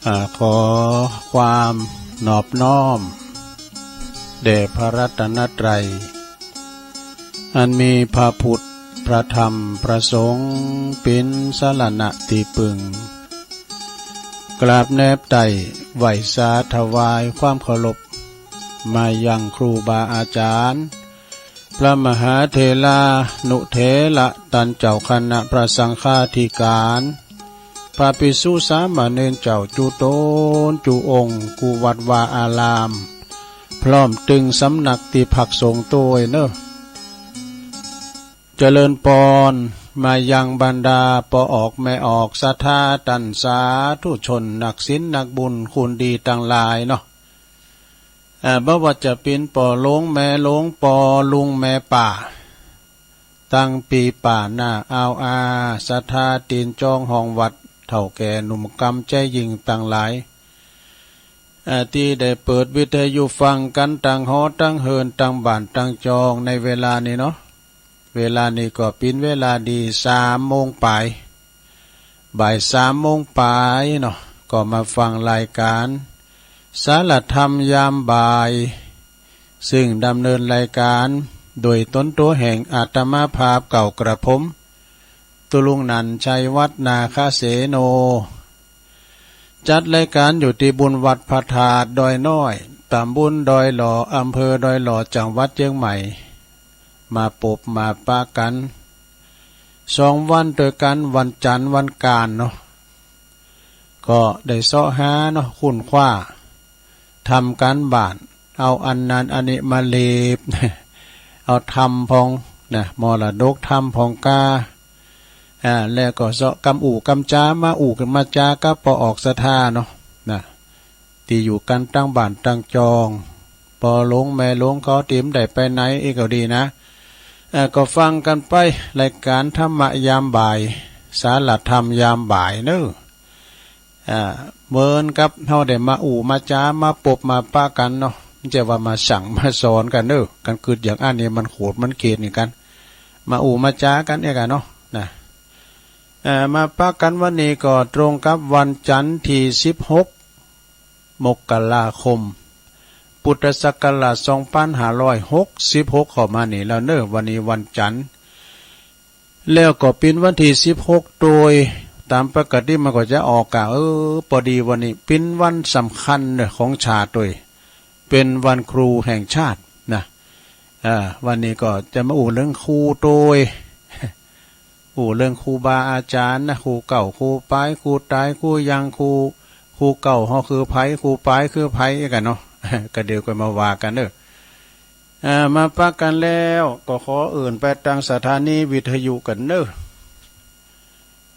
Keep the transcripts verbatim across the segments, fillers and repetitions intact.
อ่า ขอความนอบน้อมแด่พระรัตนตรัย อันมีพระพุทธ พระธรรม พระสงฆ์ เป๋นสรณะตี้ปึ้ง กราบแนบไต้ไหว้สาถวายความเคารพ มายังครูบาอาจ๋ารย์ พระมหาเถรานุเถระ ต้านเจ้าคณะพระสังฆาธิการ พระภิกษุสามเณรเจ้าจุ๊ต๋นจุ๊องค์ กู้วัดวาอาราม พร้อมตึงสำนักตี้พักสงฆ์ตวยเนาะ เจริญปอน มายังบรรดาป้อออกแม่ออกศรัทธา ต้านสาธุชน นักศีลนักบุญ คนดีตังหลายเนาะ อ่า บ่ว่าจะเป๋นป้อหลวงแม่หลวง ป้อลุงแม่ป้า ตังปี้ป้าน้าอาวอา ศรัทธาตี๋นจองห้องวัด เฒ่าแก่หนุ่มกำใจ๋ยิ่งตังหลาย อ่า ตี้ได้เปิดวิทยุฟังกั๋นตังหอตังเฮือน ตังบ้านตังจองในเวลานี้เนาะ เวลานี้ก็เป๋นเวลาดี สามโมงป๋าย บ่ายสามโมงป๋ายเนาะ ก็มาฟังรายการสารธรรมยามบ่าย ซึ่งดำเนินรายการโดยต๋นตั๋วแห่งอาตมาภาพเก่ากระผม ตุ๊ลุงนันท์ ชัยวัฒน์ นาคเสโน จัดรายการอยู่ตี้บุญวัดพระธาตุดอยน้อย ตำบลดอยหล่อ อำเภอดอยหล่อ จังหวัดเจียงใหม่ มาปบมาปะกั๋น สองวันตวยกั๋น วันจันทร์วันก๋านเนาะ ก็ได้เซาะหาเนาะ ค้นคว้า ทำก๋านบ้าน เอาอันนั้นอันนี้มาเลียบ เอาธรรมพ่องนะ มรดกธรรมพ่องก้า อ่า แล้วก็เซาะกำอู้กำจ๋า มาอู้กั๋นมาจ๋ากับป้อออกศรัทธาเนาะ นะ ตี้อยู่กั๋นตังบ้านตังจอง ป้อหลวงแม่หลวงเขาตี้บ่ได้ไปไหนอี้ก็ดีนะ อ่า ก็ฟังกั๋นไป รายการธรรมะยามบ่าย สารธรรมยามบ่ายเนาะ อ่า เหมือนกับเฮาได้มาอู้มาจ๋า มาปบมาปะกั๋นเนาะ บ่ใจ้ว่ามาสั่งมาสอนกั๋นเนาะ กั๋นกึ๊ดอย่างอั้นนี่มันโขดมันเขตนี่กั๋น มาอู้มาจ๋ากั๋นเนี่ยกั๋นเนาะ นะ อ่า มาปะกั๋นวันนี้ก็ตรงกับวันจันทร์ตี้สิบหก มกราคม พุทธศักราชสองปันห้าร้อยหกสิบหก เข้ามานี่แล้วเนาะ วันนี้วันจันทร์ แล้วก็เป๋นวันตี้สิบหกตวย ต๋ามปกติมันก็จะออกกะ เออ ปอดีวันนี้เป๋นวันสำคัญเนาะของชาติตวย เป๋นวันครูแห่งชาตินะ อ่า วันนี้ก็จะมาอู้เรื่องครูตวย อู้เรื่องครูบาอาจ๋ารย์นะ ครูเก่า ครูปาย ครูต๋าย ครูยัง ครู ครูเก่าเฮาคือใผ ครูปายคือใผกั๋นเนาะ ก็เดี๋ยวก็มาว่ากั๋นเนาะ อ่า มาปะกั๋นแล้วก็ขอเอิ้นไปตางสถานีวิทยุกั๋นเนาะ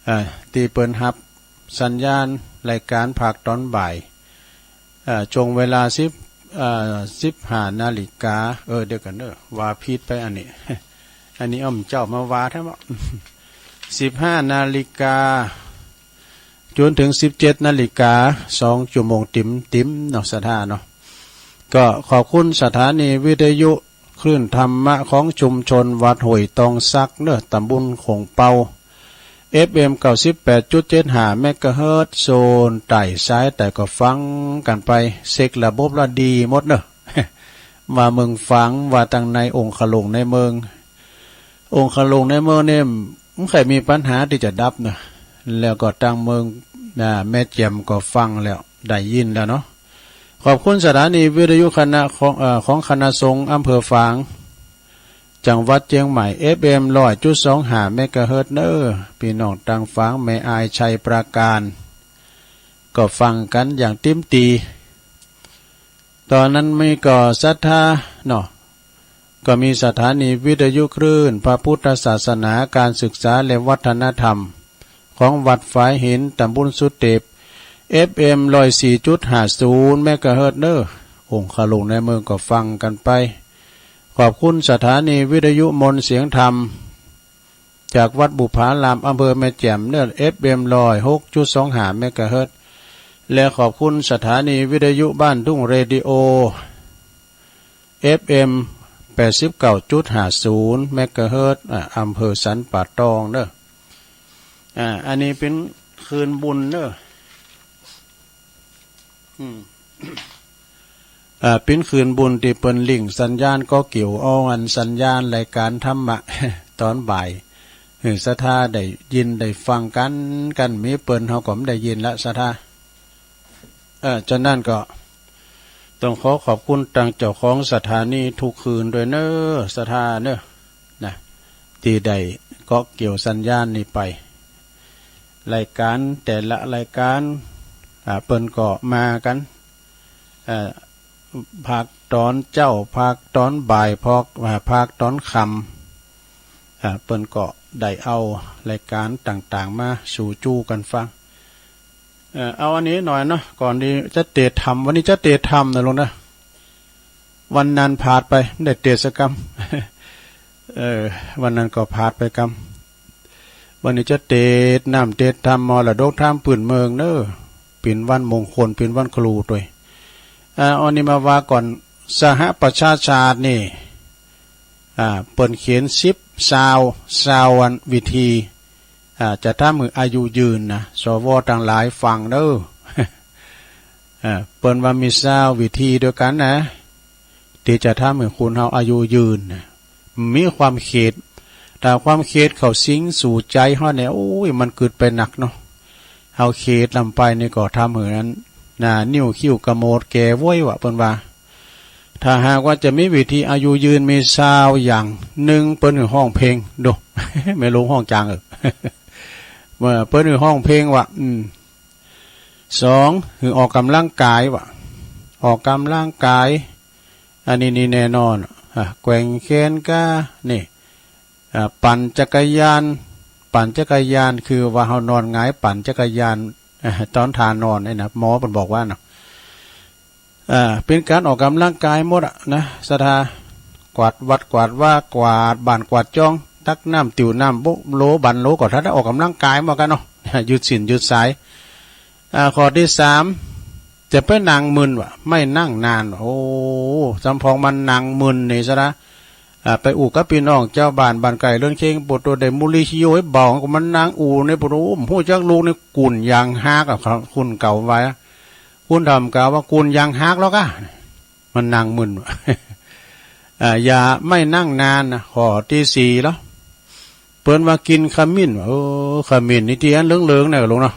อ่า ตี้เปิ้นฮับสัญญาณรายก๋านภาคต๋อนบ่าย อ่า ช่วงเวลาสิบ อ่า สิบห้านาฬิกา เออ เดี๋ยวกั๋นเนาะ ว่าผิดไปอันนี้ อันนี้อ้อมเจ้ามาว่าแท้เนาะ สิบห้านาฬิกา จ๋นเถิงสิบเจ็ดนาฬิกา สองชั่วโมงติ๋มๆ เนาะ ศรัทธาเนาะ ก็ขอบคุณสถานีวิทยุคลื่นธรรมะของชุมชนวัดห้วยตองสักเนาะ ตำบลโขงเปา เอฟเอ็ม เก้าสิบแปดจุดเจ็ดห้าเมกะเฮิรตซ์ โซนใต้ สายใต้ก็ฟังกั๋นไป เช็คระบบแล้วดีหมดเนาะ ว่าเมืองฝาง ว่าตางในองค์ขะหลงในเมือง องค์ขะหลงในเมืองนี่บ่ใค่มีปัญหาตี้จะดับเนาะ แล้วก็ตางเมือง อ่า แม่แจ่มก็ฟังแล้ว ได้ยินแล้วเนาะ ขอบคุณสถานีวิทยุคณะของ เอ่อ ของคณะสงฆ์อำเภอฝาง จังหวัดเจียงใหม่ เอฟเอ็ม ร้อยจุดสองห้าเมกะเฮิรตซ์เนาะ ปี้น้องตางฝางแม่อาย ชัยปราการ ก็ฟังกั๋นอย่างเต็มตี้ ต๋อนนั้นมีก็ศรัทธาเนาะ ก็มีสถานีวิทยุคลื่นพระพุทธศาสนา การศึกษาและวัฒนธรรม ของวัดฝายหิน ตำบลสุเตป เอฟเอ็ม ร้อยสี่จุดห้าศูนย์เมกะเฮิรตซ์เนาะ องค์ขะหลงในเมืองก็ฟังกั๋นไป ขอบคุณสถานีวิทยุมนต์เสียงธรรม จากวัดบุปผาราม อำเภอแม่แจ่มเนาะ เอฟเอ็ม ร้อยหกจุดสองห้าเมกะเฮิรตซ์ และขอบคุณสถานีวิทยุบ้านทุ่งเรดิโอ เอฟเอ็ม แปดสิบเก้าจุดห้าศูนย์เมกะเฮิรตซ์ อ่า อำเภอสันป่าตองเนาะ อ่า อันนี้เป๋นคืนบุญเนาะ อืม อ่า ปิ้นคืนบุญตี้เปิ้นลิงก์สัญญาณ ก็เกี่ยวเอาอันสัญญาณรายก๋านธรรมะ ต๋อนบ่าย หื้อศรัทธาได้ยินได้ฟังกั๋น กั๋นมีเปิ้นเฮาก็บ่ได้ยินละศรัทธา เออ ฉะนั้นก็ต้องขอขอบคุณตางเจ้าของสถานีทุกคืนตวยเน่อศรัทธาเน่อ นะ ตี้ได้เกาะเกี่ยวสัญญาณนี้ไป รายก๋านแต่ละรายก๋าน อ่า เปิ้นก็มากั๋น เอ่อ ภาคต๋อนเจ๊า ภาคต๋อนบ่าย ภาค อ่า ภาคต๋อนค่ำ อ่า เปิ้นก็ได้เอารายก๋านต่างๆ มาสู่จู้กั๋นฟัง เอ่อ เอาอันนี้หน่อยเนาะ ก่อนตี้จะเตสน์ธรรม วันนี้จะเตสน์ธรรมนะลุงนะ วันนั้นพลาดไป บ่ได้เตสน์สักกำ เออ วันนั้นก็พลาดไปกำ วันนี้จะเตสน์น้ำเตสน์ธรรมมรดกธรรมปื้นเมืองเน่อ เป๋นวันมงคล เป๋นวันครูตวย อ่า อันนี้มาว่าก่อน สหประชาชาตินี่ อ่า เปิ้นเขียนสิบ ซาว ซาวอันวิธี อ่า จะทำหื้ออายุยืนนะ สว ตังหลายฟังเน่อ อ่า เปิ้นว่ามีซาววิธีตวยกั๋นนะ ตี้จะทำหื้อคนเฮาอายุยืนนะ มีความเขต ถ้าความเขตเข้าสิงสู่ใจ๋เฮาเนี่ย โอ้ย มันกึ๊ดไปนักเนาะ เฮาเขตลำไปนี่ก็ทำหื้อนั้น หน้านิ้วคิ้วกระโมดแก่โว้ยว่ะ เปิ้นว่า ถ้าหากว่าจะมีวิธีอายุยืน มีซาวอย่าง นึ่ง เปิ้นหื้อฮ้องเพลง ดู แม่ลุงฮ้องจ๋างเออ เมื่อเปิ้นหื้อฮ้องเพลงว่ะ อืม สอง หื้อออกกำลังกายว่ะ ออกกำลังกาย อันนี้นี่แน่นอน อ่ะ แกว่งแขนขา นี่ อ่า ปั่นจักรยาน ปั่นจักรยานคือว่าเฮานอนหงายปั่นจักรยาน อ่า ต๋อนท่านอนนี่นะ หมอเปิ้นบอกว่าเนาะ อ่า เป๋นก๋านออกกำลังกายหมดอะนะ ศรัทธา กวาดวัดกวาดวา กวาดบ้านกวาดจ้อง ตักน้ำ ติวน้ำ โบะโหลบันโหล ก็ถ้าได้ออกกำลังกายเหมือนกั๋นเนาะ ยืดเส้นยืดสาย อ่า ข้อตี้สาม จะไปนั่งมึนว่ะ ไม่นั่งนานว่ะ โอ้ สำปองมันนั่งมึนนี่ศรัทธา อ่า ไปอู้กับปี้น้องจาวบ้าน บ้านใก้เฮือนเคียง ปู้โต ได้มุลีขี้โย้ยเบา ก็มานั่งอู้นี่ ปู้โต โอ้ บ่ฮู้จักลูกนี่ กุ่นยางฮากอะ ครับ คนเก่าว่า คนถามกล่าวว่า กุ่นยางฮากแล้วก้า มันนั่งมึนว่ะ อ่า อย่า ไม่นั่งนานนะ ข้อตี้สี่แล้ว เปิ้นว่ากิ๋นขมิ้นว่ะ เออ ขมิ้นนี่ตี้อันเหลืองๆ เนี่ยลุงเนาะ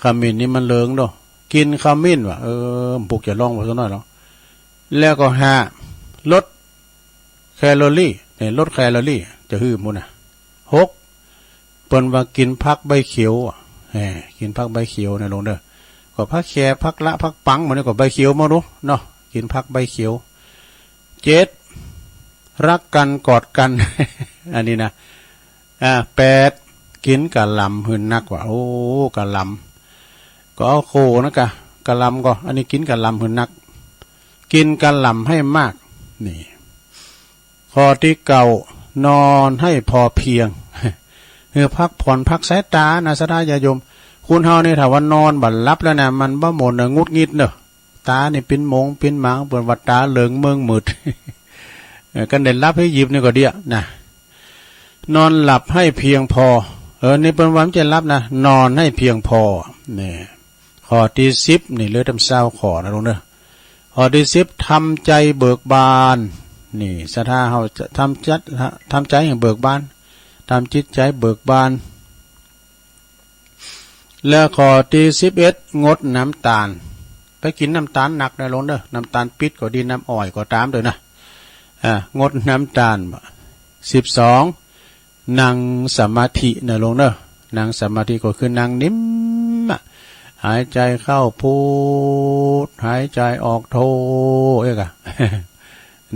ขมิ้นนี่มันเหลืองเนาะ กิ๋นขมิ้นว่ะ เออ บ่ฮู้จะฮ้องว่าซะหน้อยเนาะ แล้วก็ห้า ลด แคลอรี่ เนี่ย ลดแคลอรี่ จะหื้อหมู่นะ หก เปิ้นว่ากิ๋นผักใบเขียวอะ แหม กิ๋นผักใบเขียวนะลุงเด้อ ก็ผักแข ผักละ ผักปัง หมู่นี้ก็ใบเขียวหมดเนาะ กิ๋นผักใบเขียว เจ็ด ฮักกั๋นกอดกั๋น อันนี้นะ อ่า แปด กิ๋นกะหล่ำหื้อนักว่ะ โอ้ กะหล่ำ ก็เอาโขนะกะ กะหล่ำก็ อันนี้กิ๋นกะหล่ำหื้อนัก กินกะหล่ำให้มาก นี่ ข้อตี้เก้า นอนให้พอเพียง หื้อพักผ่อนพักสายต๋านะ ศรัทธาญาติโยม คนเฮานี่ถ้าว่านอนบ่หลับแล้วนะ มันบ่ม่วนเน่อ หงุดหงิดเน่อ ต๋านี่ปิ๊นหมงปิ๊นหมาง เปิ้นว่าต๋าเหลิงเมิงมืด เออ กันได้หลับหื้อหยิบนี่ก็เดี้ยนะ นอนหลับให้เพียงพอ เออ นี่เปิ้นว่าบ่ใจ้หลับนะ นอนให้เพียงพอ นี่ ข้อตี้สิบ นี่เหลือตั้งซาวข้อนะลุงเด้อ ข้อตี้สิบ ทำใจเบิกบาน นี่ ศรัทธาเฮาจะทำจัด ทำใจ๋หื้อเบิกบาน ทำจิตใจ๋เบิกบาน แล้วข้อตี้สิบเอ็ด งดน้ำต๋าล ไปกิ๋นน้ำต๋าลหนักนะลุงเด้อ น้ำต๋าลปิ๊บก็ดี น้ำอ้อยก็ต๋ามตวยนะ อ่า งดน้ำต๋าล สิบสอง นั่งสมาธินะลุงเด้อ นั่งสมาธิก็คือนั่งนิ่มอะ หายใจ๋เข้าพุท หายใจ๋ออกโธ เอ๊ะกะ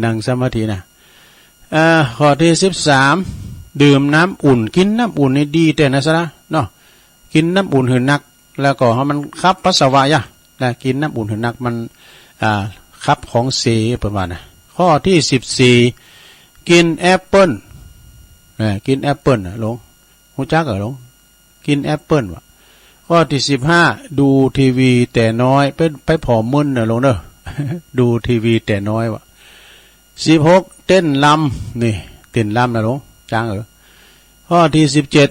นั่งสมาธินะ อ่า ข้อตี้สิบสาม ดื่มน้ำอุ่น กิ๋นน้ำอุ่นนี่ดีแต๊นะศรัทธาเนาะ กิ๋นน้ำอุ่นหื้อนัก แล้วก็หื้อมันขับปัสสาวะยะ นะ กิ๋นน้ำอุ่นหื้อนัก มัน อ่า ขับของเส เปิ้นว่านะ ข้อตี้สิบสี่ กิ๋นแอปเปิ้ล นะ กิ๋นแอปเปิ้ลนะลุง ฮู้จักก่อลุง กิ๋นแอปเปิ้ลว่ะ ข้อตี้สิบห้า ดูทีวีแต่น้อย ไป ไปผ่อมึนนะลุงเด้อ ดูทีวีแต่น้อยว่ะ สิบหก เต้นรำ นี่ เต้นรำนะลุง จ๋างเออ ข้อตี้สิบเจ็ด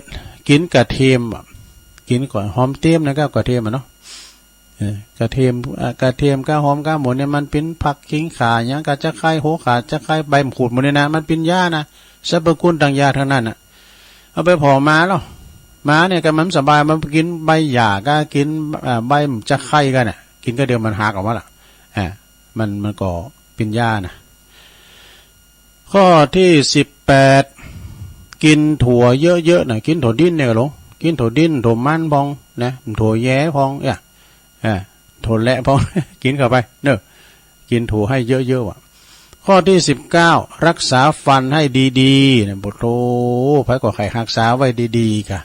กิ๋นกระเทียมว่ะ กิ๋นก่อน หอมเตียมนะ กับกระเทียมอะเนาะ เออ กระเทียม อ่า กระเทียม ก้าหอม ก้าหมูนเนี่ย มันเป๋นผักขิงข่าหยัง ก้าจะไคร้ หัวข่า จะไคร้ ใบมะกรูด หมดเนี่ยนะ มันเป๋นยานะ สรรพคุณตางยาตังนั้นน่ะ เอาไปผ่อหมาแล้ว หมาเนี่ยก็มันสบาย มันกิ๋นใบหญ้า ก้ากิ๋น อ่า ใบจะไคร้กั๋นน่ะ กิ๋นก้าเดียวมันหักออกมาละ อ่า มัน มันก็เป๋นยานะ ข้อตี้สิบแปด กิ๋นถั่วเยอะๆ นะ กิ๋นถั่วดินเนี่ยก็หลง กิ๋นถั่วดิน ถั่วมันพ่องนะ ถั่วแย้พ่อง เนี่ย อ่า ถั่วแระพ่อง กิ๋นเข้าไปเนาะ กิ๋นถั่วหื้อเยอะๆ ว่ะ ข้อตี้สิบเก้า ฮักษาฟันหื้อดีๆ นะ โอ้โธ่ ใผก็ใค่ฮักษาไว้ดีๆ ก่ะ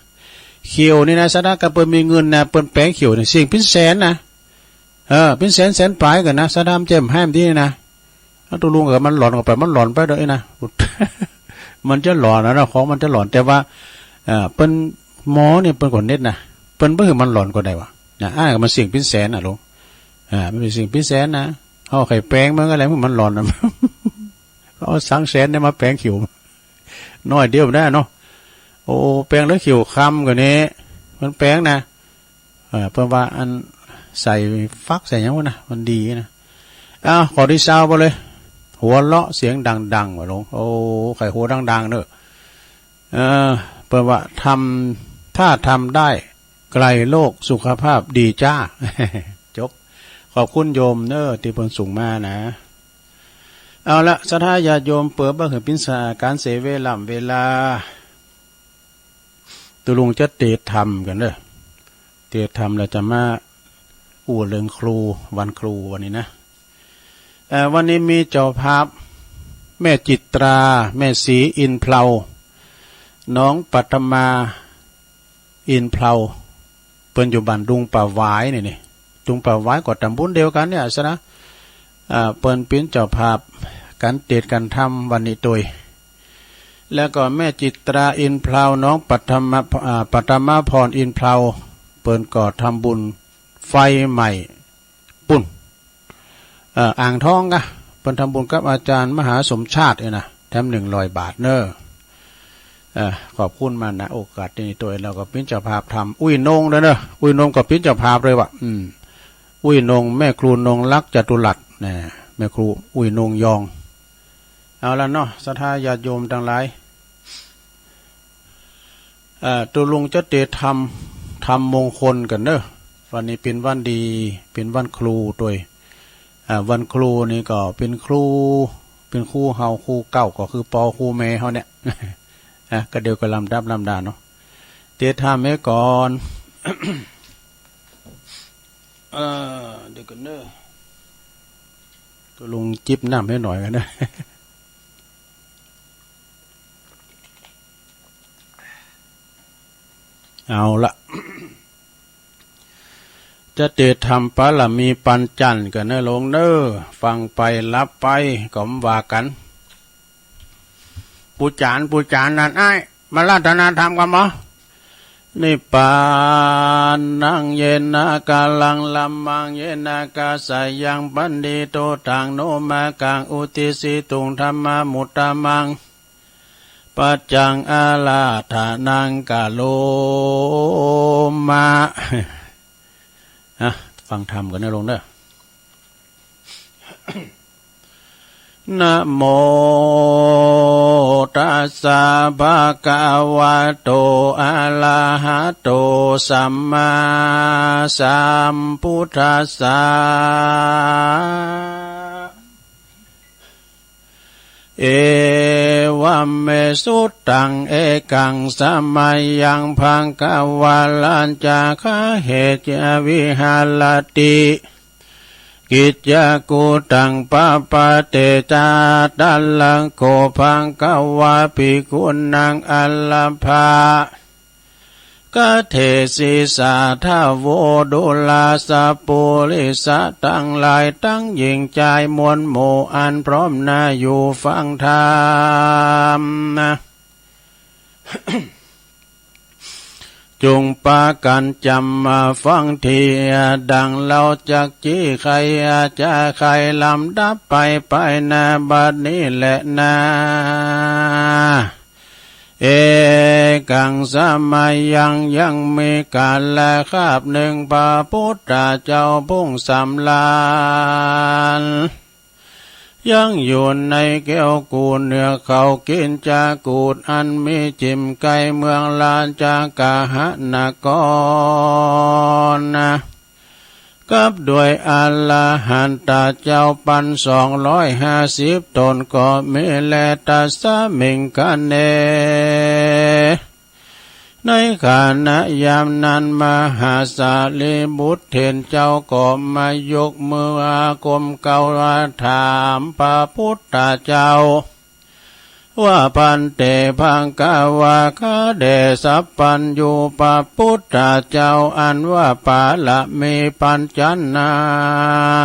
เขียวนี่นะ สะดา ก้าเปิ้นมีเงินนะ เปิ้นแป๋งเขียวเนี่ย เสี้ยงเป๋นแสนนะ เออ เป๋นแสน แสนป๋ายกั๋นนะ สะดา แจ่มแฮ้มตี้นะ เอา ตกลงกับมันหลอนเข้าไป มันหลอนไปโดยนะ มันจะหลอนนะเนาะ ของมันจะหลอน แต่ว่า เอ่อ เปิ้น หมอเนี่ยเปิ้นก็เน็ตนะ เปิ้นบ่หื้อมันหลอนก็ได้วะ นะ อั้นก็มันเสี้ยงเป๋นแสนน่ะหลง อ่า มันเป๋นเสี้ยงเป๋นแสนนะ เฮาใค่แป๋งมันก็ได้ มันหลอนนะ เอาสังแสนเนี่ยมาแป๋งเขียว น้อยเดียวได้เนาะ โอ้ แป๋งแล้วเขียวคล้ำกว่านี้ มันแป๋งนะ เออ เปิ้นว่าอันใส่ฟักใส่หยังวะนะ มันดีนะ อ้าว ข้อตี้ซาวไปเลย หัวเราะเสียงดังๆ ว่าหลง โอ้ ใค่หัวดังๆ เนาะ เออ เปิ้นว่าทำ ถ้าทำได้ไกลโรค สุขภาพดีจ้า จบ ขอบคุณโยมเนาะ ตี้เปิ้นส่งมานะ เอาละ ศรัทธาญาติโยม เปื้อบ่หื้อเป๋นสาก๋านเสียเวล่ำเวลา ตกลงจะเตศน์ธรรมกั๋นเนาะ เตศน์ธรรม แล้วจะมาอู้เรื่องครู วันครูวันนี้นะ เอ่อ วันนี้มีเจ้าภาพ แม่จิตรา แม่ศรีอินทร์เพลา น้องปัทมา อินทร์เพลา เปิ้นอยู่บ้านดุงป่าหวายนี่ นี่ ดุงป่าหวายก็ต๋ำบลเดียวกั๋นเนี่ย สะนะ อ่า เปิ้นเป๋นเจ้าภาพก๋านเตศน์ก๋านธรรมวันนี้ตวย แล้วก็แม่จิตรา อินทร์เพลา น้องปัทมา อ่า ปัทมาพร อินทร์เพลา เปิ้นก็ทำบุญไฟใหม่ ปุ้น เอ่อ อ่างทองกะ เปิ้นทำบุญกับอาจ๋ารย์มหาสมชาติเนี่ยนะ แถมหนึ่งร้อยบาทเนาะ เอ่อ ขอบคุณมากนะ โอกาสนี้ตวยเฮาก็เป๋นเจ้าภาพทำ อุ้ยนงด้วยเนาะ อุ้ยนงก็เป๋นเจ้าภาพเลยว่ะ อืม อุ้ยนง แม่ครูนงรักจตุรัส นะ แม่ครูอุ้ยนงยอง เอาละเนาะ ศรัทธาญาติโยมตังหลาย เอ่อ ตกลงจะเตศน์ธรรม ธรรมมงคลกั๋นเนาะ วันนี้เป๋นวันดี เป๋นวันครูตวย อ่า วันครูนี่ก็เป๋นครู เป๋นครูเฮา ครูเก่าก็คือปอครูแม่เฮาเนี่ย อ่ะ ก็เดี๋ยวก็ลำดับลำดาเนาะ เตศน์ธรรมไว้ก่อน เอ่อ เดี๋ยวก่อนเนาะ ตกลงจิบน้ำหื้อหน่อยกั๋นเนาะ เอาละ จะเตศน์ธรรมปารมีปัญจันทร์กั๋นเนาะโยมเนาะ ฟังไปหลับไปก็บ่ว่ากั๋น ปู๋จ๋ารย์ ปู๋จ๋ารย์นั่น อ้าย มาอาราธนาธรรมกั๋นบ่ นิพพานัง เยนะ กาลัง ธัมมัง เยนะ กาสายัง ปะณิโท ธัง โน มากัง อุติสสิตุง ธัมมามุตตะมัง ปัจจัง อาราธนัง กะโรมะ อ่ะ ฟังธรรมกั๋นเนาะโยมเนาะ นะโมตัสสะ ภะคะวะโต อะระหะโต สัมมาสัมพุทธัสสะ เอวัมเม สุตตัง เอกัง สะมะยัง ภะคะวะ รัจจาคะ เขจะ วิหะระติ กิจจากุตตัง ปะปะเตจะ ตะระโข ภะคะวะ ภิกขุนัง อารัพพะ กะเทสิ สาธะโว ดูราสะปุริสะตังหลาย ตังหญิงจายมวลหมู่ อันพร้อมหน้าอยู่ฟังธรรมนะ จุ่งปากั๋นจ๋ำมาฟังเตีย ดั่งเฮาจักจี้ไขจะไขลำดับไป ไปนาบัดนี้แลนา เอกังสะมะยัง ยังมีกาลคาบนึ่ง พระปุทธเจ้าผู้สำราญ ยังอยู่ในแคว้นกุรุเหนือเขา คิชกูฏอันมีจิ่มใก้เมืองราชคฤหนคร กับด้วยอรหันตะเจ้าปันสองร้อยห้าสิบต๋นก็มีแล ตัสสะมิงคะเน ในขณะยามนั้น มหาสารีบุตรเถรเจ้าก็มายกมือก้มเกล้าถามพระปุทธเจ้า ว่า ภันเต ภะคะวา ข้าแด่สัพพัญญูพระปุทธเจ้า อันว่าปารมีปัญจนั้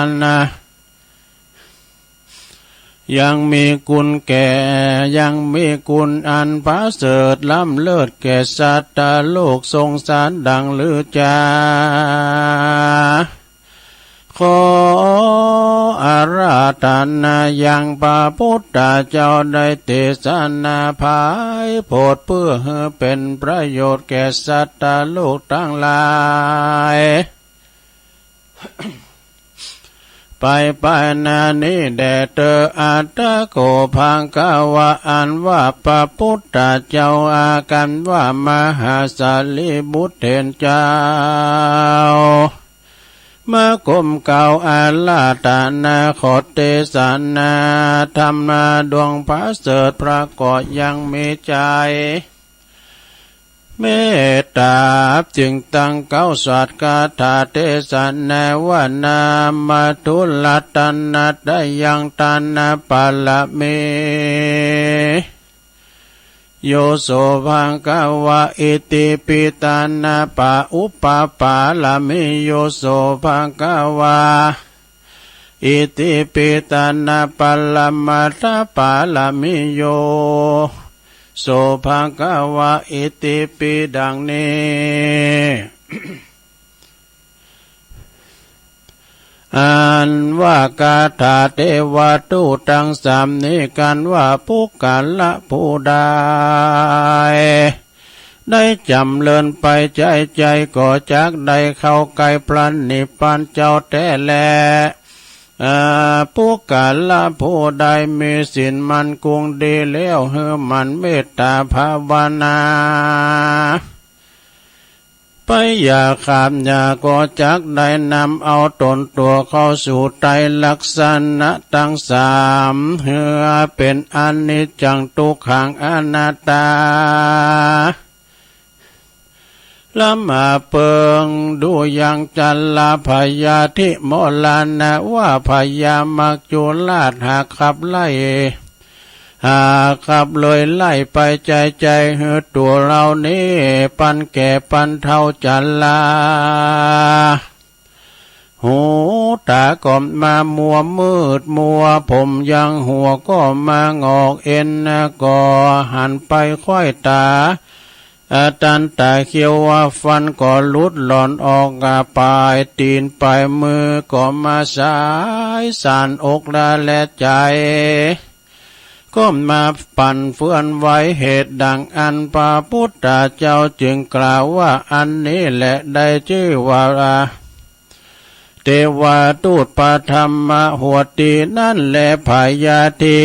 นนะ ยังมีคุณแก่ ยังมีคุณอันประเสริฐล้ำเลิศแก่สัตว์โลกสงสารดังลือจา ขออาราธนายังพระปุทธเจ้าได้เตสนาไพร่โผดเปื้อหื้อเป๋นประโยชน์แก่สัตว์โลกตังหลาย ไปไปนานี้แด่เตอ อัตถะโข ภะคะวา อันว่าพระปุทธเจ้าอากั๋นว่ามหาสารีบุตรเถรเจ้า มาก้มเกล้าอาราธนาขอเตสนาธรรมะดวงประเสริฐ พระก็ยังมีใจ๋เมตต๋า จึงตั้งเกล้าสาธคาถาเตสนาว่า นะมะ ทุ รัตนะตะยัง ตะนะปารมี โย โส ภะคะวา อิติปิ ตะนะปะ อุปปารมี โย โส ภะคะวา อิติปิ ตะนะปะระมัตถปารมี โย โส ภะคะวา อิติปิ ดังนี้ อันว่าคาถาเตวะทูตตังสามนี้กั๋นว่า ปุคคละผู้ใด ได้จ๋ำเริญไปใจ๊ใจ๋ ก็จักได้เข้าใก้พระนิพพานเจ้าแต๊แล อา ปุคคละผู้ใดมีศีลมั่นคงดีแล้ว หื้อหมั่นเมตต๋าภาวนา ไปอย่าขาดอย่า ก็จักได้นำเอาต๋นตั๋วเข้าสู่ใต้ลักษณะตังสาม หื้อเป๋นอนิจจัง ตุ๊กขัง อนัตตา ละมาเปิง ดุยังชราพยาธิมรณะ ว่าพญามัจจุราชหากขับไล่ หากขับเลยไล่ไปใจ๊ใจ๋ หื้อตั๋วเฮานี้ปันแก่ปันเฒ่าชรา หูต๋าก็มามัวมืดมัว ผมยังหัวก็มางอก เอ็นก็หันไปค่อยต๋า อาตันตะเขียวว่าฟันก็หลุดหล่อนออก อาปายตี๋นปายมือก็มาสายสานอกและแลใจ๋ ก็มาปั่นเฟือนไว้ เหตุดังอั้นพระปุทธเจ้าจึงกล่าวว่า อันนี้แหละได้จื้อว่า เตวะทูตปฐมะหัวตี้นั้นแล พยาธิ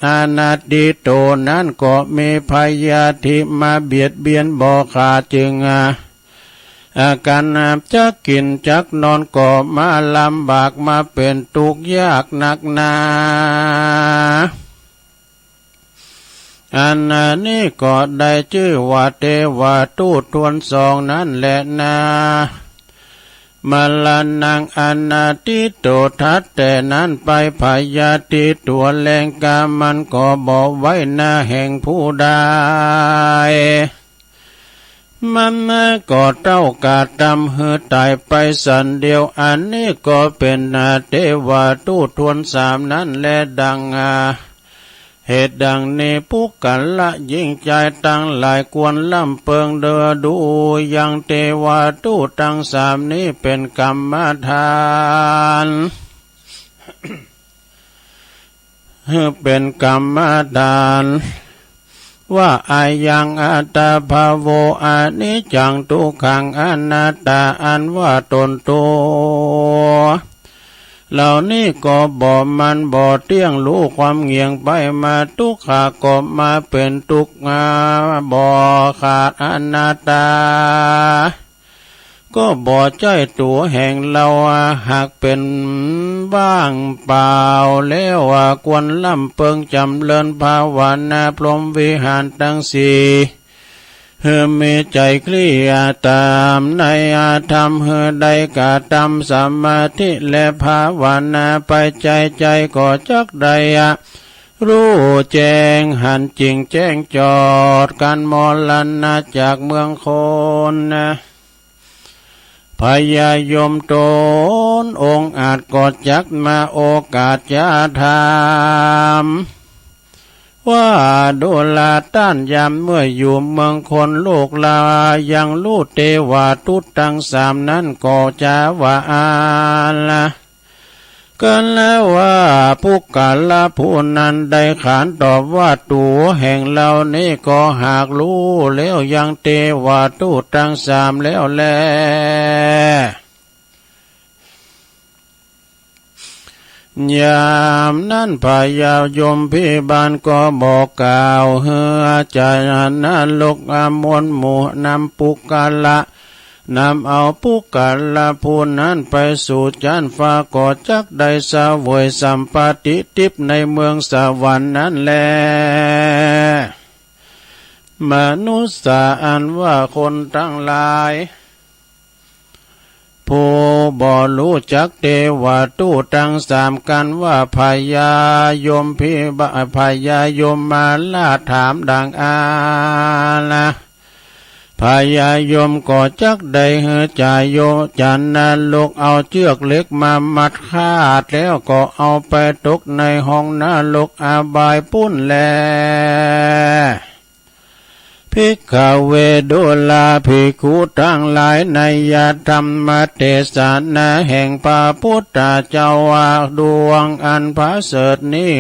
อนัตถิโตนั้นก็มีพยาธิมาเบียดเบียนบ่ขาด จึง อา อากั๋นจักกิ๋นจักนอนก็มาลำบากมาเป๋นตุ๊กข์ยากนักหนา อันนี้ก็ได้จื้อว่าเตวะทูตถ้วนสองนั้นแลนา มรณังอนัตถิโต ถัดแต่นั้นไปพยาธิตั๋วแลงกามันก็บ่ไว้หน้าแห่งผู้ใด มันก็เต้ากาตำหื้อต๋ายไปสันเดียว อันนี้ก็เป๋นเตวะทูตถ้วนสามนั้นแลดังอา เหตุดังนี้ปุคคละหญิงจายตังหลายควรลำเปิงเด้อ ดูยังเตวะทูตตังสามนี้เป๋นกรรมฐาน หื้อเป๋นกรรมฐาน ว่า อายัง อัตตา ภาโว อนิจจัง ทุกขัง อนัตตา อันว่าต๋นตั๋วเหล่านี้ก็บ่มั่นบ่เตี้ยง ฮู้ความเหงี่ยงไปมา ทุกขะก็มาเป๋นตุ๊กข์ บ่ขาด อนัตตา ก็บ่ใจ้ตั๋วแห่งเฮา หากเป๋นว่างเปล่าแล้ว ควรร่ำเปิงจ๋ำเริญภาวนาพรหมวิหารตังสี่ หื้อมีใจ๋เคลี้ยต๋ามในธรรม หื้อได้กระตำสมาธิและภาวนาไป ใจ้ใจ้ก็จักได้ฮู้แจ้งหันจริงแจ้งจอด ก๋านมรณะจากเมืองคน พญายมต๋นองอาจก็จักมาโอกาสจะถามว่า ดูราต้านยามเมื่ออยู่เมืองคน ลูกหลายังฮู้เตวะทูตตังสามนั้นก็จาว่าอั้นละ กั๋นแล้วว่า ปุคคละผู้นั้นได้ขานตอบว่า ตั๋วแห่งเฮานี้ก็หากฮู้แล้วยังเตวะทูตตังสามแล้วแล ยามนั้นพญายมพิบาลก็บอกกล่าวหื้อจาวนรกอมวลหมู่นำปุคคละ นำเอาปุคคละผู้นั้นไปสู่จั๊นฟ้า ก็จักได้เสวยสัมปติทิพย์ในเมืองสวรรค์นั้นแล มนุสสา อันว่าคนตังหลาย ผู้บ่ฮู้จักเตวะทูตตังสาม กั๋นว่าพญายมพิบาล พญายมมาราชถามดังอั้นละ พญายมก็จักได้หื้อจาโย จาวนรกเอาเจื้อกเหล็กมามัดคาด แล้วก็เอาไปตกในห้องนรกอบายปู้นแล ภิกขเว ดูราภิกขุตังหลาย นัยยะธรรมเตสนาแห่งพระปุทธเจ้าว่า ดวงอันประเสริฐนี้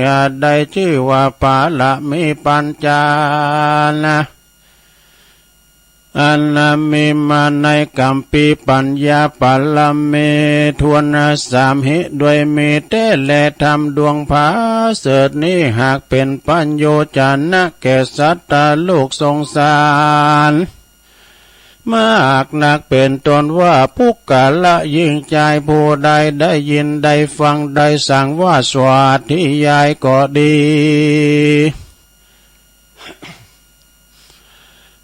ได้จื้อว่าปารมีปัญจานะ อันมีมาในกัมภีร์ปัญญาปารมีถ้วนสามหิ ด้วยมีแต๊แล ธรรมดวงประเสริฐนี้หากเป๋นประโยชน์จะนะแก่สัตว์โลกสงสารมากนัก เป๋นต้นว่าปุคคละหญิงจายผู้ใดได้ยินได้ฟังได้สังวาสวัตถิยายก็ดี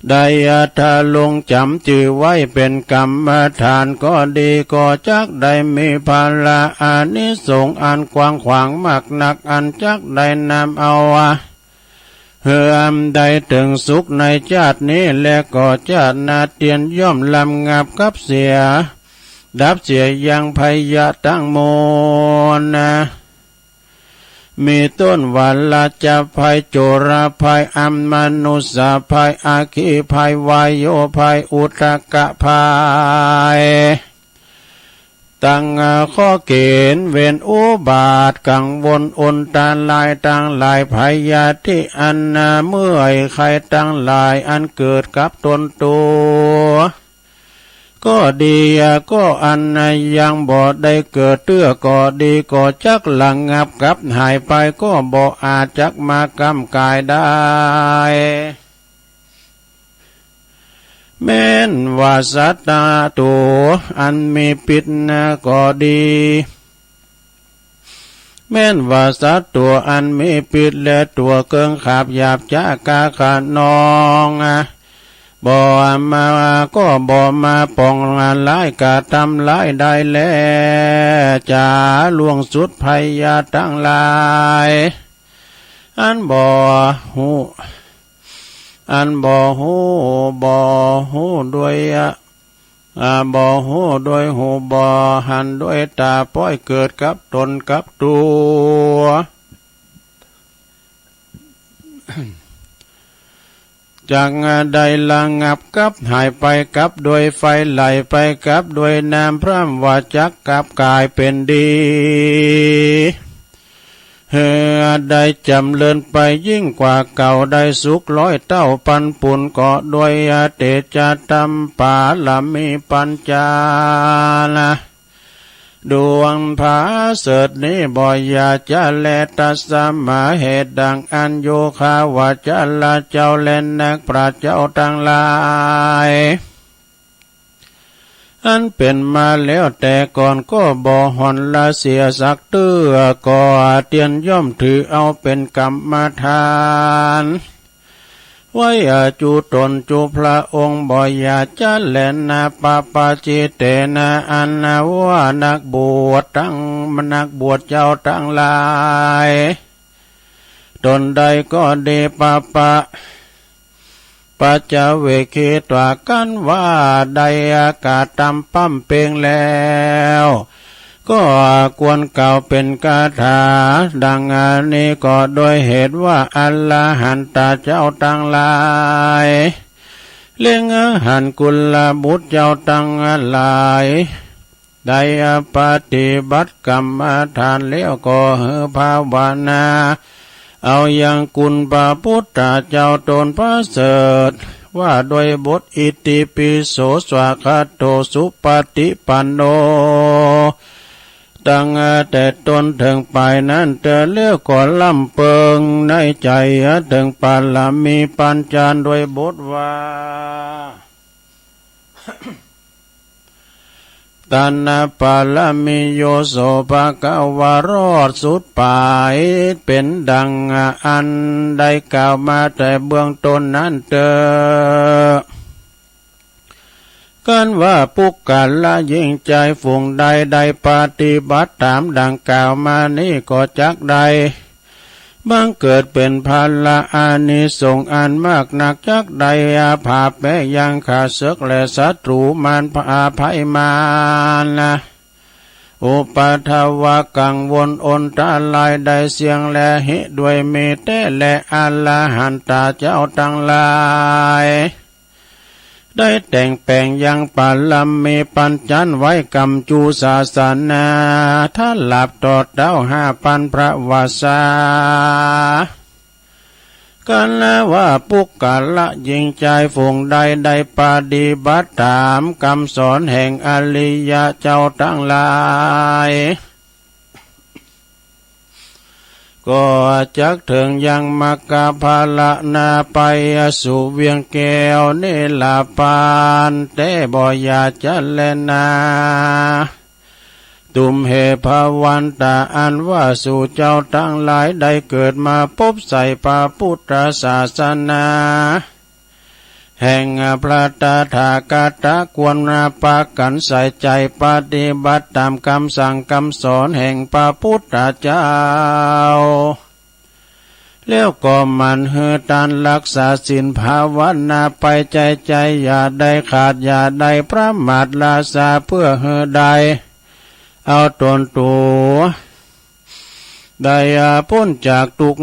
ได้อัธลงจ๋ำจื้อไว้เป๋นกรรมฐานก็ดี ก็จักได้มีผละอานิสงส์อันกว้างขวางมากนัก อันจักได้นำเอาหื้อได้เถิงสุขในจาตินี้ และก็จาติหน้าเตียนย่อมระงับกลับเสีย ดับเสียยังภัยตังมวลนะ มีต้นว่าราชภัย โจรภัย อมนุสสาภัย อัคคีภัย วาโยภัย อุทกภัย ตังข้อเก๋ณฑ์เวรอุบาท กังวลอันตรายตังหลาย พยาธิอันเมื่อยไข้ตังหลาย อันเกิดกับตนตั๋ว ก็ดี ก็อันยังบ่ได้เกิดเตื้อก็ดี ก็จักระงับกลับหายไป ก็บ่อาจจักมาก้ำก๋ายได้ แม้นว่าสัตว์ตั๋วอันมีพิษนะก็ดี แม้นว่าสัตว์ตั๋วอันมีพิษ และตั๋วเกิ่งขาบหยาบจ๊า ก๊าขนอง บ่มา ก็บ่มาป๋องร้าย กระตำร้ายได้แล จ๋าล่วงสุดภัยตังหลาย อันบ่ฮู้ อันบ่ฮู้ บ่ฮู้ด้วย อ่า บ่ฮู้ด้วยหู บ่หันด้วยต๋า ป้อยเกิดกับตนกับตั๋ว จักได้ระงับกลับหายไปกับด้วยไฟ ไหลไปกับด้วยน้ำ พร่ำว่าจักกลับก๋ายเป๋นดี หื้อได้จ๋ำเริญไปยิ่งกว่าเก่า ได้สุขร้อยเต้าปันปุ้น ก็ด้วยเตจะธรรมปารมีปัญจานะ ดวงผาเสริฐนี้บ่อย่าจะแล ตัสมา เหตุดังอั้น โยคาวจรเจ้าแลนักปราชญ์เจ้าตังหลาย อันเป๋นมาแล้วแต่ก่อนก็บ่หอนละเสียสักเตื้อ ก็เตียนย่อมถือเอาเป๋นกรรมฐาน ไว้อาจุต๋นจุพระองค์ บ่อย่าจะแลนา ปะปะจิเตนะ อันว่านักบวชตัง นักบวชเจ้าตังหลาย ต๋นใดก็ดี ปะปะ ปัจจเวกขิตวา กันว่าได้กระตำปำเป็งแล้ว ก็ควรกล่าวเป๋นคาถาดังอันนี้ ก็ด้วยเหตุว่าอรหันตาเจ้าตังหลาย เล็งหันกุลบุตรเจ้าตังหลาย ได้ปฏิบัติกรรมฐานแล้ว ก็หื้อภาวนา เอายังคุณพระพุทธเจ้าต๋นประเสริฐ ว่าด้วยบทอิติปิโสสวากขาโตสุปฏิปันโน ตั้งแต่ต้นเถิงปลายนั้นเตอ แล้วก็ร่ำเปิงในใจ๋เถิงปารมีปัญจาด้วยบทว่า ตานปารมีโย โส ภะคะวะ รอดสุดป๋าย เป๋นดังอันได้กล่าวมาแต่เบื้องต้นนั้นเตอ กันว่าปุคคละหญิงจายฝูงใดได้ปฏิบัติต๋ามดังกล่าวมานี้ ก็จักได้ บังเกิดเป๋นผละอานิสงส์อันมากนัก จักได้ผาแปยังข้าเสิกและศัตรู๋มารพาภัยมารนะ อุปัทวะกังวลอนตรายได้เสี้ยงแล เหตุด้วยมีแต๊แล อรหันตาเจ้าตังหลาย ได้แต่งแป๋งยังปารมีปัญจันไว้ก๋ำจู๋ศาสนา ตลอดต่อเต้าห้าปันพระวรรษา กันว่าปุคคละหญิงจายฝูงใดได้ปฏิบัติต๋ามกำสอนแห่งอริยะเจ้าตังหลาย ก็จักเถิงยังมรรคผละนา ไปสู่เวียงแก้วนิรพานแต๊ บ่อย่าจะแลนา ตุมเหภวันตา อันว่าสูเจ้าตังหลายได้เกิดมาปบใส่พระพุทธศาสนา แห่งพระตถาคตะ ควรปากั๋นใส่ใจ๋ปฏิบัติต๋ามกำสั่งกำสอนแห่งพระพุทธเจ้า แล้วก็หมั่นหื้อตานรักษาศีลภาวนาไปใจ๋ๆ อย่าได้ขาดอย่าได้ประมาทละสา เพื่อหื้อได้เอาต๋นตั๋ว ได้พ้นจากตุ๊กข์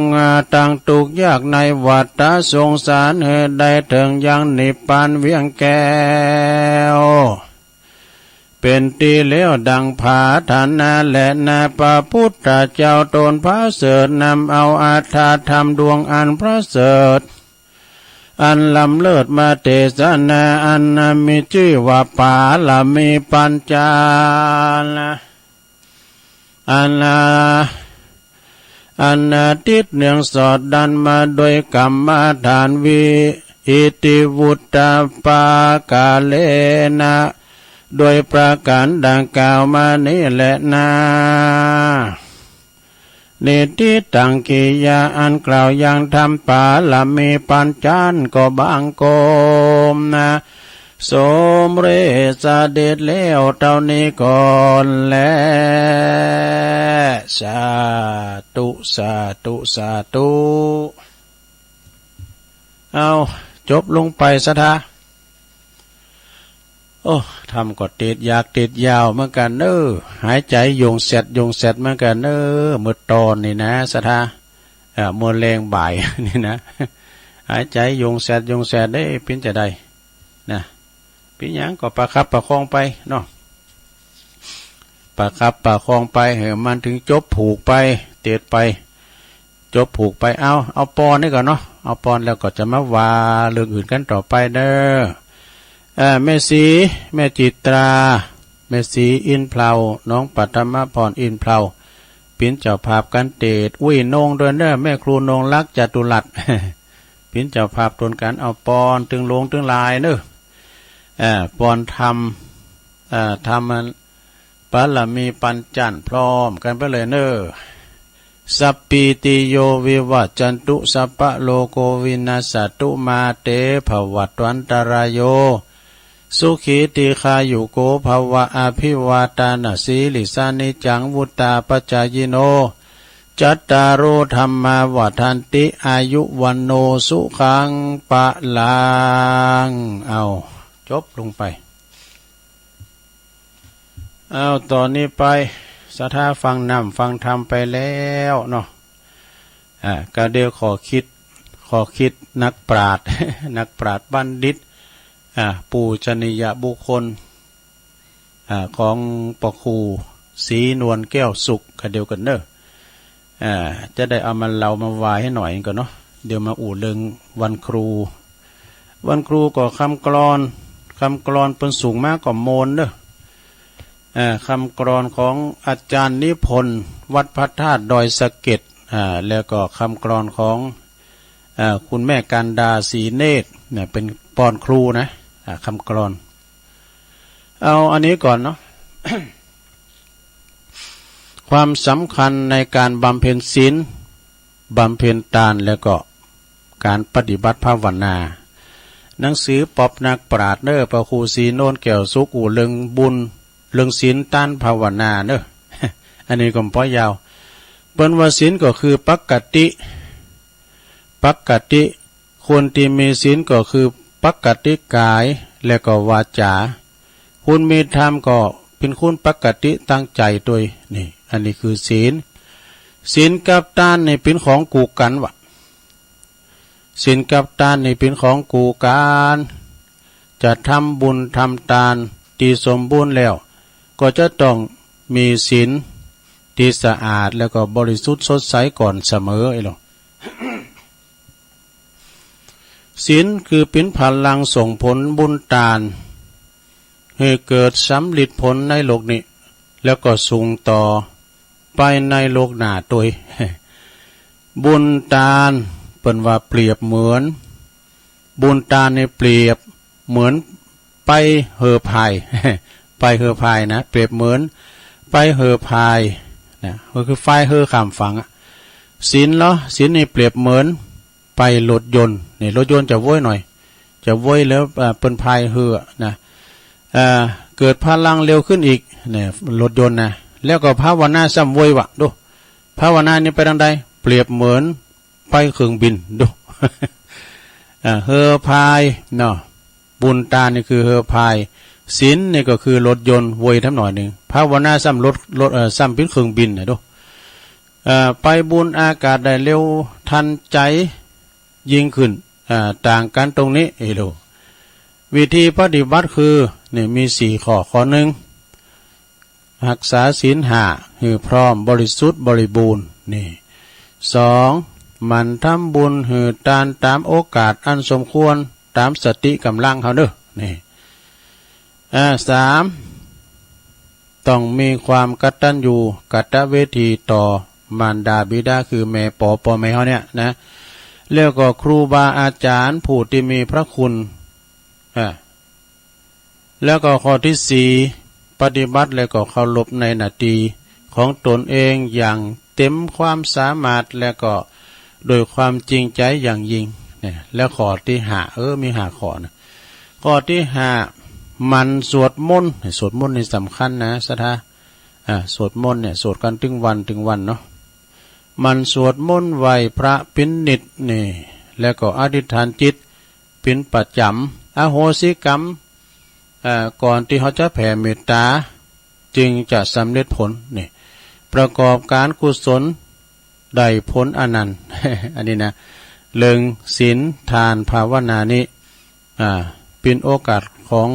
ตังตุ๊กข์ยากในวัฏสงสาร หื้อได้เถิงยังนิพพานเวียงแก้ว เป๋นตี้แล้วดังผาฐานะแลนา พระพุทธเจ้าต๋นประเสริฐ นำเอาอัตถธรรมดวงอันประเสริฐ อันล้ำเลิศมาเตสนา อันมีจื้อว่าปารมีปัญจานะ อัน อันติดเนื่องสอดดั้นมาโดยกรรมฐานวิ อิติวุตตปาการะนะ โดยประก๋านดังกล่าวมานี้แลนา นิฏฐิตัง กิริยาอันกล่าวยังธรรมปารมีปัญจันก็บังคมนะ สมเร็จเสด็จแล้วเต้านี้ก่อนแล สาธุ สาธุ สาธุ เอา จบลงไปศรัทธา โอ้ ธรรมก็ติดยากติดยาวเหมือนกั๋นเน้อ หายใจ๋หยุ่งแสดหยุ่งแสดเหมือนกั๋นเน้อ เมื่อตอนนี้นะศรัทธา เอ่อ เมื่อแลงบ่ายนี่นะ หายใจ๋หยุ่งแสดหยุ่งแสด เอ๊ะ เป๋นจาใดนะ เป๋นหยังก็ประคับประคองไปเนาะ ประคับประคองไป หื้อมันเถิงจบผูกไป เตดไป จบผูกไป เอา เอาปอนนี้ก่อนเนาะ เอาปอนแล้วก็จะมาว่าเรื่องอื่นกั๋นต่อไปเน่อ เอ่อ แม่ศรี แม่จิตรา แม่ศรีอินทร์เพลา น้องปัทมพรอินทร์เพลา เป๋นเจ้าภาพก๋านเตสน์ อุ้ยนงด้วยเน่อ แม่ครูนงรัก จตุรัส เป๋นเจ้าภาพตนก๋านเอาปอน ตึงหลวงตึงหลายเน่อ เอ่อ ปอนธรรม เอ่อ ธรรมะ บารมีปัญจันทร์ พร้อมกั๋นไปเลยเน่อ สัปปีติโยวิวัจจันตุ สัพพะโรโควินัสสะตุ มาเตภวัตวันตะราโย สุขีตีฆายุโกภะวะ อะภิวาทานะสีลิสสะ นิจจังวุตตาปะจายิโน จัตตาโรธัมมาวัฑฒันติ อายุวัณโณสุขังพะลัง เอา จบลงไป เอา ต๋อนนี้ไป ศรัทธาฟังน้ำฟังธรรมไปแล้วเนาะ อ่า ก็เดี๋ยวขอคิด ขอคิดนักปราชญ์ นักปราชญ์บัณฑิต อ่า ปูชนียบุคคล อ่า ของพระครูศรีนวลแก้วสุข ก็เดียวกั๋นเน่อ อ่า จะได้เอามาเล่ามาว่าหื้อหน่อยก่อนเนาะ เดี๋ยวมาอู้เรื่องวันครู วันครูก็กำกลอน กำกลอนเปิ้นสูงมาก็โมนเน่อ อ่า กำกลอนของอาจารย์นิพนธ์ วัดพระธาตุดอยสะเก็ด อ่า แล้วก็กำกลอนของ อ่า คุณแม่กันดา ศรีเนตร เนี่ย เป๋นปอนครูนะ อ่า กำกลอน เอาอันนี้ก่อนเนาะ ความสำคัญในการบำเพ็ญศีล บำเพ็ญตาน แล้วก็การปฏิบัติภาวนา หนังสือปอบนักปราชญ์เน่อ พระครูศรีนวลแก้วสุข อู้เรื่องบุญ เรื่องศีล ตาน ภาวนาเน่อ อันนี้ก็บ่ยาว เปิ้นว่าศีลก็คือปกติ ปกติ คนตี้มีศีลก็คือปกติก๋ายและก็วาจ๋า คนมีธรรมก็เป๋นคนปกติตางใจ๋ตวย นี่ อันนี้คือศีล ศีลกับตานนี่เป๋นของกู้กั๋นวะ ศีลกับตานนี่เป๋นของกู้กั๋น จะทำบุญทำตานตี้สมบูรณ์แล้ว ก็จะต้องมีศีลตี้สะอาดแล้วก็บริสุทธิ์สดใสก่อนเสมอ ไอ้หลอ ศีลคือเป๋นพลังส่งผลบุญตาน หื้อเกิดสำริดผลในโลกนี้ แล้วก็ส่งต่อไปในโลกหน้าตวย บุญตานเปิ้นว่าเปรียบเหมือน บุญตานนี่เปรียบเหมือนไปเฮอพาย ไปเฮอพายนะ เปรียบเหมือนไปเฮอพายนะ ก็คือพายเฮอข้ามฝั่งอะ ศีลเหรอ ศีลนี่เปรียบเหมือนไปรถยนต์ นี่รถยนต์จะว้วยหน่อย จะว้วยแล้ว เอ่อ เปิ้นพายเฮอนะ เอ่อ เกิดพลังเร็วขึ้นอีก เนี่ย รถยนต์นะ แล้วก็ภาวนาซ้ำว้วยวะ ดู ภาวนานี่ไปตางใด เปรียบเหมือนไปเครื่องบิน ดู อ่า เฮอพายเนาะ บุญตานนี่คือเฮอพาย ศีลนี่ก็คือรถยนต์ ว้วยทำหน่อยนึ่ง ภาวนาซ้ำรถ รถ เอ่อ ซ้ำเป๋นเครื่องบินนะ ดู เอ่อ ไปบุญอากาศได้เร็วทันใจ๋ยิ่งขึ้น อ่า ต่างกั๋นตรงนี้ ไอ้หลอ วิธีปฏิบัติคือ นี่มีสี่ข้อ ข้อนึ่ง ฮักษาศีลห้าหื้อพร้อมบริสุทธิ์บริบูรณ์ นี่ สอง หมั่นทำบุญหื้อตานต๋ามโอกาสอันสมควรต๋ามสติก๋ำลังเฮาเน่อ นี่ อ่า สาม ต้องมีความกตัญญูกตเวทีต่อมารดาบิดา คือแม่ป๋อ ป้อแม่เฮาเนี่ยนะ แล้วก็ครูบาอาจ๋ารย์ผู้ตี้มีพระคุณ อ่า แล้วก็ข้อตี้สี่ ปฏิบัติแล้วก็เคารพในหน้าตี้ของตนเองอย่างเต็มความสามารถ แล้วก็ด้วยความจริงใจ๋อย่างยิ่ง เนี่ย แล้วข้อตี้ห้า เออ มีห้าข้อนะ ข้อตี้ห้า หมั่นสวดมนต์ สวดมนต์นี่สำคัญนะ ศรัทธา อ่า สวดมนต์เนี่ย สวดกั๋นตึงวันตึงวันเนาะ หมั่นสวดมนต์ไหว้พระเป๋นนิตย์ นี่ แล้วก็อธิษฐานจิตเป๋นประจ๋ำ อโหสิกรรม เอ่อ ก่อนตี้เฮาจะแผ่เมตต๋า จึงจะสำเร็จผล นี่ ประกอบก๋านกุศลได้ผลอนันต์ อันนี้นะ เรื่องศีล ตาน ภาวนานี้ อ่า เป๋นโอกาสของ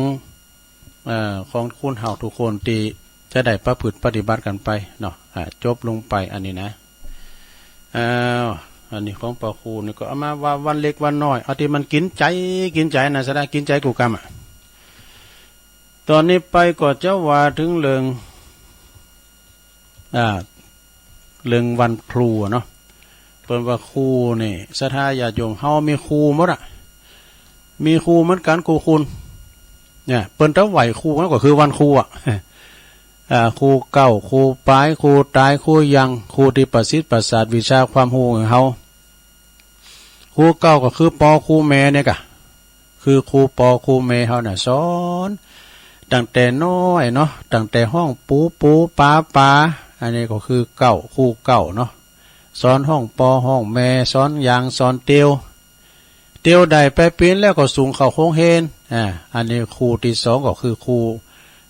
เอ่อ ของคนเฮาทุกคนตี้จะได้ประพฤติปฏิบัติกั๋นไปเนาะ อ่า จบลงไปอันนี้นะ อ้าว อันนี้ของป้อครูนี่ก็เอามาว่าวันเล็กวันน้อย เอาตี้มันกิ๋นใจ๋ กิ๋นใจ๋นะ สะดา กิ๋นใจ๋กู้กำอะ ต๋อนนี้ไปก็จะว่าเถิงเรื่อง อ่า เรื่องวันครูอะเนาะ เปิ้นว่าครูนี่ ศรัทธาญาติโยมเฮามีครูหมดอะ มีครูเหมือนกั๋น ครูคุณ เนี่ย เปิ้นจะไหว้ครู มันก็คือวันครูอะ อ่า ครูเก๊า ครูป๋าย ครูต๋าย ครูยัง ครูตี้ประสิทธิ์ประสาทวิชาความฮู้หื้อเฮา ครูเก๊าก็คือป้อครูแม่เนี่ยก่ะ คือครูป้อครูแม่เฮาน่ะ สอนตั้งแต่น้อยเนาะ ตั้งแต่ฮ้องปู๋ ปู๋ ป๋า ป๋า อันนี้ก็คือเก๊า ครูเก๊าเนาะ สอนฮ้องป้อฮ้องแม่ สอนยาง สอนเตียว เตียวได้ไปปี๋นแล้วก็ส่งเข้าโฮงเฮียน อ่า อันนี้ครูตี้สองก็คือครู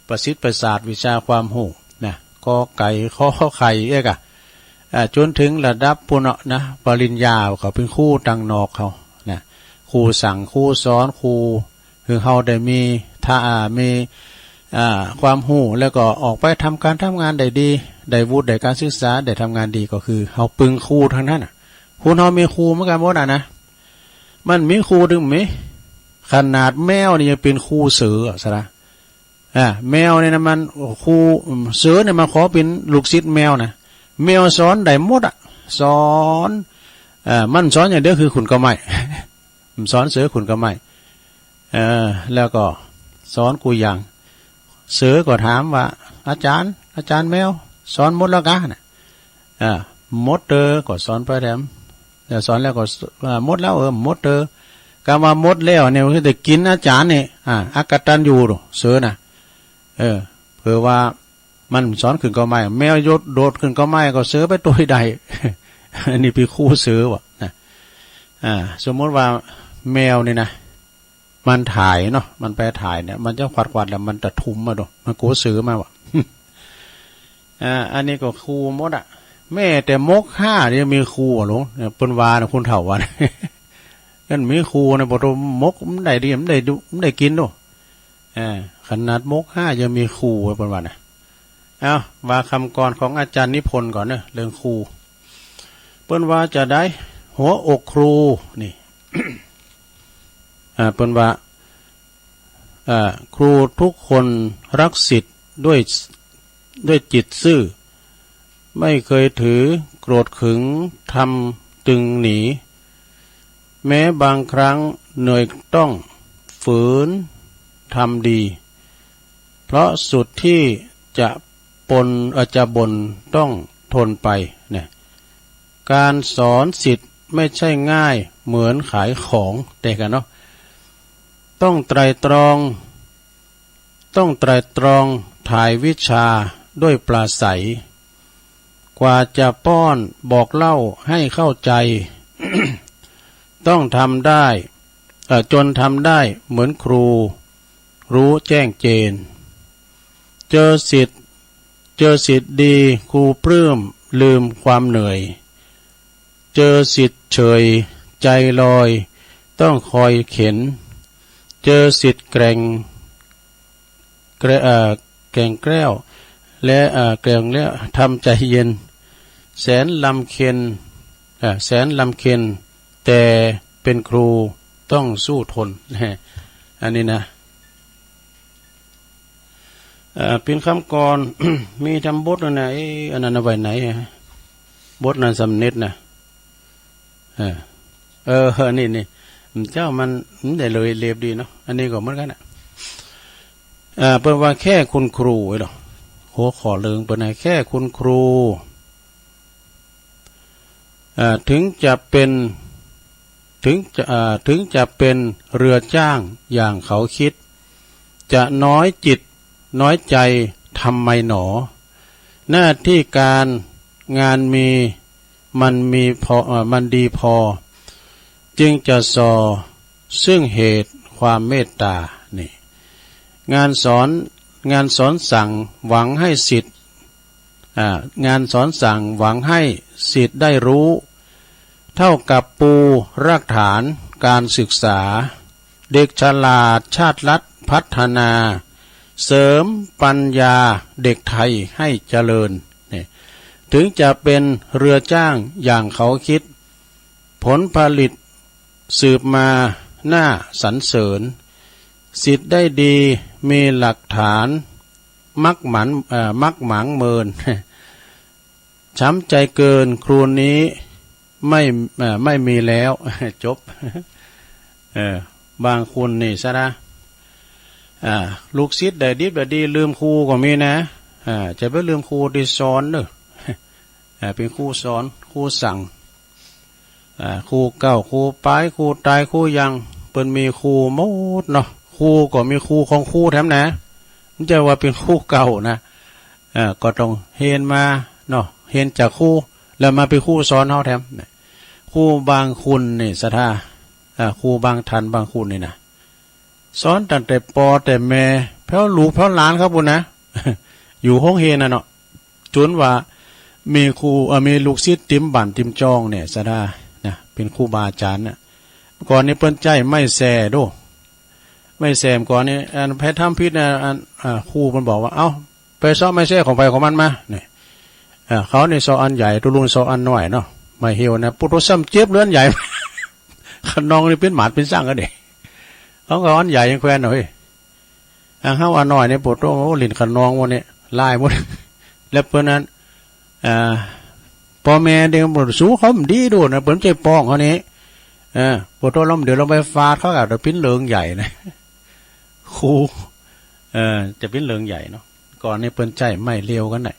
ประสิทธิ์ประสาทวิชาความฮู้นะ กอไก่ ขอไข่ เอ๊ะก่ะ อ่า จ๋นเถิงระดับปู้นเนาะนะ ปริญญา เขาเป๋นครูตางนอกเขานะ ครูสั่ง ครูสอน ครูหื้อเฮาได้มี ถ้า อ่า มี อ่า ความฮู้ แล้วก็ออกไปทำก๋านทำงานได้ดี ได้วุฒิ ได้ก๋านศึกษา ได้ทำงานดี ก็คือเฮาปึงครูตังนั้นน่ะ คนเฮามีครูเหมือนกั๋นหมดอะนะ มันมีครูตึงมี ขนาดแมวนี่ยังเป๋นครูเสืออะ สะดา อ่า แมวนี่นะมัน ครู เสือนี่มันขอเป๋นลูกศิษย์แมวนะ แมวสอนได้หมดอะ สอน เอ่อ มันสอนอย่างเดียวคือขุนเก๊าไม้ มันสอนเสือขุนเก๊าไม้ เอ่อ แล้วก็สอนกู้อย่าง เสือก็ถามว่า อาจ๋ารย์ อาจ๋ารย์แมว สอนหมดแล้วกา น่ะ อ่า หมดเต๊อะ ก็สอนไปแถม แล้วสอนแล้วก็ อ่า หมดแล้ว เออ หมดเต๊อะ กำว่าหมดแล้วเนี่ย มันก็ได้กิ๋นอาจ๋ารย์นี่ อ่า อกตัญญู เสือน่ะ เออ เผื่อว่ามันสอนขึ้นเก๊าไม้ แมวโยด โดดขึ้นเก๊าไม้ก็เสือไปโตยได้ อันนี้เป๋นครูเสือวะนะ อ่า สมมุติว่าแมวนี่นะ มันถ่ายเนาะ มันไปถ่ายเนี่ย มันจะขวัดๆ แล้วมันตะทุมมาดู มันกั๋วเสือมาว่ะ อ่า อันนี้ก็ครูหมดอะ แม้แต่มกฮายังมีครูอะหลวง เนี่ย เปิ้นว่านะ คนเฒ่าว่านะ นั่นมีครูนะ บ่ต้องมก มันได้ดี มันได้ดู มันได้กิ๋นดู อ่า ขนาดมกฮายังมีครู เปิ้นว่านะ เอ้า ว่าคำกลอนของอาจ๋ารย์นิพนธ์ก่อนเนาะ เรื่องครู เปิ้นว่าจาใด หัวอกครูนี่ อ่า เปิ้นว่า อ่า ครูทุกคนรักศิษย์ด้วย ด้วยจิตซื่อ ไม่เคยถือโกรธเคืองทำตึงหนี แม้บางครั้งเหนื่อยต้องฝืนทำดี เพราะสุดที่จะปน เอ่อ จะบ่นต้องทนไป เนี่ย การสอนศิษย์ไม่ใช่ง่ายเหมือนขายของ เต๊อะก่ะเนาะ ต้องไตร่ตรอง ต้องไตร่ตรองถ่ายวิชาด้วยปราศรัย กว่าจะป้อนบอกเล่าให้เข้าใจ ต้องทำได้ เอ่อ จนทำได้เหมือนครู รู้แจ้งเจน เจอศิษย์ เจอศิษย์ดีครูปลื้มลืมความเหนื่อย เจอศิษย์เฉยใจลอยต้องคอยเข็น เจอศิษย์แกร่ง แกร่ เอ่อ แกร่งแกล้ว และ เอ่อ แกร่งแล้วทำใจเย็น แสนลำเค็ญ เอ่อ แสนลำเค็ญ แต่เป็นครูต้องสู้ทน อันนี้นะ เอ่อ เป๋นคำกลอน มีต๋ามบทนั่นนะ เอ๊ะ อันนั้นเอาไว้ไหนอะ บทนั้นสำเร็จนะ เออ เออ นี่ นี่ เจ้ามัน มันได้เลยเรียบดีเนาะ อันนี้ก็เหมือนกั๋นนะ เอ่อ เปิ้นว่าแค่คุณครู เอ้ยเหรอ หัวข้อเรื่องเปิ้นนะ แค่คุณครู เอ่อ ถึงจะเป็น ถึงจะ เอ่อ ถึงจะเป็นเรือจ้างอย่างเขาคิด จะน้อยจิตน้อยใจทำไมหนอ หน้าที่การงานมี มันมีพอ เอ่อ มันดีพอ จึงจะส่อซึ่งเหตุความเมตตา นี่ งานสอน งานสอนสั่งหวังให้ศิษย์ อ่า งานสอนสั่งหวังให้ศิษย์ได้รู้ เท่ากับปูรากฐานการศึกษา เด็กฉลาดชาติรัฐพัฒนา เสริมปัญญาเด็กไทยให้เจริญ นี่ ถึงจะเป็นเรือจ้างอย่างเขาคิด ผลผลิตสืบมาน่าสรรเสริญ ศิษย์ได้ดีมีหลักฐาน มักหมัน เอ่อ มักหมางเมิน ช้ำใจเกิน ครูนี้ไม่ เอ่อ ไม่มีแล้ว จบ เออ บางคนนี่ซะนะ อ่า ลูกศิษย์ได้ดิบได้ดีลืมครูก็มีนะ อ่า จะไปลืมครูตี้สอนเน่อ อ่า เป๋นครูสอน ครูสั่ง อ่า ครูเก่า ครูป๋าย ครูต๋าย ครูยัง เปิ้นมีครูหมดเนาะ ครูก็มีครูของครูแถมนะ บ่ใจ้ว่าเป๋นครูเก่านะ อ่า ก็ต้องเฮียนมาเนาะ เฮียนจากครู แล้วมาเป๋นครูสอนเฮาแถม ครูบางคนนี่ศรัทธา อ่า ครูบางท่านบางคนนี่นะ สอนตั้งแต่ป้อแต่แม่ แผวลูกแผวหลานเขาปู้นนะ อยู่โฮงเฮียนน่ะเนาะ จ๋นว่ามีครู เอ่อ มีลูกศิษย์เต็มบ้านเต็มจ่องเนี่ยศรัทธานะ เป๋นครูบาอาจ๋ารย์น่ะ ก่อนนี้เปิ้นใจ๊ไม้แส้โด้ ไม้แส้ก่อนนี้ อันใผทำผิดนะ อัน อ่า ครูเปิ้นบอกว่า เอ้า ไปเซาะไม้แส้ของใผของมันมา นี่ อ่า เขานี่เซาะอันใหญ่ ตุ๊ลุงเซาะอันน้อยเนาะ ไม้เฮวนะ ปุโตซ้ำเจ็บเลือดใหญ่ คะนองนี่เป๋นหมาดเป๋นสังกั๋นเด้ ของเขาอันใหญ่ยังแควนเนาะเฮ้ย อันเฮาอันน้อยนี่ปุโต โอ้ หลิ้นคะนองหมดนี่ ลายหมด แล้วเปิ้นนั้น อ่า ป้อแม่เด็กมันสู้เขาบ่ดีโดดนะ เปิ้นบ่ใจ้ป้องเขานี่ เออ ปุโตลมเดี๋ยวลงไปฟาดเขาก็จะเป๋นเรื่องใหญ่นะ ครู เออ จะเป๋นเรื่องใหญ่เนาะ ก่อนนี้เปิ้นใจ๊ไม้เฮวกั๋นน่ะ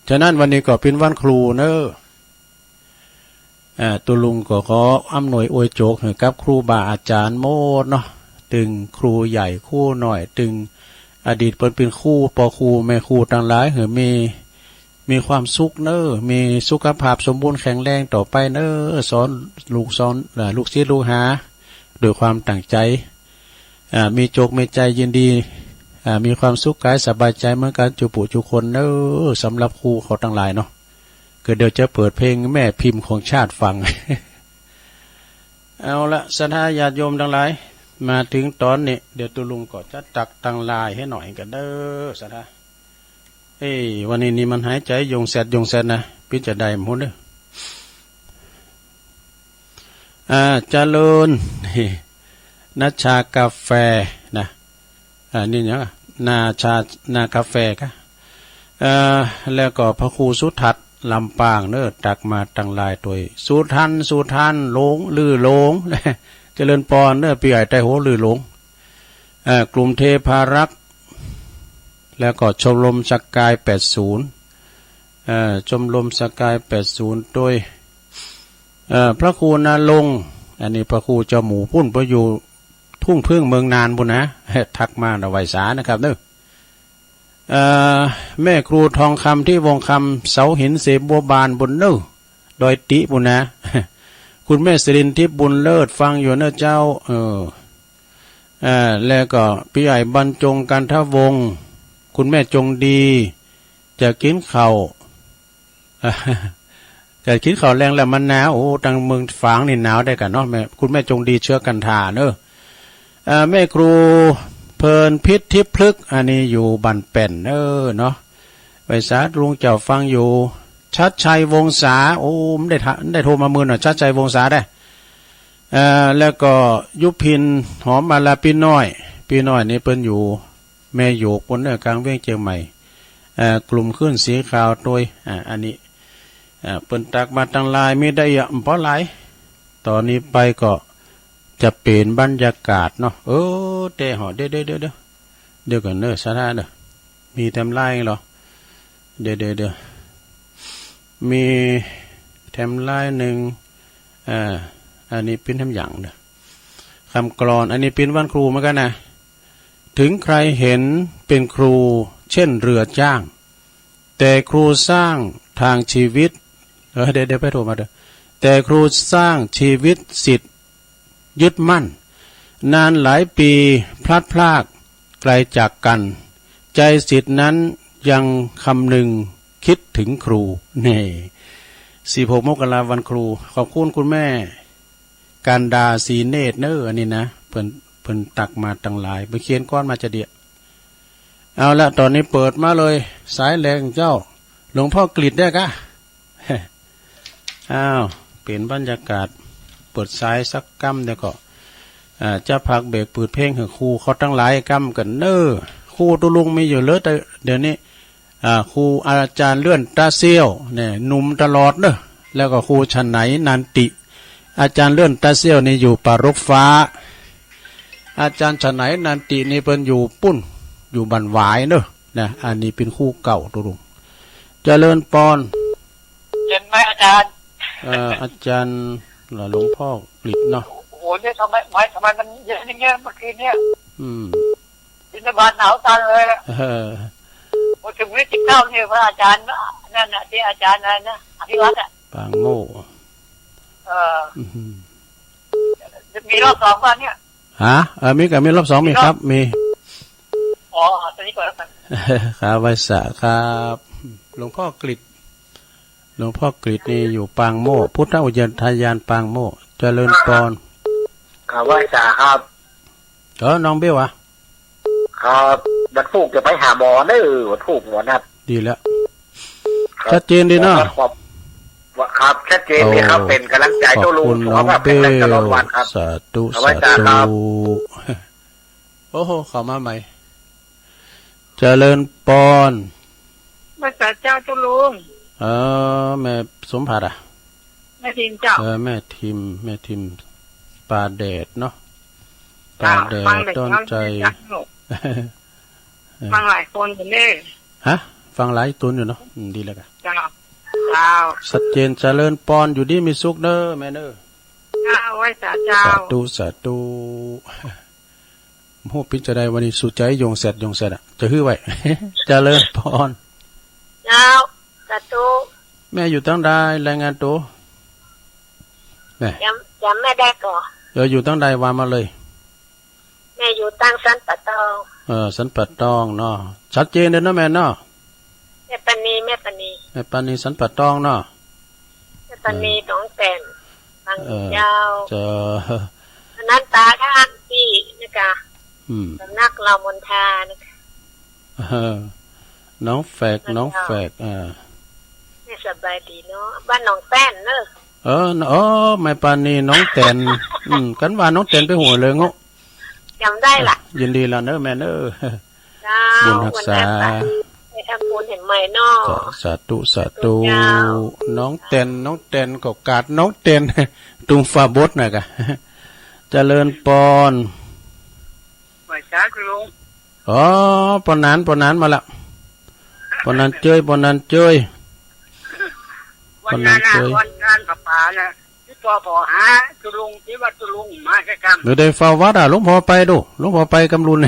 ฉะนั้นวันนี้ก็เป๋นวันครูเนาะ อ่า ตุ๊ลุงก็ขออำนวยอวยโจกหื้อกับครูบาอาจ๋ารย์หมดเนาะ ตึงครูใหญ่ครูน้อย ตึงอดีตเปิ้นเป๋นครู ป้อครูแม่ครูตังหลาย หื้อมี มีความสุขเนาะ มีสุขภาพสมบูรณ์แข็งแรงต่อไปเนาะ สอนลูกสอน เอ่อ ลูกศิษย์ลูกหา ด้วยความตั้งใจ๋ อ่า มีโจกมีใจ๋ยินดี อ่า มีความสุขก๋ายสบายใจ๋เหมือนกั๋นจุปุจุคนเนาะ สำหรับครูเขาตังหลายเนาะ ก็เดี๋ยวจะเปิดเพลงแม่พิมพ์ของชาติฟัง เอาละ ศรัทธาญาติโยมตังหลาย มาเถิงต๋อนนี้ เดี๋ยวตุ๊ลุงก็จะตักตังลายหื้อหน่อยกั๋นเนาะ ศรัทธา เอ้ย วันนี้นี่มันหายใจ๋หย่งแซดหย่งแซดนะ เป๋นจาใดบ่ฮู้เนาะ อ่า เจริญ นัชชากาแฟนะ อ่า นี่หยังอะ นาชา นากาแฟกะ เอ่อ แล้วก็พระครูสุทัศน์ลำปางเนาะ ตักมาตังลายตวย สุทัน สุทัน หลง ลือหลง เจริญปอนเนาะ ปี้ใหญ่ไต้หัวลือหลง เอ่อ กลุ่มเทพารักษ์ แล้วก็ชมรมสกายแปดศูนย์ เอ่อ ชมรมสกายแปดศูนย์ ตวย เอ่อ พระครูณรงค์ อันนี้พระครูเจ้าหมู่ปุ้น ไปอยู่ทุ่งผึ้งเมืองน่านปุ้นนะ ทักมานะ ไหว้สานะครับเนาะ เอ่อ แม่ครูทองคำ ทิพย์วงศ์คำ เสาหินเสบัวบานปุ้นเนาะ ดอยติปุ้นนะ คุณแม่สิรินทิพย์บุญเลิศ ฟังอยู่เนาะเจ้า เออ เอ่อ แล้วก็ปี้ใหญ่บรรจง กันทวงศ์ คุณแม่จงดี จะกิ๋นข้าว จะกิ๋นข้าวแลงแล้วมันหนาว โอ้ ตังเมืองฝางนี่หนาวได้กั๋นเนาะ แม่ คุณแม่จงดี เชื้อกันทาเนาะ เอ่อ แม่ครูเพลินพิษทิพย์พฤกษ์ อันนี้อยู่บ้านแป้นเนาะ ไหว้สาตุ๊ลุงเจ้าฟังอยู่ ชัดชัยวงศา โอ้ มันได้ทะ มันได้โทรมาเมินหน่อย ชัดชัยวงศาได้ เอ่อ แล้วก็ยุพิน หอมมาลา ปี้น้อย ปี้น้อยนี่เปิ้นอยู่แม่โหยกปุ้นเนาะ ก๋างเวียงเจียงใหม่ เอ่อ กลุ่มคลื่นสีขาวตวย อ่า อันนี้ อ่า เปิ้นตักมาตังลาย มีได้อะ บ่หลาย ต๋อนนี้ไปก็จะเป๋นบรรยากาศเนาะ เออ แต่เหาะ เดี๋ยว เดี๋ยว เดี๋ยว เดี๋ยวก่อนเนาะ ศรัทธาเนาะ มีแถมลายเหรอ เดี๋ยว เดี๋ยว เดี๋ยว มีแถมลายนึ่ง อ่า อันนี้เป๋นแถมหยังเนาะ กำกลอน อันนี้เป๋นวันครูเหมือนกั๋นนะ ถึงใครเห็นเป็นครูเช่นเรือจ้าง แต่ครูสร้างทางชีวิต เออ เดี๋ยว เดี๋ยวไปโทรมาเด้อ แต่ครูสร้างชีวิตศิษย์ยึดมั่น นานหลายปีพลัดพรากไกลจากกัน ใจศิษย์นั้นยังคำนึงคิดถึงครู นี่ สิบหก มกราวันครู ขอบคุณคุณแม่ กันดา ศรีเนตรเนาะ อันนี้นะ เปิ้น เปิ้นตักมาตังลาย เปิ้นเขียนกลอนมาจะเดีย เอาละ ต๋อนนี้เปิดมาเลย สายแลงเจ้า หลวงพ่อกฤษเนี่ยกะ อ้าว เปลี่ยนบรรยากาศ เปิดสายสักกำเดียวก่อ อ่า จะพักเบรกเปิดเพลงหื้อครูเขาตังหลายกำก่อนเน่อ ครูตุ๊ลุงมีอยู่เหลือแต่เดี๋ยวนี้ อ่า ครูอาจารย์เลื่อนตาเซี่ยวเนี่ย หนุ่มตลอดเน่อ แล้วก็ครูฉะไหนนันติ อาจารย์เลื่อนตาเซี่ยวนี่อยู่ป่ารกฟ้า อาจารย์ฉะไหนนันตินี่เปิ้นอยู่ปุ้น อยู่บ้านหวายเน่อ นะ อันนี้เป๋นครูเก่าตุ๊ลุง เจริญปอน เย็นไหมอาจารย์ เอ่อ อาจารย์ หลวงพ่อกฤษเนาะ โอ้โห เนี่ยทำไม ทำไมมันเย็นอย่างเงี้ยเมื่อคืนเนี่ย อืม บิณฑบาตหนาวตันเลยอะ เออ พอถึงวันที่สิบเก้าเนี่ย พระอาจารย์นั่นน่ะ ที่อาจารย์อะไรนะ อภิวัฒน์อะ ปางโมกข์ เออ อืม จะมีรอบสองป่ะเนี่ย ฮะ เออ มีกะ มีรอบสอง มีครับ มี อ๋อ เอาตัวนี้ก่อนแล้วกัน ครับ ไหว้สาครับ หลวงพ่อกฤษ หลวงพ่อกฤษนี่อยู่ปางโมกข์ พุทธอุทยานปางโมกข์ เจริญปอน ครับ ไหว้สาครับ เออ น้องเบลอะ ครับ วันพูกจะไปหาหมอเน่อ วันพูกหมอนัด ดีแล้ว ครับ ชัดเจนดีเนาะ ครับ ครับ ชัดเจนดีครับ โอ้ เป๋นก๋ำลังใจ๋ตุ๊ลุง ขอบคุณ สุขภาพแข็งแรงตลอดวันครับ น้องเบล สาธุ เอาไว้ สาธุ จ้าครับ โอ้โห เข้ามาใหม่ เจริญปอน ไหว้สาเจ้าตุ๊ลุง เออ แม่สมผัสอะ แม่ทิมเจ้า เออ แม่ทิม แม่ทิม ป่าแดดเนาะ ป่าแดด อ่า ฟังแดด ต้อนใจ๋ ฟังหลายคนอยู่เน่อ ฮะ ฟังหลายคนอยู่เนาะ อืม ดีแล้วกะ เจ้า เจ้า ชัดเจน เจริญปอน อยู่ดีมีสุขเน่อแม่เน่อ เจ้า ไหว้สาเจ้า สาธุ สาธุ โห เป๋นจาใดวันนี้ สุดใจ๋ โยงแสด โยงแสดอะ จะหื้อไหว้ เจริญปอน เจ้า สาธุ แม่อยู่ตังใด รายงานตั๋ว แม่ จ๋ำ จ๋ำแม่ได้ก่อ เออ อยู่ตังใด ว่ามาเลย แม่อยู่ตังสันป่าตอง เออ สันป่าตองเนาะ ชัดเจนเลยเนาะแม่เนาะ แม่ปานี แม่ปานี แม่ปานี สันป่าตองเนาะ แม่ปานี เออ หนองแต้น บาง เออ เจ้า เจ้า อันนั้นตาข้างตี้นี่กะ อืม สำนักเหล่ามนทานะคะ เออ หนองแฝก เจ้า หนองแฝก อ่า แม่สบายดีเนาะ บ้านหนองแต้นเน่อ เออ เออ แม่ปานี หนองแต้น อืม กั๋นว่าหนองแต้นไปหัวเลยเงาะ จ๋ำได้ละ อ่ะ ยินดีละเน่อแม่เน่อ เจ้า บุญฮักษา วันแม่ปานี ไปทำบุญแห่งใหม่เนาะ สา สาธุ สาธุ เจ้า หนองแต้น หนองแต้น ก็กาดหนองแต้น ตุงฟ้าบดน่ะกะ เจริญปอน ไหว้สาตุ๊ลุง อ๋อ ปอหนาน ปอหนานมาละ ปอหนานเจ้ย ปอหนานเจ้ย วันนั้นน่ะ ปอหนานเจ้ย วันงานประปาน่ะ ตี้ปอผ่อหาตุ๊ลุง ตี้ว่าตุ๊ลุงมาใก้กำ เดี๋ยวได้เฝ้าวัดอะ หลวงพ่อไปดู หลวงพ่อไปกำลุน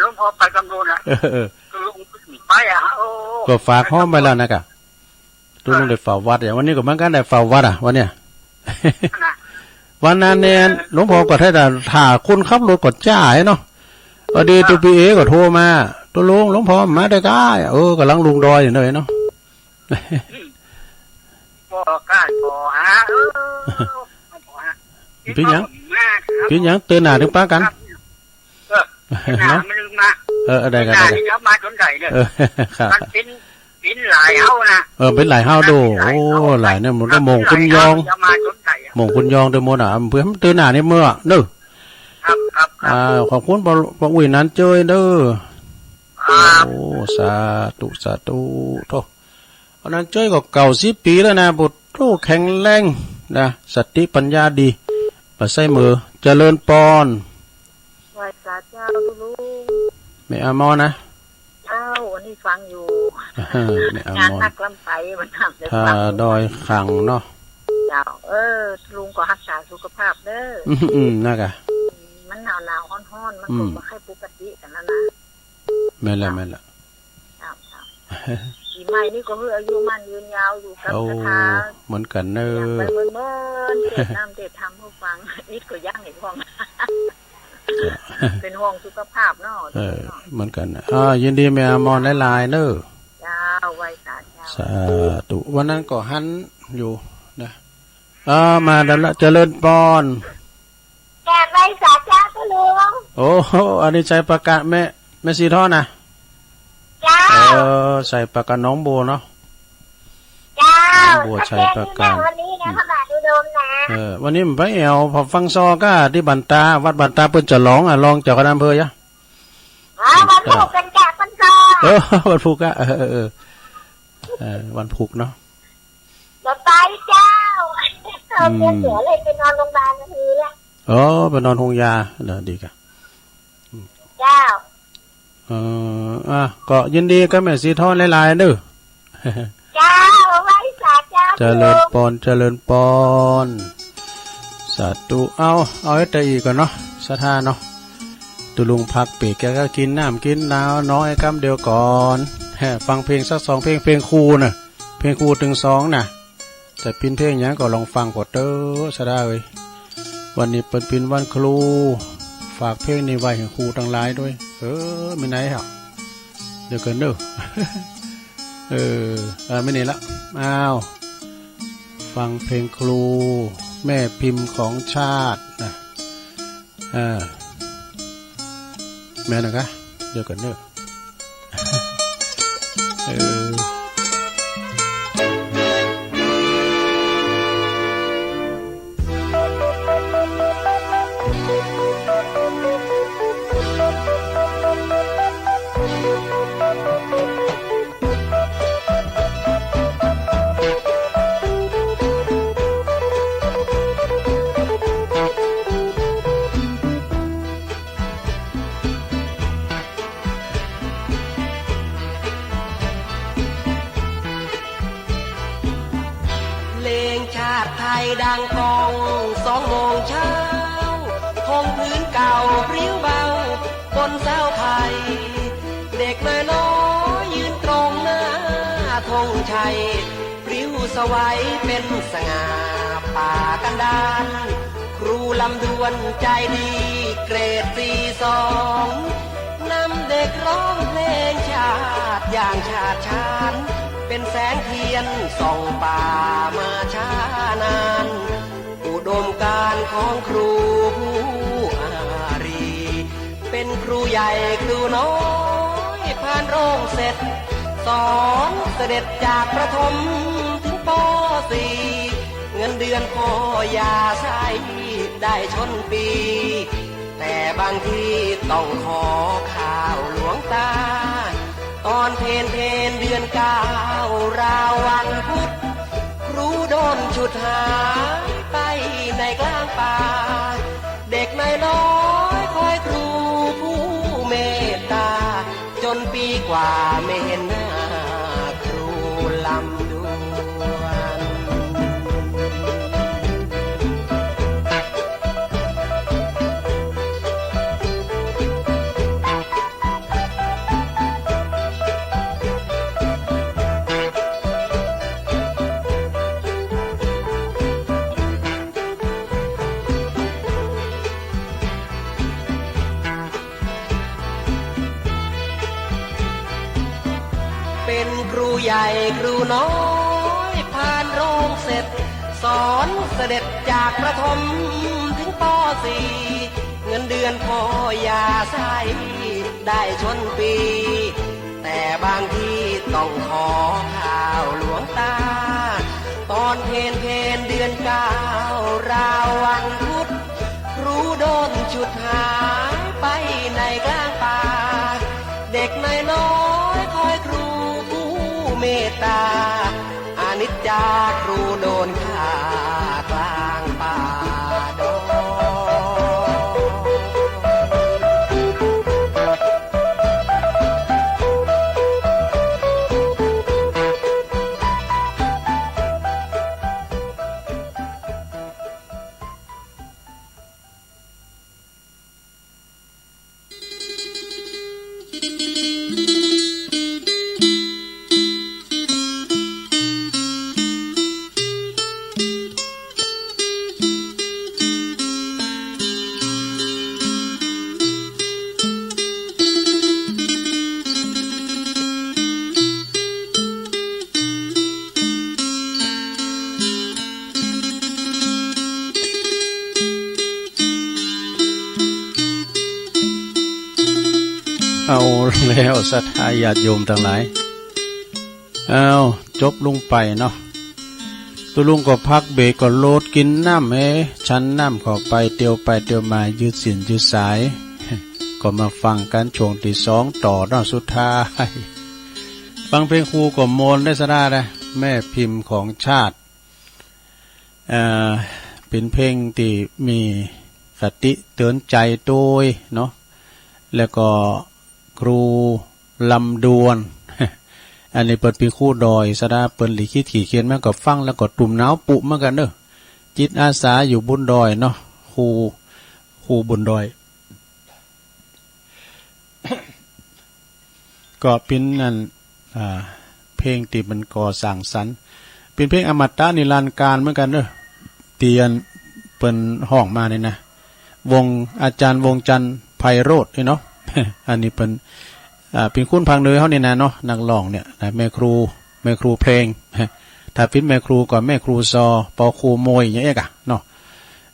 หลวงพ่อไปกำลุนอะ เออ เออ ตุ๊ลุงไปอะ โอ้ ก็ฝากฮ้อมไปแล้วนะกะ ตุ๊ลุงได้เฝ้าวัดอย่าง วันนี้ก็เหมือนกั๋น ได้เฝ้าวัดอะ วันเนี้ย วันนั้นเนี่ย หลวงพ่อก็ถ้า ถ้าคนขับรถก็จ้าเนาะ พอดีตุ๊ปีเอก็โทรมา ตุ๊ลุง หลวงพ่อมาได้ก้า เออ ก๋ำลังลงดอยอยู่เน่อเนาะ ก็กล้าขอหา เออ ขอหา เป๋นหยัง มาครับ เป๋นหยัง เตินหน้าตึงปะกั๋น ครับ เออ เนาะ หน้ามันลืมมา เออ เออ ได้ ได้ ได้ เดี๋ยวมาสนใจเน่อ เออ ครับ มันเป๋น เป๋นหลายเฮานะ เออ เป๋นหลายเฮาดู หลายเฮา โอ้ หลายเนี่ย มันก็ ครับ หม่งคุณยอง หลายเฮา เดี๋ยวมาสนใจอะ หม่งคุณยองเต็มหมดอะ เปื้อมันเตินหน้านี่เมื่อเน่อ ครับ ครับ ครับ อ่า ขอบคุณป้อ ป้ออุ้ยหนานเจ้ยเน่อ ครับ โอ้ สาธุ สาธุ โธ่ อันนั้นเจ้ยก็เก้าสิบปี๋แล้วนะ ปุโธ่ แข็งแรงนะ สติปัญญาดี บ่ใส่เหม่อ เจริญปอน ไหว้สาเจ้าตุ๊ลุง แม่อามอนนะ เจ้า อันนี้ฟังอยู่ เออ แม่อามอน งานนักล้ำไป มันทำได้ ท่า ฟังอยู่ ดอยขังเนาะ เจ้า เออ ลุงก็ฮักษาสุขภาพเน่อ อืม อืม นะกะ มันหนาวๆ ฮ้อนๆ มันก็ อืม บ่ค่อยปกติกั๋นแล้วนะ แม่นแล้ว แม่นแล้ว ครับ ครับ ปี๋ใหม่นี่ก็หื้ออายุมั่นยืนยาวอยู่กับ โอ้ ศรัทธา เหมือนกั๋นเน่อ อยากไปเมินๆ เตศน์น้ำเตศน์ธรรมหื้อฟัง อิดก็ยังอีกห้อง เป๋นห่วงสุขภาพเนาะ เออ เหมือนกั๋น อ่า ยินดีแม่อามอนหลายๆ เน่อ เจ้า ไหว้สาเจ้า สาธุ วันนั้นก็หันอยู่นะ อ่า มาแล้วละ เจริญปอน กราบไหว้สาเจ้าตุ๊ลุง โอ้โห อันนี้ใจ้ปะกะแม่ แม่สีทองนะ เจ้า โอ้ เออ สายปราการหนองบัวเนาะ เจ้า หนองบัว ก็ สายปราการ เจ๊งนะ วันนี้นะ อืม พระบาทอุดมนะ เออ วันนี้มันไปแอ่ว ผมฟังซอก้าตี้บันตา วัดบันตาเปิ้นจะลองอะ ลองเจ้าคณะอำเภอยะ อ๋อ วันพูกกั๋นจ้ะ ฟังซอ เออ วันพูกอะ เออ เออ เออ เออ วันพูกเนาะ บ่ไปเจ้า อืม เจ้าเสียเลย ไปนอนโรงพยาบาลคืนละ อ๋อ ไปนอนโฮงยา เออ ดีกะ เจ้า เออ อ่ะ ก็ยินดีกับแม่สีทองหลายๆ เด้อ เจ้า ไหว้สาเจ้า เจริญปอน เจริญปอน สาธุ เอา เอาไอ้ตะอีกก่อนเนาะ ศรัทธาเนาะ ตุ๊ลุงพักเป๋แกก็กิ๋นน้ำกิ๋นน้ำน้อยกำเดียวก่อน แห่ ฟังเพลงสักสองเพลง เพลงครูน่ะ เพลงครูตึงสองน่ะ จะปิ้นเพลงหยังก็ลองฟังก่อเต๊อะ ศรัทธาเอ้ย วันนี้เปิ้นปิ้นวันครู ฝากเพลงนี้ไว้หื้อครูตังหลายตวย เออ มีไหนเหรอ เดี๋ยวก่อนเด้อ เออ เออ มีไหนละ อ้าว ฟังเพลงครู แม่พิมพ์ของชาตินะ เออ แม่นนะกะ เดี๋ยวก่อนเด้อ เออ เพลงชาติไทยดังก้องสองโมงเช้า ธงผืนเก่าปลิวเบาบนเสาไทย เด็กน้อยๆ ยืนตรงหน้าธงชัย ปลิวสวัยเป็นสง่าป่ากันดาร ครูลำดวนใจดีเกรดสี่สอง นำเด็กร้องเพลงชาติอย่างชาติชาน เป็นแสงเทียนส่องป่ามาช้านาน อุดมการณ์ของครูผู้อารี เป็นครูใหญ่ครูน้อยผ่านโรงเสร็จ สอนเสด็จจากประถมถึง ป.สี่ เงินเดือนพ่ออย่าใช้ได้ชนปี แต่บางทีต้องขอข้าวหลวงตา ตอนเพลเพลเดือนเก้าราววันพุธ ครูโดนฉุดหายไปในกลางป่า เด็กน้อยๆ คอยครูผู้เมตตา จนปีกว่าไม่เห็นหน้าครูลำดวน เป็นครูใหญ่ครูน้อยผ่านโรงเสร็จ สอนเสด็จจากประถมถึง ป.สี่ เงินเดือนพ่ออย่าใช้ได้ชนปี แต่บางทีต้องขอข้าวหลวงตา ตอนเพลเพลเดือนเก้าราววันพุธ ครูโดนฉุดหายไปในกลางป่า เด็กน้อยๆ คอยครูผู้เมตตา อนิจจาครูโดนฆ่ากลางป่าดอย แล้วศรัทธาญาติโยมตังหลาย อ้าว จบลงไปเนาะ ตุ๊ลุงก็พักเบรกก็โลดกิ๋นน้ำ เอ้ ฉันน้ำเข้าไป เตียวไปเตียวมา ยืดเส้นยืดสาย ก็มาฟังกั๋นช่วงตี้สองต่อเนาะ สุดท้าย ฟังเพลงครูก็ม่วนได้สะดานะ แม่พิมพ์ของชาติ เอ่อ เป๋นเพลงตี้มีคติเตื๋อนใจ๋ตวยเนาะ แล้วก็ครูลำดวน อันนี้เปิ้นเป๋นครูดอยสะดา เปิ้นหลีขี้เกียจเขียน แม่ก็ฟังแล้วก็ตุ้มหนาวปุเหมือนกั๋นเนาะ จิตอาสาอยู่บนดอยเนาะ ครู ครูบนดอย ก็เป๋นอัน อ่า เพลงตี้มันก่อสร้างสรรค์ เป๋นเพลงอมตะนิรันดร์กาลเหมือนกั๋นเนาะ ตี้อันเปิ้นฮ้องมานี่นะ วง อาจ๋ารย์วงศ์จันทร์ไพโรจน์นี่เนาะ อันนี้เปิ้น อ่า เป๋นคนภาคเหนือเฮานี่นะเนาะ นักฮ้องเนี่ยนะ แม่ครู แม่ครูเพลง ถ้าเป๋นแม่ครูก็แม่ครูซอ ปอครูมวย อย่างเอี้ยก่ะเนาะ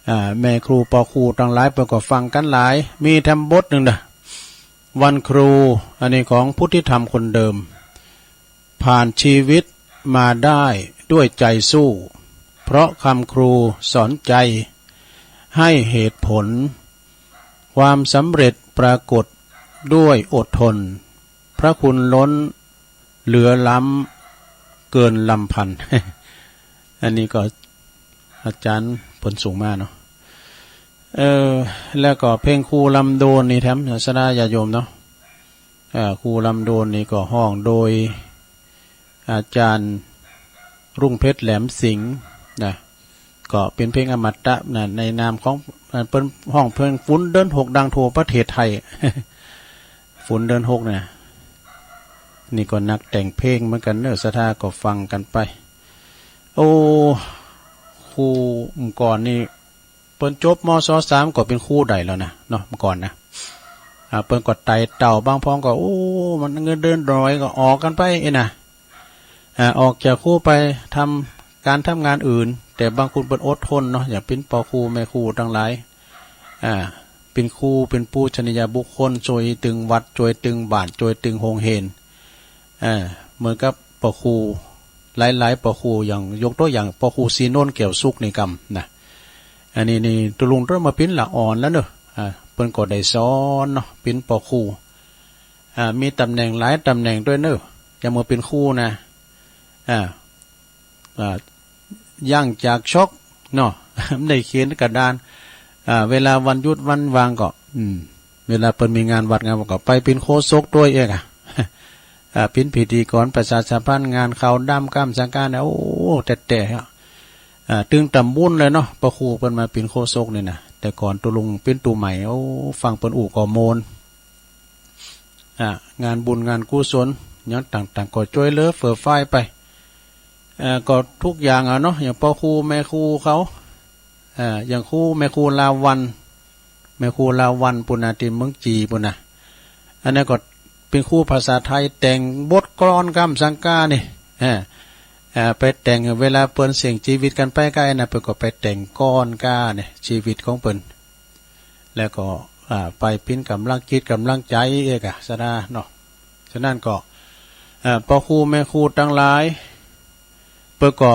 อ่า แม่ครูปอครูตังหลายเปิ้นก็ฟังกั๋นหลาย มีแถมบทนึ่งเนาะ วันครู อันนี้ของพุทธิธรรมคนเดิม ผ่านชีวิตมาได้ด้วยใจสู้ เพราะคำครูสอนใจให้เหตุผล ความสำเร็จปรากฏด้วยอดทน พระคุณล้นเหลือล้ำเกินลำพัน อันนี้ก็อาจ๋ารย์เปิ้นส่งมาเนาะ เออ แล้วก็เพลงครูลำดวนนี่แถมสะดาญาติโยมเนาะ เอ่อ ครูลำดวนนี่ก็ฮ้องโดยอาจ๋ารย์รุ่งเพชรแหลมสิงห์นะ ก็เป๋นเพลงอมตะนะ ในนามของ เอ่อ เปิ้นฮ้องเพลงฝนเดือนหกดังทั่วประเทศไทย ฝนเดือนหกนะ นี่ก็นักแต่งเพลงเหมือนกั๋นเนาะ ศรัทธาก็ฟังกั๋นไป โอ้ ครูเมื่อก่อนนี่ เปิ้นจบ ม.ศ. สาม ก็เป๋นครูได้แล้วนะ เนาะ เมื่อก่อนนะ อ่า เปิ้นก็ไต่เต้า บางพ่องก็ โอ้ มันเงินเดือนน้อยก็ออกกั๋นไปเอ้ยนะ อ่า ออกจากครูไปทำก๋านทำงานอื่น แต่บางคนเปิ้นอดทนเนาะ อย่างเป๋นปอครูแม่ครูตังหลาย อ่า เป๋นครู เป๋นปูชนียบุคคล จ้วยตึงวัด จ้วยตึงบ้าน จ้วยตึงโฮงเฮียน อ่า เหมือนกับปอครู หลายๆ ปอครู อย่างยกตั๋วอย่างปอครูศรีนนท์ แก้วสุข นี่กำนะ อันนี้นี่ตุ๊ลุงต้องมาเป๋นละอ่อนแล้วเนาะ อ่า เปิ้นก็ได้สอนเนาะ เป๋นปอครู อ่า มีต๋ำแหน่งหลายต๋ำแหน่งตวยเนาะ อย่างเมื่อเป๋นครูนะ อ่า อ่า ย่างจากชกเนาะ มันได้เขียนกระดาน อ่า เวลาวันหยุดวันว่างก็ อืม เวลาเปิ้นมีงานวัดงานว่าก็ไปเป๋นโฆษกตวยเองอะ อ่า เป๋นพิธีกรประชาสัมพันธ์งานขาวดำก้ามสังกานะ โอ้ แต๊ๆ อะ อ่า ตึงต๋ำบุญเลยเนาะ ปอครูเปิ้นมาเป๋นโฆษกนี่นะ แต่ก่อนตุ๊ลุงเป๋นตุ๊ใหม่ โอ้ ฟังเปิ้นอู้ก็ม่วน อ่า งานบุญงานกุศล อย่างต่างๆ ก็จ้วยเหลือเฟือเฟื้อไป เอ่อ ก็ทุกอย่างอะเนาะ อย่างปอครูแม่ครูเขา เอ่อ อย่างครูแม่ครูลาวัณ แม่ครูลาวัณปู้นนะ ตี้เมืองจีนปู้นนะ อันนั้นก็เป๋นครูภาษาไทย แต่งบทกลอนก้ามสังกานี่ เอ่อ เอ่อ ไปแต่ง เวลาเปิ้นเสี้ยงจีวิตกั๋นไปก้าอันนั้น เปิ้นก็ไปแต่งกลอนก้าเนี่ย จีวิตของเปิ้น แล้วก็ อ่า ไปเป๋นก๋ำลังจิตก๋ำลังใจ๋เองอะ ศรัทธาเนาะ ฉะนั้นก็ เอ่อ ปอครูแม่ครูตังหลาย เปิ้นก็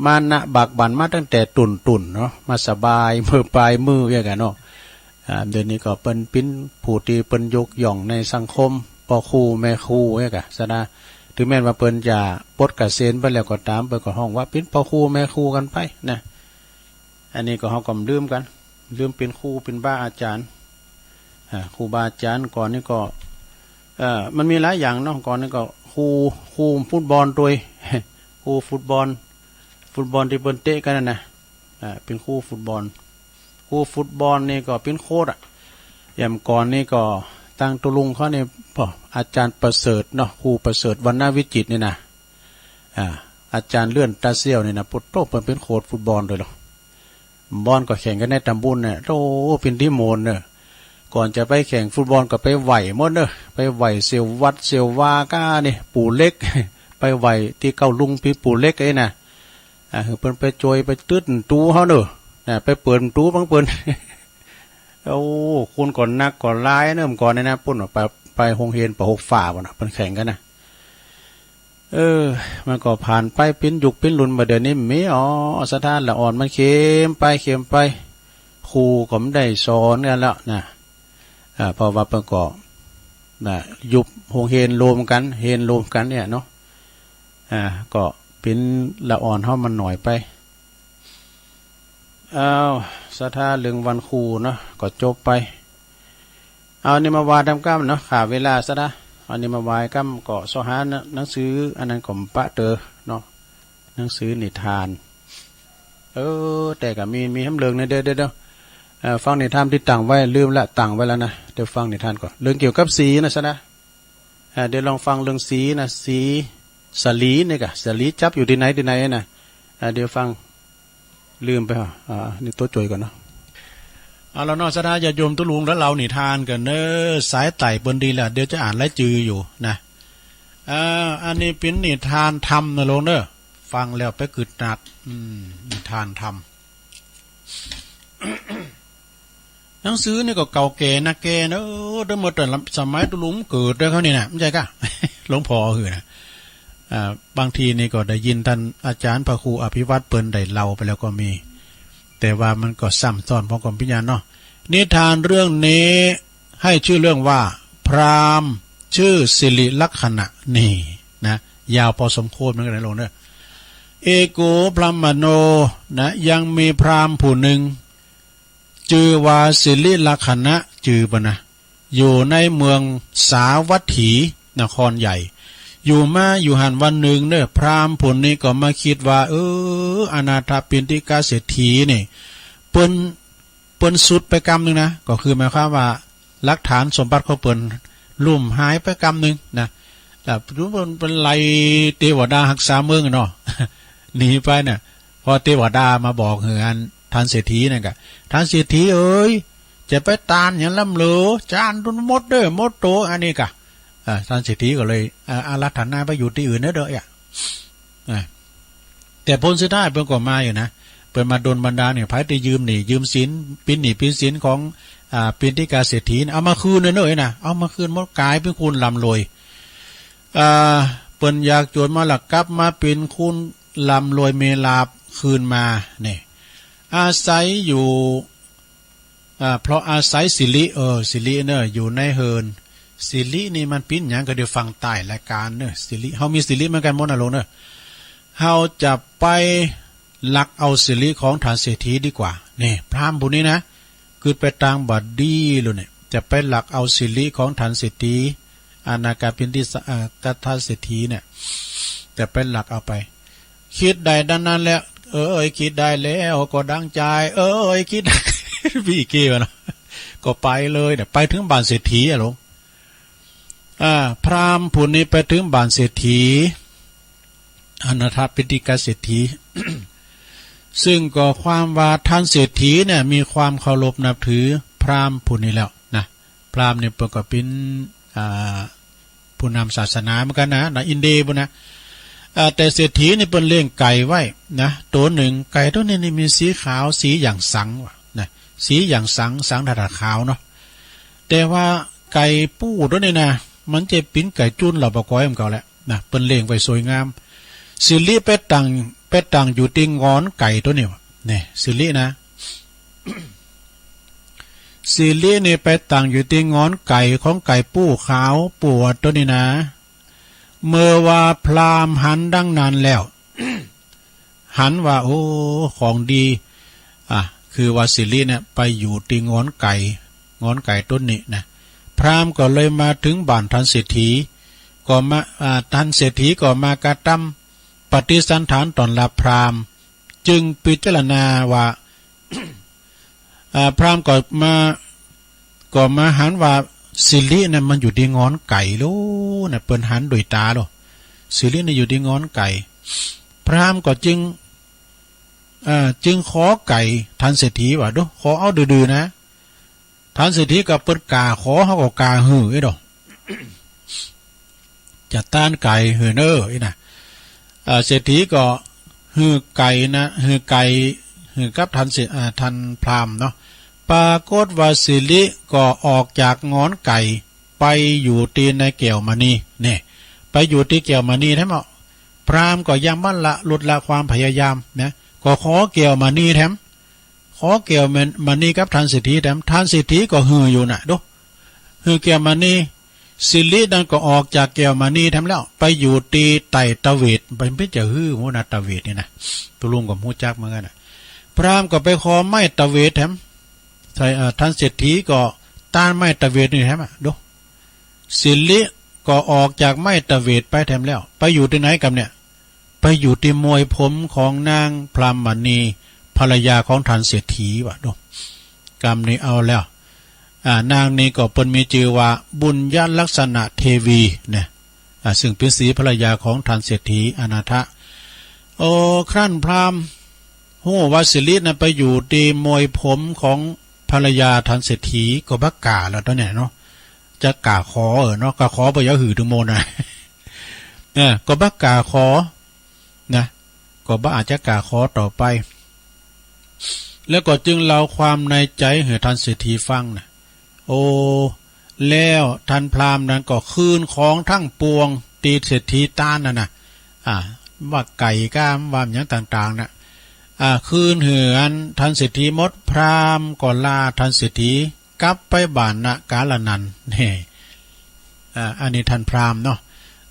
มานะบากบั่นมาตั้งแต่ตุ๊นๆ เนาะ มาสบายเมื่อปลายมือเองอะเนาะ อ่า เดี๋ยวนี้ก็เปิ้นเป๋นผู้ตี้เปิ้นยกย่องในสังคม ปอครูแม่ครูเองอะ ศรัทธา ถึงแม้นว่าเปิ้นจะปลดเกษียณไปแล้วก็ต๋าม เปิ้นก็ฮ้องว่าเป๋นปอครูแม่ครูกั๋นไปนะ อันนี้ก็เฮาก็บ่ลืมกั๋น ลืมเป๋นครูเป๋นบาอาจ๋ารย์ อ่า ครูบาอาจ๋ารย์ก่อนนี่ก็ เอ่อ มันมีหลายอย่างเนาะ ก่อนนี่ก็ครู ครูฟุตบอลตวย ครูฟุตบอล ฟุตบอลตี้เปิ้นเตะกั๋นนั่นนะ อ่า เป๋นครูฟุตบอล ครูฟุตบอลนี่ก็เป๋นโค้ชอะ อย่างก่อนนี่ก็ตังตุ๊ลุงเขานี่ ป้อ อาจ๋ารย์ประเสริฐเนาะ ครูประเสริฐ วรรณวิจิตรนี่นะ อ่า อาจ๋ารย์เลื่อนต๋าเสี้ยวนี่นะ โอ้โห เปิ้นเป๋นโค้ชฟุตบอลตวยเหรอ บอลก็แข่งกั๋นในต๋ำบุญเนี่ย โอ้โห เป๋นตี้ม่วนเนาะ ก่อนจะไปแข่งฟุตบอลก็ไปไหว้หมดเนาะ ไปไหว้เสี้ยววัดเสี้ยววาก้านี่ ปู่เหล็ก ไปไหว้ตี้เก๊าลุงปี๋ปู่เหล็กไอ้นะ อ่า เปิ้นไปจ้วยไปตึ๊ดประตู๋เฮาเนาะ อ่า ไปเปิดประตู๋บังเปิ้น โอ้ คนก็นักก็หลายเนาะ เมื่อก่อนนี่นะ ปุ้นว่าไป ไปโฮงเฮียน ปอหก ฟ้าปู๊นน่ะ เปิ้นแข่งกั๋นนะ เออ มันก็ผ่านไปเป๋นยุคเป๋นรุ่น บ่าเดี่ยวนี้มี อ๋อ ศรัทธาละอ่อนมันเข้มไป เข้มไป ครูก็บ่ได้สอนกั๋นแล้วนะ อ่า เพราะว่าเปิ้นก็ นะ ยุบโฮงเฮียนรวมกั๋น เฮียนรวมกั๋นเนี่ยเนาะ อ่า ก็เป๋นละอ่อนเฮามันน้อยไป อ้าว ศรัทธาเรื่องวันครูเนาะ ก็จบไป เอาอันนี้มาว่าต๋ามก้ำเนาะ ข้าเวลาศรัทธา เอาอันนี้มาว่าก้ำ ก็เซาะหาหนังสืออันนั้นก็บ่ปะเต๋อเนาะ หนังสือนิทาน เออ แต่ก็มี มีแหมเรื่องนะ เดี๋ยว เดี๋ยว เดี๋ยว เอ่อ ฟังนิทานตี้ตั้งไว้ ลืมละ ตั้งไว้แล้วนะ เดี๋ยวฟังนิทานก่อน เรื่องเกี่ยวกับสีนะศรัทธา อ่า เดี๋ยวลองฟังเรื่องสีนะ สี สาลีนี่ก่ะ สาลีจับอยู่ตี้ไหนตี้ไหนนะ อ่า เดี๋ยวฟัง ลืมไป อ่า นี่โตจ่วยก่อนเนาะ เอาละเนาะ ศรัทธาญาติโยมตุ๊ลุง แล้วเล่านิทานกั๋นเน้อ สายใต้เปิ้นดีละ เดี๋ยวจะอ่านรายจื้ออยู่นะ อ่า อันนี้เป๋นนิทานธรรมนะลูกเน้อ ฟังแล้วไปกึ๊ดนัก อืม นิทานธรรม หนังสือนี่ก็เก่าแก่นักแก่เนอะ ตั้งเมื่อแต่สมัยตุ๊ลุงเกิดเด้อ เขานี่นะ บ่ใจ้ก่ะ หลวงพ่อหื้อนะ อ่า บางทีนี่ก็ได้ยินต้านอาจ๋ารย์พระครูอภิวัตรเปิ้นได้เล่าไปแล้วก็มี แต่ว่ามันก็ซ้ำซ้อนพร้อมกับปัญญาเนาะ นิทานเรื่องนี้ให้ชื่อเรื่องว่า พราหมณ์ชื่อสิริลักขณะ นี่นะ ยาวพอสมควรเหมือนกั๋นนะลูกเน้อ เอโก พราหมโณ นะ ยังมีพราหมณ์ผู้หนึ่ง จื่อว่าสิริลักขณะ จื่อเปิ้นนะ อยู่ในเมืองสาวัตถี นครใหญ่ อยู่มาอยู่หั้นวันหนึ่งเน้อ พราหมณ์ผู้นี้ก็มาคิดว่า เออ อนาถปิณฑิกะเศรษฐีนี่ เปิ้น เปิ้นสูญไปกำนึ่งนะ ก็คือหมายความว่าหลักฐานสมบัติของเปิ้นลุ่มหายไปกำนึ่งนะ แล้วเปิ้น เปิ้นไล่เตวดาฮักษาเมืองเนาะ หนีไปเนี่ย พอเตวดามาบอกหื้ออันท่านเศรษฐีนั่นก่ะ ท่านเศรษฐีเอ๋ย จะไปตานหยังล้ำเหลือ จานดุนหมดเด้อ หมดโต อันนี้ก่ะ อ่า ท่านเศรษฐีก็เลย อ่า อาราธนาไปอยู่ตี้อื่นเน้อเด้อ อ่ะ อ่า แต่ผลสุดท้ายเปิ้นก็มาอยู่นะ เปิ้นมาดลบันดาลเนี่ย ใผตี้ยืมหนี้ยืมสิน ปินหนี้ปินสินของ อ่า ปิณฑิกะเศรษฐีน่ะ เอามาคืนเน้อเน้อนะ เอามาคืนหมด ก๋ายเป๋นคนร่ำรวย อ่า เปิ้นอยากจนมาละ กลับมาเป๋นคนร่ำรวยมีลาภคืนมา นี่ อาศัยอยู่ อ่า เพราะอาศัยสิริ เออ สิริเน้อ อยู่ในเฮือน สิรินี่มันเป๋นหยัง ก็เดี๋ยวฟังใต้รายการเน้อ สิริ เฮามีสิริเหมือนกั๋นหมดนะลูกเน้อ เฮาจะไปลักเอาสิริของท่านเศรษฐีดีกว่า นี่ พราหมณ์ผู้นี้นะ กึ๊ดไปตางบ่ดีเลยเนี่ย จะไปลักเอาสิริของท่านเศรษฐี อนาถปิณฑิกะ เอ่อ กะเศรษฐีเนี่ย จะไปลักเอาไป กึ๊ดได้ดังนั้นแหละ เอ๋ย กึ๊ดได้แล้วก็ดังใจ๋ เอ๋ย กึ๊ดได้ ปี้เก้วะเนาะ ก็ไปเลยเนี่ย ไปเถิงบ้านเศรษฐีอะลูก อ่า พราหมณ์ผู้นี้ไปเถิงบ้านเศรษฐี อนาถปิณฑิกะเศรษฐี ซึ่งก็ความว่าท่านเศรษฐีเนี่ยมีความเคารพนับถือพราหมณ์ผู้นี้แล้วนะ พราหมณ์เนี่ยเปิ้นก็เป๋น อ่า ผู้นำศาสนาเหมือนกั๋นนะ ในอินเดียปู๊นนะ อ่า แต่เศรษฐีนี่เปิ้นเลี้ยงไก่ไว้นะ โตนึ่ง ไก่โตนี้นี่มีสีขาว สีอย่างสังก์ว่ะนะ สีอย่างสังก์ สังก์ถ้าขาวเนาะ แต่ว่าไก่ปู๊โตนี้นะ มันจะเป๋นไก่จุ้นเหล่าบ่าก๋อยเหมือนเก่าแหละนะ เปิ้นเลี้ยงไว้สวยงาม สิริไปตั้ง ไปตั้งอยู่ตี้งอนไก่โตนี้ว่ะ นี่ สิรินะ สิรินี่ไปตั้งอยู่ตี้งอนไก่ของไก่ปู๊ขาวปู๊โตนี้นะ เมื่อว่าพราหมณ์หันดังนั้นแล้ว หันว่า โอ้ ของดี อ่ะ คือว่าสิริเนี่ยไปอยู่ตี้งอนไก่ งอนไก่โตนี้นะ พราหมณ์ก็เลยมาเถิงบ้านท่านเศรษฐี ก็มา อ่า ท่านเศรษฐีก็มากระทำปฏิสันถานต้อนรับพราหมณ์ จึงพิจารณาว่า อ่า พราหมณ์ก็มา ก็มาหันว่าสิริเนี่ยมันอยู่ตี้งอนไก่โลนะ เปิ้นหันโดยต๋าโล สิริเนี่ยอยู่ตี้งอนไก่ พราหมณ์ก็จึง อ่า จึงขอไก่ท่านเศรษฐีว่า ดู ขอเอาดื้อๆ นะ ท่านเศรษฐีก็เปิ้นกล้าขอ เฮาก็กล้าหื้อเอ้ยดอก จะต้านไก่หื้อเน้อ อี้นะ อ่า เศรษฐีก็หื้อไก่นะ หื้อไก่ หื้อกับท่านเศรษ- อ่า ท่านพราหมณ์เนาะ ปรากฏว่าสิริก็ออกจากงอนไก่ ไปอยู่ตี้ในแก้วมณี เนี่ย ไปอยู่ตี้แก้วมณีแถมเนาะ พราหมณ์ก็ยังบ่ละ ลดละความพยายามนะ ก็ขอแก้วมณีแถม ขอแก้วมณีกับท่านเศรษฐีแถม ท่านเศรษฐีก็หื้ออยู่น่ะ ดู หื้อแก้วมณี สิรินั้นก็ออกจากแก้วมณีแถมแล้ว ไปอยู่ตี้ใต้ตะเวท ไป เปิ้นจะหื้อหัวนะ ตะเวทนี่นะ ตุ๊ลุงก็ฮู้จักเหมือนกั๋นน่ะ พราหมณ์ก็ไปขอไม้ตะเวทแถม ใช่ เอ่อ ท่านเศรษฐีก็ต้านไม้ตะเวทนี่แถมอะ ดู สิริก็ออกจากไม้ตะเวทไปแถมแล้ว ไปอยู่ตี้ไหนกำเนี่ย ไปอยู่ตี้มวยผมของนางพรามณี ภรรยาของท่านเศรษฐีว่ะ ดู กำนี้เอาแล้ว อ่า นางนี้ก็เปิ้นมีจื้อว่าบุญยลักษณะเทวีนะ อ่า ซึ่งเป๋นศรีภรรยาของท่านเศรษฐีอนาถะ โอ้ ครั้นพราหมณ์ฮู้ว่าสิรินั้นไปอยู่ตี้มวยผมของภรรยาท่านเศรษฐี ก็บ่กล้าแล้วต๋อนนี้เนาะ จะกล้าขอ เออ เนาะ กล้าขอบ่อยากหื้อตึงโมนน่ะ เออ ก็บ่กล้าขอ นะ ก็บ่อาจจะกล้าขอต่อไป แล้วก็จึงเล่าความในใจ๋หื้อท่านเศรษฐีฟังน่ะ โอ้ แล้วท่านพราหมณ์นั้นก็คืนของตึงปวงตี้เศรษฐีต้านนั่นน่ะ อ่า ว่าไก่ก้าม ว่าหยังต่างๆ น่ะ อ่า คืนหื้ออันท่านเศรษฐีหมด พราหมณ์ก็ลาท่านเศรษฐี กลับไปบ้านนะ กาละนั้น นี่ อ่า อันนี้ท่านพราหมณ์เนาะ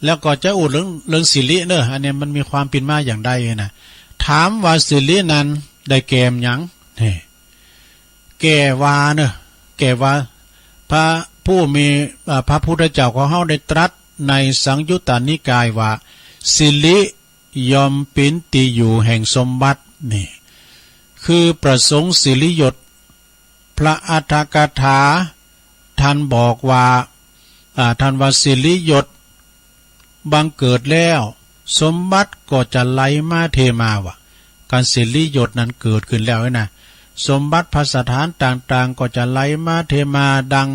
แล้วก็จะอู้เรื่อง เรื่องสิริเนาะ อันนี้มันมีความเป๋นมาอย่างใดนะ ถามว่าสิรินั้นได้แก่หยัง นี่ แก่ว่าเนาะ แก่ว่าพระผู้มี อ่า พระพุทธเจ้าของเฮาได้ตรัสในสังยุตตนิกายว่า สิริย่อมเป๋นตี้อยู่แห่งสมบัติ นี่ คือประสงค์สิริยศ พระอัฏฐกถา ท่านบอกว่า อ่า ท่านว่าสิริยศบังเกิดแล้ว สมบัติก็จะไหลมาเทมาว่ะ การสิริยศนั้นเกิดขึ้นแล้วนะ สมบัติภัสสถานต่างๆ ก็จะไหลมาเทมาดัง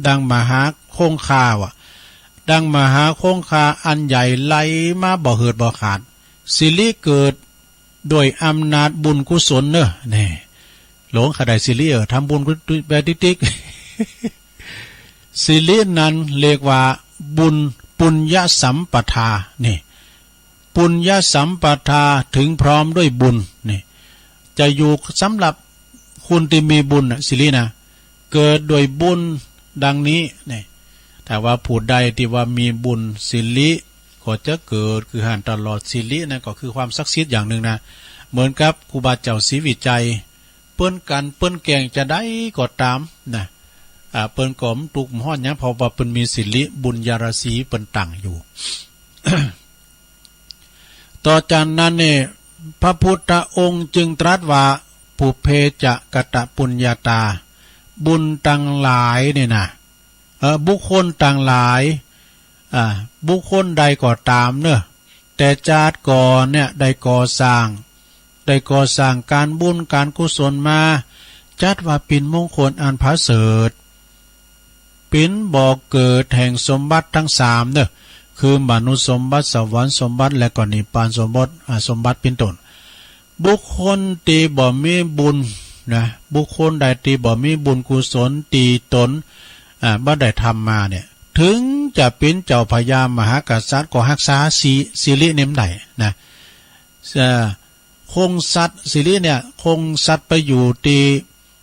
ดังมหาคงคาว่ะ ดังมหาคงคาอันใหญ่ไหลมาบ่เหือดบ่ขาด สิริเกิด ด้วยอำนาจบุญกุศลเนาะ นี่ หลวงข้าได้สิริ เออ ทำบุญไปติ๊กๆ สิรินั้นเรียกว่าบุญ ปุญญสัมปทา นี่ ปุญญสัมปทาถึงพร้อมด้วยบุญ นี่ จะอยู่สำหรับคนตี้มีบุญน่ะ สิรินะ เกิดด้วยบุญดังนี้ นี่ ถ้าว่าผู้ใดตี้ว่ามีบุญ สิริก็จะเกิดคือหั้นตลอด สิรินั่นก็คือความศักดิ์สิทธิ์อย่างนึ่งนะ เหมือนกับครูบาเจ้าศรีวิชัย เปิ้นกั๋นเปิ้นแกล้งจะใดก็ต๋ามนะ อ่า เปิ้นก็บ่ตุ๊กบ่ฮ้อนหยัง เพราะว่าเปิ้นมีสิริบุญญาราศีเปิ้นตั้งอยู่ ต่อจากนั้นเนี่ย พระพุทธองค์จึงตรัสว่า ปุพเพจะกตปุญญาตา บุญตังหลายเนี่ยนะ เอ่อ บุคคลตังหลาย อ่า บุคคลใดก็ต๋ามเนาะ แต่จาติก่อนเนี่ยได้ก่อสร้าง ได้ก่อสร้างก๋านบุญก๋านกุศลมา จัดว่าเป๋นมงคลอันผาเสริฐ เป๋นบ่อเกิดแห่งสมบัติตึงสามเนาะ คือมนุษย์สมบัติ สวรรค์สมบัติ และก็นิพพานสมบัติ อ่า สมบัติเป๋นต้น บุคคลตี้บ่มีบุญนะ บุคคลใดตี้บ่มีบุญกุศลตี้ต๋น อ่า บ่ได้ทำมาเนี่ย ถึงจะเป๋นเจ้าพญามหากษัตริย์ก็ฮักษาสิ สิริเนี่ยบ่ได้นะ เอ่อ คงสัตย์ สิริเนี่ย คงสัตย์ไปอยู่ตี้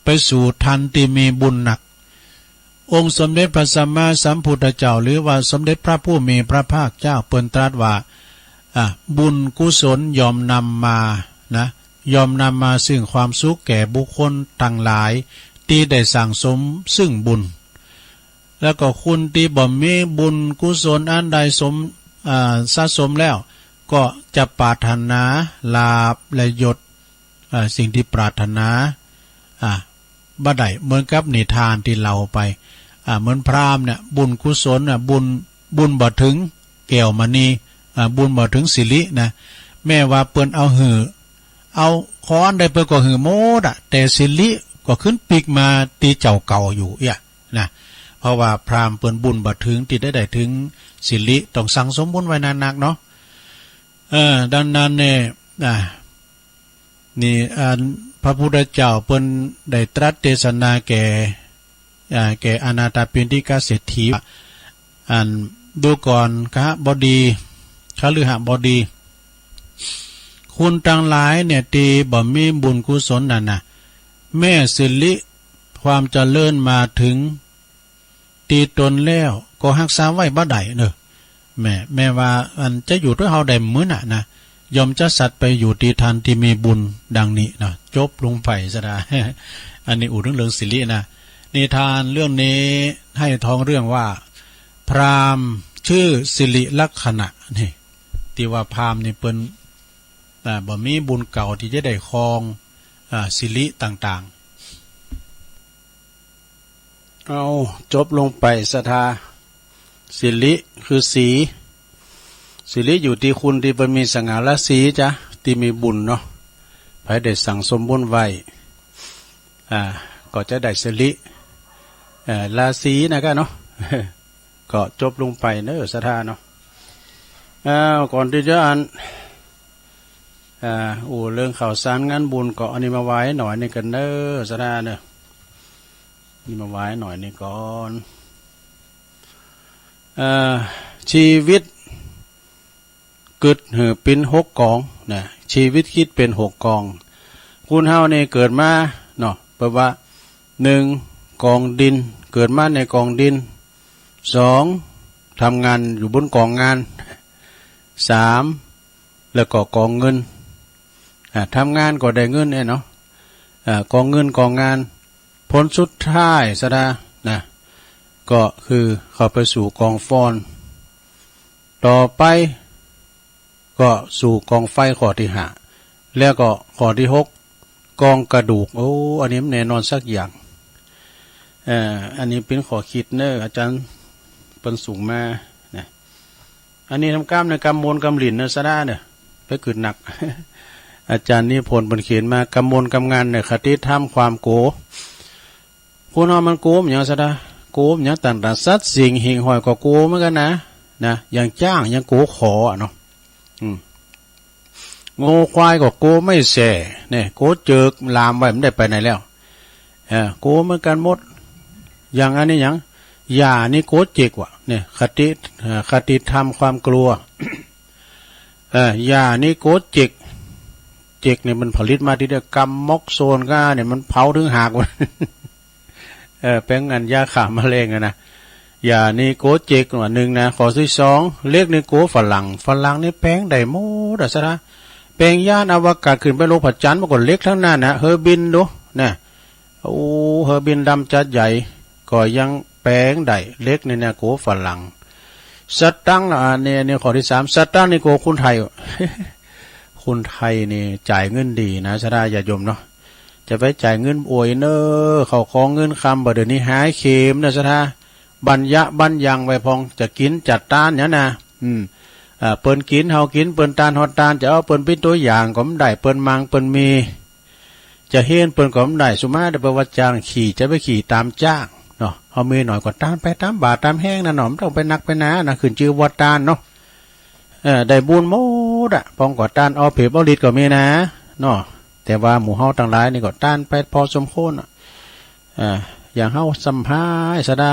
ไปสู่ท่านตี้มีบุญนัก องค์สมเด็จพระสัมมาสัมพุทธเจ้า หรือว่าสมเด็จพระผู้มีพระภาคเจ้าเปิ้นตรัสว่า อ่ะ บุญกุศลย่อมนำมานะ ย่อมนำมาซึ่งความสุขแก่บุคคลตังหลายตี้ได้สั่งสมซึ่งบุญ แล้วก็คนตี้บ่มีบุญกุศลอันใดสม อ่า สะสมแล้ว ก็จะปรารถนาลาภและยศ อ่า สิ่งตี้ปรารถนา อ่า บ่ได้ เหมือนกับนิทานตี้เล่าไป อ่า เหมือนพราหมณ์เนี่ย บุญกุศลน่ะ บุญ บุญบ่เถิงแก้วมณี อ่า บุญบ่เถิงสิรินะ แม้ว่าเปิ้นเอาหื้อ เอาของอันใดเปิ้นก็หื้อหมดอะ แต่สิริก็ขึ้นปิ๊กมาตี้เจ้าเก่าอยู่เอี้ยนะ เพราะว่าพราหมณ์เปิ้นบุญบ่เถิงตี้ได้ ได้เถิงสิริ ต้องสั่งสมบุญไว้นักๆ เนาะ เออ ดังนั้นเนี่ย อ่า นี่ อันพระพุทธเจ้าเปิ้นได้ตรัสเทศนาแก่ อ่า แก่อนาถปิณฑิกเศรษฐีว่า อัน ดูก่อน คหบดี คฤหบดี คนตังหลายเนี่ย ตี้บ่มีบุญกุศลนั่นน่ะ แม้สิริความเจริญมาเถิงตี้ตนแล้ว ก็ฮักษาไว้บ่ได้เน่อ แม้ แม้ว่าอันจะอยู่ตวยเฮาได้หมื่นน่ะนะ ย่อมจะสัตย์ไปอยู่ตี้ต้านตี้มีบุญดังนี้เนาะ จบลงไปสะดา อันนี้อู้เถิงเรื่องสิรินะ นิทานเรื่องนี้หื้อฮ้องเรื่องว่า พราหมณ์จื้อสิริลักขณะ นี่ ตี้ว่าพราหมณ์นี่เปิ้น อ่า บ่มีบุญเก่าตี้จะได้ครอง อ่า สิริต่างๆ เอา จบลงไปสะดา สิริคือสี สิริอยู่ตี้คนตี้เปิ้นมีสง่าราศีจ้ะ ตี้มีบุญเนาะ ใผได้สั่งสมบุญไว้ อ่า ก็จะได้สิริ เอ่อ ราศีนะก้าเนาะ ก็จบลงไปเน่อสะดาเนาะ อ้าว ก่อนตี้จะอัน อ่า อู้เรื่องข่าวสารงานบุญ ก็อันนี้มาไหว้หน่อยนี่ก่อนเน่อสะดาเน่อ นี่มาไหว้หน่อยนี่ก่อน เอ่อ ชีวิต กึ๊ดหื้อเป๋นหกก๋องนะ ชีวิตกึ๊ดเป๋นหกก๋อง คนเฮานี่เกิดมาเนาะ แปลว่า หนึ่ง ก๋องดิน เกิดมาในก๋องดิน สอง ทำงานอยู่บนก๋องงาน สาม แล้วก็ก๋องเงิน อ่า ทำงานก็ได้เงินเนี่ยเนาะ อ่า ก๋องเงินก๋องงาน ผลสุดท้ายสะดานะ ก็คือเข้าไปสู่ก๋องฟอน ต่อไปก็สู่ก๋องไฟข้อตี้ห้า แล้วก็ข้อตี้หก ก๋องกระดูก โอ้ อันนี้มันแน่นอนสักอย่าง เอ่อ อันนี้เป๋นข้อคิดเน่อ อาจ๋ารย์เปิ้นส่งมานะ อันนี้ทำกำในกำมนต์กำหลิ้นเน่อสะดาเน่อ ไปกึ๊ดหนัก อาจ๋ารย์นิพนธ์เปิ้นเขียนมา กำมนต์กำงานเน่อ คติธรรมความโกรธ คนเฮามันโกรธหยังสะดา โกรธหยัง ตั้งแต่สัตว์สิ่งหิ่งห้อยก็โกรธเหมือนกั๋นนะ นะ อย่างจ๊างยังโกรธขออะเนาะ อืม งัวควายก็โกรธไม้แส้ เนี่ย โกรธเจิก ล่ามไว้ บ่ได้ไปไหนแล้ว เออ โกรธเหมือนกั๋นหมด อย่างอันนี้หยัง หญ้านี่โกรธเจ็กว่ะ เนี่ย คติ เอ่อ คติธรรมความกลัว เออ หญ้านี่โกรธเจ็ก เจ็กนี่มันผลิตมาตี้เดียว กำมอกโซนก้าเนี่ย มันเผาเถิงหากว่ะ เออ แป๋งอันยาฆ่าแมลงอะนะ หญ้านี่โกรธเจ็กว่าหนึ่งนะ ข้อตี้สอง เหล็กนี่โกรธฝรั่ง ฝรั่งนี่แป๋งได้หมดอะสะดา แป๋งยานอวกาศขึ้นไปโลกพระจันทร์มันก็เหล็กตังนั้นนะ เฮอบินดูนะ โอ้ เฮอบินลำจัดใหญ่ ก็ยังแป๋งได้ เหล็กนี่นะ โกรธฝรั่ง สตังค์ละ อันนี้ อันนี้ข้อตี้สาม สตังค์นี่โกรธคนไทย คนไทยนี่จ่ายเงินดีนะ สะดาญาติโยมเนาะ จะไปจ่ายเงินอวยเน่อ เข้าของเงินคำ บ่าเดี่ยวนี้หายเข็มเน่อสะดา บัญญะบัญญังไว้พ่อง จะกิ๋นจัดตานเนี่ยนะ อืม อ่า เปิ้นกิ๋นเฮากิ๋น เปิ้นตานเฮาตาน จะเอาเปิ้นเป๋นตั๋วอย่างก็บ่ได้ เปิ้นมั่งเปิ้นมี จะเฮี้ยนเปิ้นก็บ่ได้ สุมาเดี๋ยวเปิ้นว่าจ้างขี่ จะไปขี่ต๋ามจ้างเนาะ เฮามีหน่อยก็ตานไปต๋ามบ่าต๋ามแฮงนั่นเนาะ บ่ต้องไปนักไปหนานะ ขึ้นจื้อว่าตานเนาะ เออ ได้บุญหมดอะ พ่องก็ตานเอาเปรียบเอาฤทธิ์ก็มีนะ เนาะ แต่ว่าหมู่เฮาตังหลายนี่ก็ตานไปพอสมควรอะ อ่า อย่างเฮาส่ำหายสะดา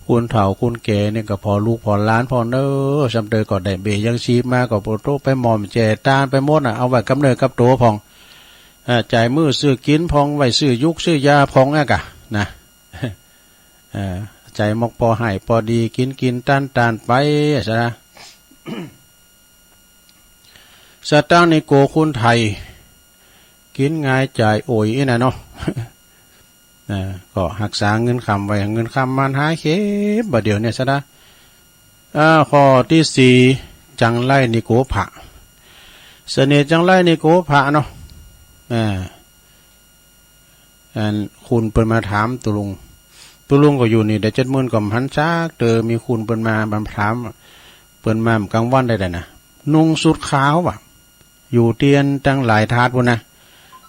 คนเฒ่าคนแก่นี่ก็ผ่อลูกผ่อหลานพ่องเน่อ ส่ำเตยก็ได้เบ้ยยังชีพมาก็บ่โต๊ะไปหม่อมแจ่ตานไปหมดน่ะ เอาไว้กับเนื้อกับตั๋วพ่อง อ่า จ่ายมื้อซื้อกิ๋นพ่อง ไว้ซื้อยุกซื้อยาพ่องอะกะ นะ เอ่อ จ่ายหมอกปอให้ปอดี กิ๋นกิ๋นตานตานไปสะดา สตังค์นี่โกรธคนไทย กิ๋นง่ายจ่ายโอยอี้น่ะเนาะ อ่า ก็ฮักษาเงินคำไว้ เงินคำมันหายเข็ม บ่าเดี่ยวนี้สะดา อ่า ข้อตี้สี่ จังไรนี่โกรธพระ เสน่ห์จังไรนี่โกรธพระเนาะ อ่า อันคนเปิ้นมาถามตุ๊ลุง ตุ๊ลุงก็อยู่นี่ได้เจ็ดหมื่นกว่าหันจักเต๋อ มีคนเปิ้นมา มาถาม เปิ้นมาก๋างวันได้ๆ นะ นุ่งสูทขาวว่ะ อยู่เตียนตังหลายถาดปู้นนะ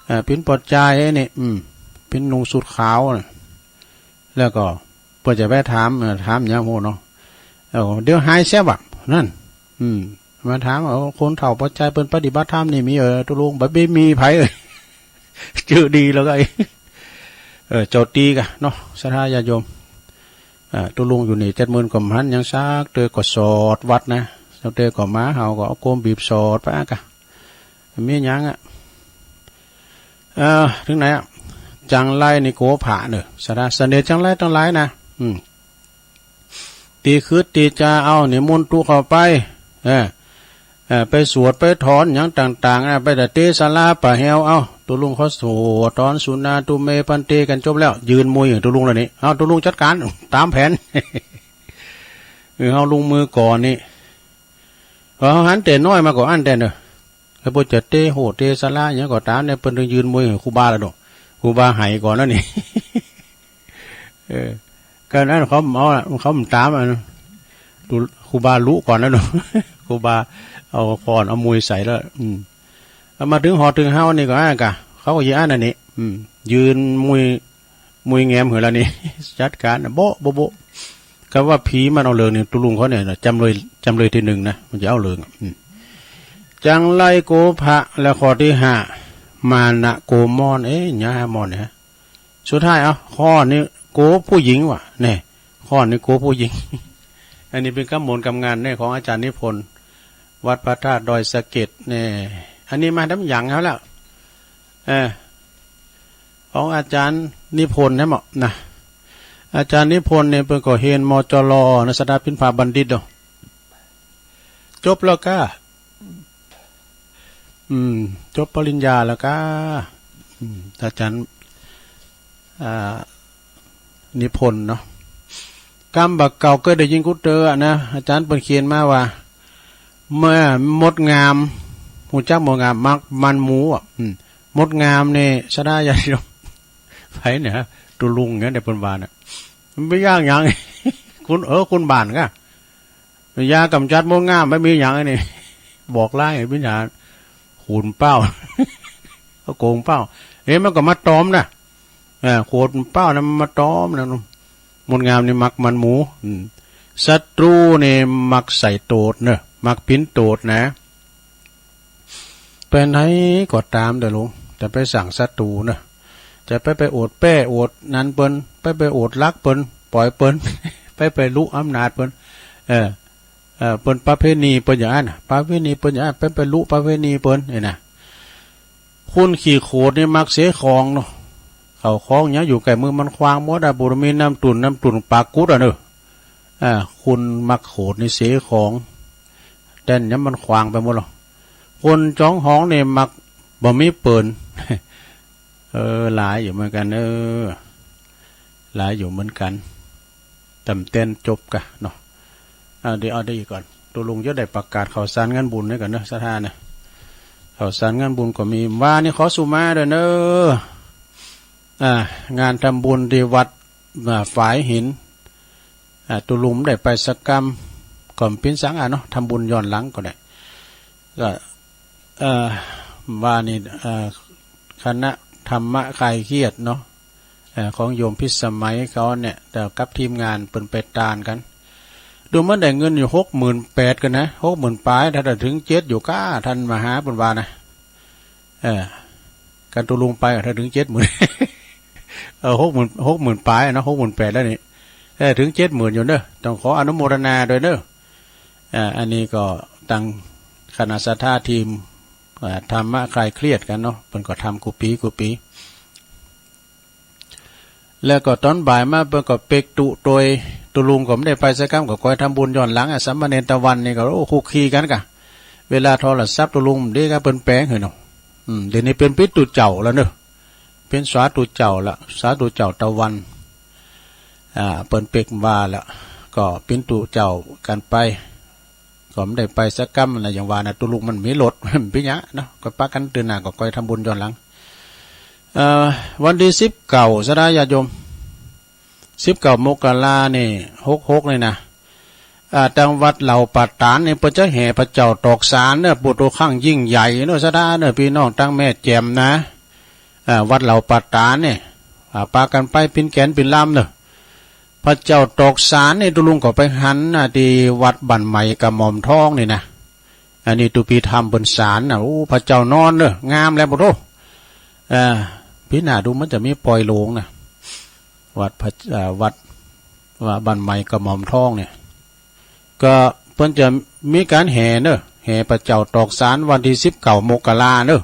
เอ่อ เป๋นปอจายไอ้นี่ อืม เป๋นนุ่งสูทขาวน่ะ แล้วก็เปิ้นจะไปถาม เอ่อ ถามหยังฮู้เนาะ เอ้า เดี๋ยวหายแซบว่ะ นั่น อืม มาถาม เอ้า คนเฒ่าปอจายเปิ้นปฏิบัติธรรมนี่มี เออ ตุ๊ลุง บ่มีไผ เอ้ย จื้อดีแล้วก็ เออ เจ้าตี้กะเนาะ ศรัทธาญาติโยม อ่า ตุ๊ลุงอยู่นี่เจ็ดหมื่นกว่าหัน ยังสักเตื้อก็สอดวัดนะ สักเตื้อก็หมาเห่าก็เอาโกมบีบสอดไปอะกะ มีหยังอะ เออ เถิงไหนอะ จังไรนี่โกผะเน่อ สะดา เสน่ห์จังไรตังหลายนะ อืม ตี้ขึดตี้จะเอานิมนต์ตุ๊เข้าไป เออ เออ ไปสวดไปถอนหยังต่างๆ นะ ไปแต่เตศลาป่าแฮว เอ้า ตุ๊ลุงเขาสวดถอนสุนาตุเมภันเตกั๋นจบแล้ว ยืนมุยตุ๊ลุงแล้วนี่ เอ้า ตุ๊ลุงจัดก๋าน ต๋ามแผน เออ เฮาลงมือก่อนนี่ พอเฮาหันแต่น้อยมาก็อั้นแต่เน่อ แล้วพอจะเตโหเตศลาหยังก็ต๋ามเนี่ย เปิ้นต้องยืนมุยครูบาแล้วเนาะ ครูบาไหก่อนแล้วนี่ เออ ก็นั้นเขาเอาละ เขาต๋ามอะ ครูบาลุก่อนแล้วเนาะ ครูบาเอาค้อนเอามุยใส่แล้ว อืม เอามาเถิงหอเถิงเฮานี่ก็อั้นกะ เขาก็ยืนอั้นอันนี้ อืม ยืนมุย มุยแงมหือแล้วนี่ จัดก๋านนะ โบ๊ะ โบ๊ะ โบ๊ะ กำว่าผีมันเอาเลิงนี่ ตุ๊ลุงเขาเนี่ยนะ จ๋ำเลย จ๋ำเลยตี้นึ่งนะ มันจะเอาเลิงอะ อืม จังไรโกผะ แล้วข้อตี้ห้า มานะโกมอน เอ๊ะ หยังฮะมอนเนี่ยฮะ สุดท้าย เอ้า ข้อนี้โกผู้หญิงว่ะ เนี่ย ข้อนี้โกผู้หญิง อันนี้เป๋นกำมนต์กำงานเนี่ย ของอาจ๋ารย์นิพนธ์ วัดพระธาตุดอยสะเก็ดเนี่ย อันนี้มาต๋ามหยังเขาแล้ว เออ ของอาจ๋ารย์นิพนธ์นะเหมาะนะ อาจ๋ารย์นิพนธ์เนี่ยเปิ้นก็เฮียน มจล นะ สถาปิณฑาบัณฑิตเนาะ จบแล้วก้า อืม จบปริญญาแล้วก้า อืม อาจ๋ารย์ อ่า นิพนธ์เนาะ กำบ่าเก่าเกยได้ยินกู้เตื้อนะ อาจ๋ารย์เปิ้นเขียนมาว่า เมื่อมดงาม ฮู้จักมดงาม มักมันหมูอะ อืม มดงามนี่ สะดาญาติโยม ไผเนี่ย ตุ๊ลุงเนี่ย เปิ้นว่าน่ะ มันบ่ยากหยัง คุณ เออ คุณบ้านก้า ยากำจัดมดงาม บ่มีหยังอันนี้ บอกลายวิญญาณ ขูดเป้า ก็โกงเป้า เอ๊ะ มันก็มาตอมนะ เออ ขูดเป้านะ มันมาตอมนะ มดงามนี่มักมันหมู อืม ศัตรูนี่มักใส่โตดเนอะ มักปิ้นโตดนะ ไปไหนก็ต๋ามเด้อลุง จะไปสั่งศัตรูเนอะ จะไป ไปโอดแป้โอดนั้นเปิ้น ไป ไปโอดรักเปิ้น ปล่อยเปิ้น ไป ไปลุอำนาจเปิ้น เออ เออ เปิ้นประเพณีเปิ้นอย่างนั้นน่ะ ประเพณีเปิ้นอย่างนั้น ไป ไปลุประเพณีเปิ้น นี่นะ คนขี้โขดนี่มักเสของเนาะ เข้าของหยังอยู่ใก้มือมันขว้างหมดอะ บ่มีน้ำตุ่น น้ำตุ่นปากกุดอะเนอะ อ่า คนมักโขดนี่เสของ แต้นหยังมันขว้างไปหมดหรอก คนจ๋องหองนี่มักบ่มีเปิ้น เออ หลายอยู่เหมือนกั๋น เออ หลายอยู่เหมือนกั๋น ต๋ามแต้นจบกะเนาะ อ่า เดี๋ยวเอาได้อีกก่อน ตุ๊ลุงจะได้ประกาศข่าวสารงานบุญนี่ก่อนเนอะ ศรัทธานะ ข่าวสารงานบุญก็มี วานี่ขอสุมาด้วยเนอะ อ่า งานทำบุญตี้วัด อ่า ฝายหิน อ่า ตุ๊ลุงได้ไปสักกำ ก็เป๋นสังอะเนาะ ทำบุญย้อนหลังก็ได้ ก็ เอ่อ วานี่ เอ่อ คณะธรรมะคลายเครียดเนาะ เอ่อ ของโยมพิสมัยเขาเนี่ย แต่กับทีมงานเปิ้นไปตานกั๋น ดูเหมือนได้เงินอยู่หกหมื่นแปดกั๋นนะ หกหมื่นป๋าย ถ้าเถิงเจ็ดอยู่ก้า ต้านมหาเปิ้นว่านะ เออ กั๋นตุ๊ลุงไปอะ ถ้าเถิงเจ็ดหมื่น เออ หกหมื่น หกหมื่นป๋ายเนาะ หกหมื่นแปดแล้วนี่ เออ เถิงเจ็ดหมื่นอยู่เนอะ ต้องขออนุโมทนาด้วยเนอะ อ่า อันนี้ก็ตังคณะศรัทธาทีม อ่า ธรรมะคลายเครียดกั๋นเนาะ เปิ้นก็ทำกู้ปี๋กู้ปี๋ แล้วก็ต๋อนบ่ายมาเปิ้นก็เปกตุ๊ตวย ตุ๊ลุงก็บ่ได้ไปสักกำ ก็คอยทำบุญย้อนหลังอะ สามเณรตะวันนี่ก็ โอ้ คุกคีกั๋นกะ เวลาโทรศัพท์ตุ๊ลุงบ่ดีกะ เปิ้นแป๋งหื้อเนาะ อืม เดี๋ยวนี้เปิ้นปิ๊นตุ๊เจ้าแล้วเนอะ เป๋นสาธุเจ้าละ สาธุเจ้าตะวัน อ่า เปิ้นเปกว่าละ ก็ปิ๊นตุ๊เจ้ากั๋นไป ก็บ่ได้ไปสักกำนะ อย่างว่านะ ตุ๊ลุงมันมีรถ มันเป๋นหยังเนาะ ก็ปะกั๋นเตื้อหน้า ก็คอยทำบุญย้อนหลัง เอ่อ วันตี้สิบเก้า ศรัทธาญาติโยม สิบเก้ามกรานี่ หกหกนี่นะ อ่า ตางวัดเหล่าป่าต๋านนี่ เปิ้นจะแห่พระเจ้าตอกสารเนอะ เปิดโตครั้งยิ่งใหญ่เนอะ ศรัทธาเนอะ ปี้น้องตางแม่แจ่มนะ อ่า วัดเหล่าป่าต๋านนี่ อ่า ปากั๋นไปปินแก๋นปินลำเนอะ พระเจ้าตอกสารนี่ ตุ๊ลุงก็ไปหันนะ ตี้วัดบ้านใหม่กระหม่อมทองนี่นะ อันนี้ตุ๊ปี้ทำเปิ้นสารนะ โอ้ พระเจ้านอนเนอะ งามแล้วบ่โธ่ เอ่อ ปี้หน้าดูมันจะมีปอยโลงนะ วัดพระ เอ่อ วัด ว่าบ้านใหม่กระหม่อมทองเนี่ย ก็เปิ้นจะมีก๋านแห่เน่อ แห่พระเจ้าตอกสานวันตี้สิบเก้ามกราเน่อ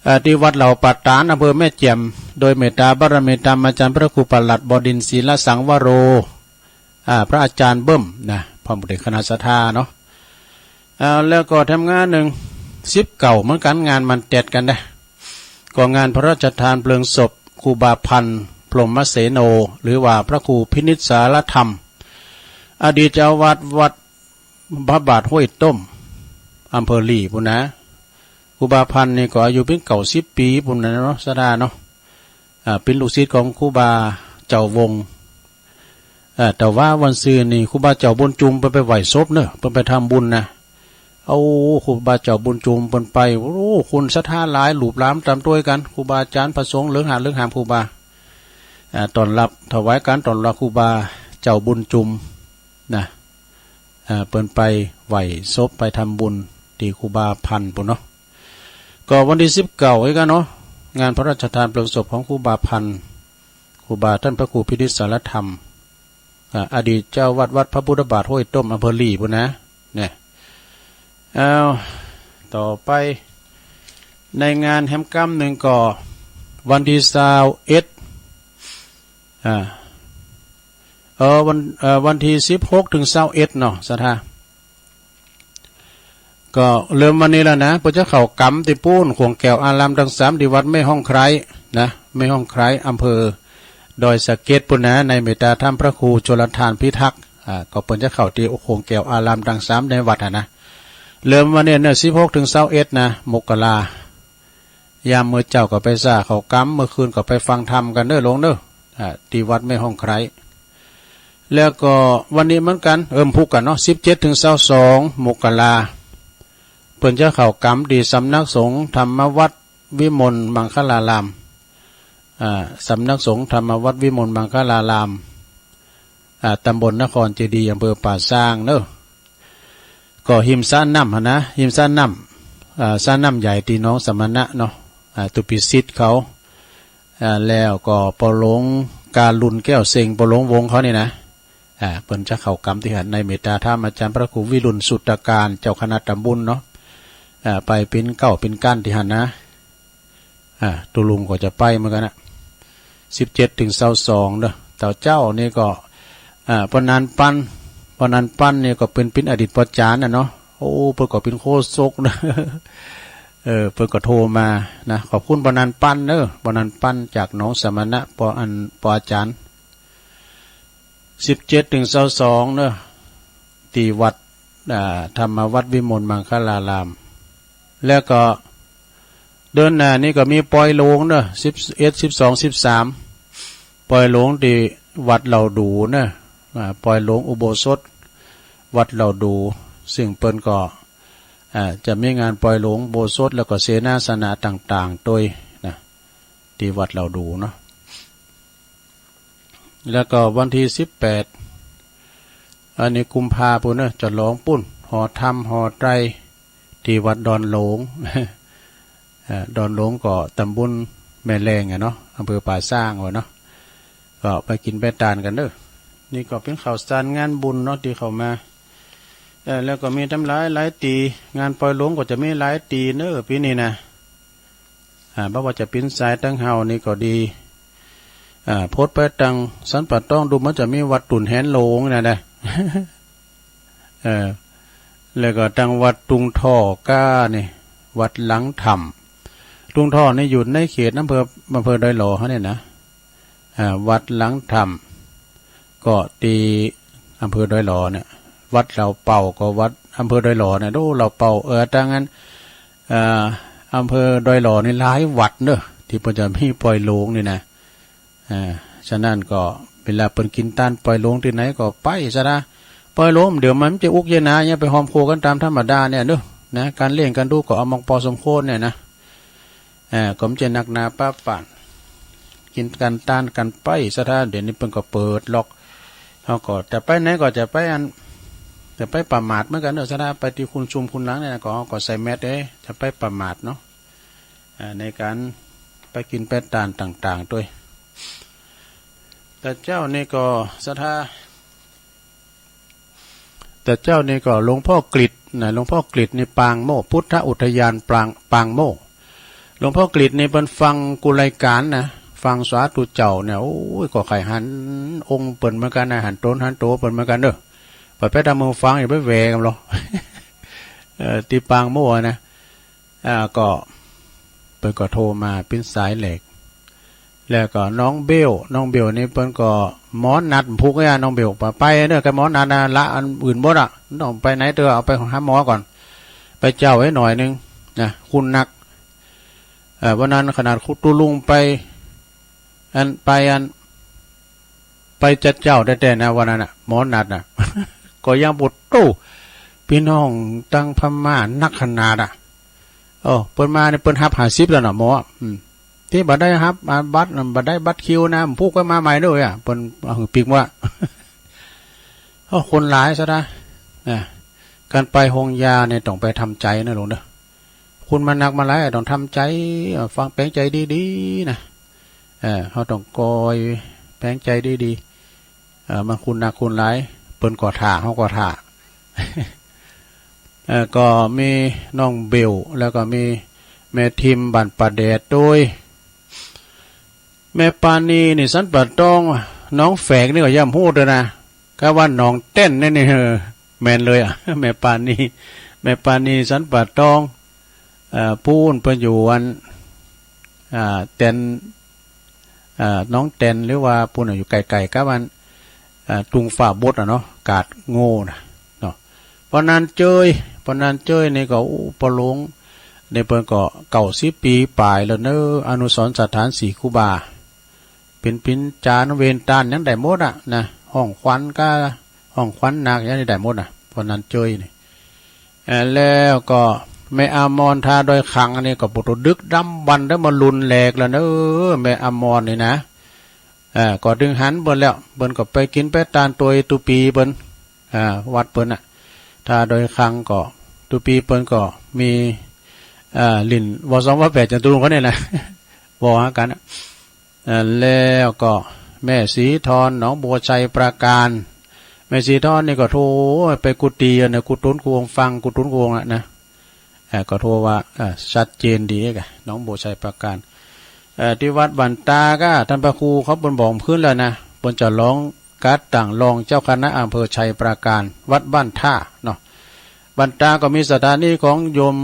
เอ่อ ตี้วัดเหล่าป่าตาด อำเภอแม่แจ่ม โดยเมตตาบารมีธรรมอาจารย์พระครูประหลัดบดินทร์ ศีลสังวโร อ่า พระอาจารย์เบิ้มนะ พร้อมด้วยคณะศรัทธาเนาะ อ่า แล้วก็แถมงานนึ่ง สิบเก้าเหมือนกั๋น งานมันแต๊ดกั๋นนะ ก็งานพระราชทานเพลิงศพครูบาพันธ์ พรหมเสโน หรือว่าพระครูพินิจสารธรรม อดีตเจ้าอาวาสวัดพระบาทห้วยต้ม อำเภอหลีปุ้นนะ ครูบาพันธ์นี่ก็อายุเปียงเก้าสิบปี๋ปุ้นนะเนาะ ศรัทธาเนาะ อ่า เป๋นลูกศิษย์ของครูบาเจ้าวงศ์ เอ่อ แต่ว่าวันซืนนี่ครูบาเจ้าบุญจุมเปิ้นไปไหว้ศพเน่อ เปิ้นไปทำบุญนะ โอ้ ครูบาเจ้าบุญจุมเปิ้นไป โอ้ คนศรัทธาหลาย หลูบหลามต๋ามตวยกั๋น ครูบาอาจ๋ารย์พระสงฆ์เหลืองหาดเหลืองหามครูบา อ่า ต้อนรับ ถวายก๋านต้อนรับครูบาเจ้าบุญจุมนะ อ่า เปิ้นไปไหว้ศพ ไปทำบุญตี้ครูบาพันธ์ปุ้นเนาะ ก็วันตี้สิบเก้าอีกอะเนาะ งานพระราชทานเพลิงศพของครูบาพันธ์ ครูบาต้านพระครูพินิจสารธรรม อ่า อดีตเจ้าวัดวัดพระพุทธบาทห้วยต้ม อำเภอหลีปุ้นนะ เนี่ย เอา ต่อไป ในงานแหมกำนึ่งก็วันตี้ซาวเอ็ด อ่า เออ วัน เอ่อ วันตี้สิบหกเถิงซาวเอ็ดเนาะ ศรัทธา ก็เริ่มวันนี้แล้วนะ เปิ้นจะเข้ากำตี้ปู๊น ขวงแก้วอารามตังสาม ตี้วัดแม่ฮ่องไคร้นะ แม่ฮ่องไคร้ อำเภอดอยสะเก็ดปุ้นนะ ในเมตตาธรรมพระครูชลทานพิทักษ์ อ่า ก็เปิ้นจะเข้าตี้ขวงแก้วอารามตังสามในวัดหั้นนะ เริ่มวันนี้เน่อ สิบหกเถิงซาวเอ็ดนะ มกรา ยามมื้อเจ๊าก็ไปซ่าเข้ากำ มื้อคืนก็ไปฟังธรรมกั๋นเน่อโยมเน่อ อ่า ตี้วัดแม่ฮ่องไคร้ แล้วก็วันนี้เหมือนกั๋น เอิ่ม พุธกั๋นเนาะ สิบเจ็ดเถิงซาวสองมกรา เปิ้นจะเข้ากำตี้สำนักสงฆ์ธรรมวัตรวิมลมังคลาราม อ่า สำนักสงฆ์ธรรมวัตรวิมลมังคลาราม อ่า ตำบลนครเจดีย์ อำเภอป่าซางเน่อ ก็ฮิมสระน้ำหั้นนะ ฮิมสระน้ำ อ่า สระน้ำใหญ่ตี้หนองสมณะเนาะ อ่า ตุปิสิตเขา อ่า แล้วก็ปอหลวงกาลุนแก้วเซ็ง ปอหลวงวงศ์เขานี่นะ อ่า เปิ้นจะเข้ากำตี้หั้น ในเมตตาธรรมอาจ๋ารย์พระครูวิรุณสุตตการ เจ้าคณะตำบลเนาะ อ่า ไปเป๋นเก๊าเป๋นก้านตี้หั้นนะ อ่า ตุ๊ลุงก็จะไปเหมือนกั๋นนะ สิบเจ็ดเถิงซาวสองเน่อ เต้าเจ๊านี่ก็ อ่า ป้อนันปัน ป้อนันปันนี่ก็เป๋น เป๋นอดีตป้อจ๋ารย์น่ะเนาะ โอ้ เปิ้นก็เป๋นโฆษกนะ เออ เปิ้นก็โทรมานะ ขอบคุณป้อนันปันเน่อ ป้อนันปันจากหนองสมณะ ป้ออัน ป้ออาจ๋ารย์ สิบเจ็ดเถิงซาวสองเน่อ ตี้วัด อ่า ธรรมวัตรวิมลมังคลาราม แล้วก็เดือนหน้านี้ก็มีปอยหลวงเน่อ สิบเอ็ด สิบสอง สิบสาม ปอยหลวงตี้วัดเหล่าดูเน่อ อ่า ปอยหลวงอุโบสถวัดเหล่าดู ซึ่งเปิ้นก็ อ่า จะมีงานปอยหลวงอุโบสถ แล้วก็เสนาสนะต่างๆ ตวยนะ ตี้วัดเหล่าดูเนาะ แล้วก็วันตี้สิบแปด อันนี้กุมภาปุ้นเน่อ จะลองปุ้น หอธรรม หอไตร ตี้วัดดอนหลง เอ่อ ดอนหลงก็ตำบลแม่แลงอะเนาะ อำเภอป่าซางอะเนาะ ก็ไปกิ๋นไปตานกั๋นเน่อ นี่ก็เป๋นข่าวสารงานบุญเนาะ ตี้เข้ามา เอ่อ แล้วก็มีตั้งหลายหลายตี้ งานปอยหลวงก็จะมีหลายตี้เน่อ ปี๋นี้นะ อ่า บ่ว่าจะเป๋นสายตังเฮานี่ก็ดี อ่า พดไปตังสันป่าตองดู มันจะมีวัดตุ่นแหนหลงนะนะ เออ แล้วก็ตังวัดตุงท่อก้านี่ วัดหลังถ้ำ ตุงท่อนี่อยู่ในเขตอำเภอ อำเภอดอยหล่อเฮาเนี่ยนะ อ่า วัดหลังถ้ำ ก็ตี้อำเภอดอยหล่อเนี่ย วัดเหล่าเป่าก็วัดอำเภอดอยหล่อเนี่ย โอ้ เหล่าเป่า เออ ตังอัน เอ่อ อำเภอดอยหล่อนี่หลายวัดเน่อ ตี้เปิ้นจะมีปอยหลวงนี่นะ อ่า ฉะนั้นก็เวลาเปิ้นกิ๋นตานปอยหลวงตี้ไหนก็ไปซะนะ ปอยหลวงเดี๋ยวมันจะอุกเยนาเนี่ย ไปฮอมโคกั๋นต๋ามธรรมดาเนี่ยเน่อ นะ ก๋านเลี้ยงก๋านดูก็เอามองปอสมควรเนี่ยนะ อ่า ก็มันจะหนักหนาปะปาน กิ๋นก๋านตานกั๋นไปซะนะ เดี๋ยวนี้เปิ้นก็เปิดล็อก เฮาก็จะไปไหนก็จะไปอัน จะไปประมาทเหมือนกั๋นเน่อ ซะนะ ไปตี้คุณชุมคุณหลังเนี่ยนะ ก็ ก็ใส่แมสเด้ จะไปประมาทเนาะ อ่า ในก๋านไปกิ๋นไปตานต่างๆ ตวย แต่เจ๊านี่ก็ศรัทธา แต่เจ้านี่ก็หลวงพ่อกฤษนะ หลวงพ่อกฤษนี่ปางโมกข์ พุทธอุทยานปาง ปางโมกข์ หลวงพ่อกฤษนี่เปิ้นฟังกู้รายก๋านนะ ฟังสาธุเจ้าเนี่ย โอ้ย ก็ใค่หันองค์เปิ้นเหมือนกั๋นนะ หันต๋นหันตั๋วเปิ้นเหมือนกั๋นเน่อ ไปไปต๋ามเมืองฟัง อย่าไปแหวกกั๋นหรอก เอ่อ ตี้ปางโมกข์นะ อ่า ก็ เปิ้นก็โทรมาปิ้นสายแหลก แล้วก็น้องเบล น้องเบลนี่เปิ้นก็หมอนัดผูกไว้อะ น้องเบล ไป ไปเน่อ กับหมอนัดนะ ละอันอื่นหมดอะ บ่ต้องไปไหนเตื้อ เอาไปหาหมอก่อน ไปเจ้าไว้หน่อยนึ่งนะ คุณนัก เอ่อ วันนั้นขนาดคุณตุ๊ลุงไป อัน ไปอัน ไปจัดเจ้าแต๊ๆ นะ วันนั้นน่ะ หมอนัดน่ะ ก็ยังบ่โต้ ปี้น้องตังพม่านักขนาดอะ โอ้ เปิ้นมานี่เปิ้นฮับห้าสิบแล้วน่ะ หมอ อืม ตี้บ่ได้ฮับ อ่า บัตร บ่ได้บัตรคิวนะ ผูกไว้มาใหม่เน่ออะ เปิ้นเอาหื้อปิ๊กว่า โอ้ คนหลายซะนะ นะ ก๋านไปโฮงยานี่ต้องไปทำใจ๋นะลุงเน่อ คุณมานักมาหลาย ต้องทำใจ๋ เอ่อ ฟังแป๋งใจ๋ดีๆ นะ เอ่อ เฮาต้องคอยแป๋งใจ๋ดีๆ เอ่อ มันคุณนักคุณหลาย เปิ้นก็ถ่า เฮาก็ถ่า เอ่อ ก็มีน้องเบล แล้วก็มีแม่ทิมบ้านป่าแดดโดย แม่ปานีนี่สันป่าตอง น้องแฝกนี่ก็ย่อมฮู้เตื้อนะ กาว่าหนองแต้นนี่นี่ เออ แม่นเลยอะ แม่ปานี แม่ปานีสันป่าตอง เอ่อ ปู๊นเปิ้นอยู่อัน อ่า แต้น อ่า หนองแต้น หรือว่าปู๊นอยู่ใก้ๆ กับอัน อ่า ตุงฟ้าบดอะเนาะ กาดโง่น่ะเนาะ ป้อนันเจย ป้อนันเจยนี่ก็ โอ้ ป้อหลวง นี่เปิ้นก็เก้าสิบปี๋ป๋ายแล้วเน่อ อนุสรณ์สถานสี่ครูบา เป๋น เป๋นจ๋ารเวรต้านยังได้หมดอะนะ ฮ้องขวัญกา ฮ้องขวัญนาคยังได้หมดนะ ป้อนันเจยนี่ เอ่อ แล้วก็แม่อมรท่าดอยขัง อันนี้ก็ปู๊ดดึกดำบรรพ์เด้อ มารุ่นแหลกแล้วเน่อ แม่อมรนี่นะ เอ่อ ก็ตึงหันเปิ้นแล้ว เปิ้นก็ไปกิ๋นไปตานตวยตุ๊ปี๋เปิ้น อ่า วัดเปิ้นน่ะ ท่าดอยขังก็ ตุ๊ปี๋เปิ้นก็มี เอ่อ ลิ้น วอสองวอแปด จตุรงค์เขาเนี่ยนะ วอหากั๋นน่ะ เอ่อ แล้วก็แม่ศรีทร หนองบัวไชยปราการ แม่ศรีทรนี่ก็โธ่ ไปกู้ตี้อะนะ กู้ต๋นกู้องค์ ฟังกู้ต๋นกู้องค์อะนะ เอ่อ ก็โธ่ว่า เอ่อ ชัดเจนดีกะ หนองบัวไชยปราการ เอ่อ ตี้วัดบ้านตากะ ต้านพระครูเขาเปิ้นบอกคืนแล้วนะ เปิ้นจะลองกั๋ดตั้งรองเจ้าคณะอำเภอไชยปราการ วัดบ้านท่าเนาะ บ้านตาก็มีสถานีของโยม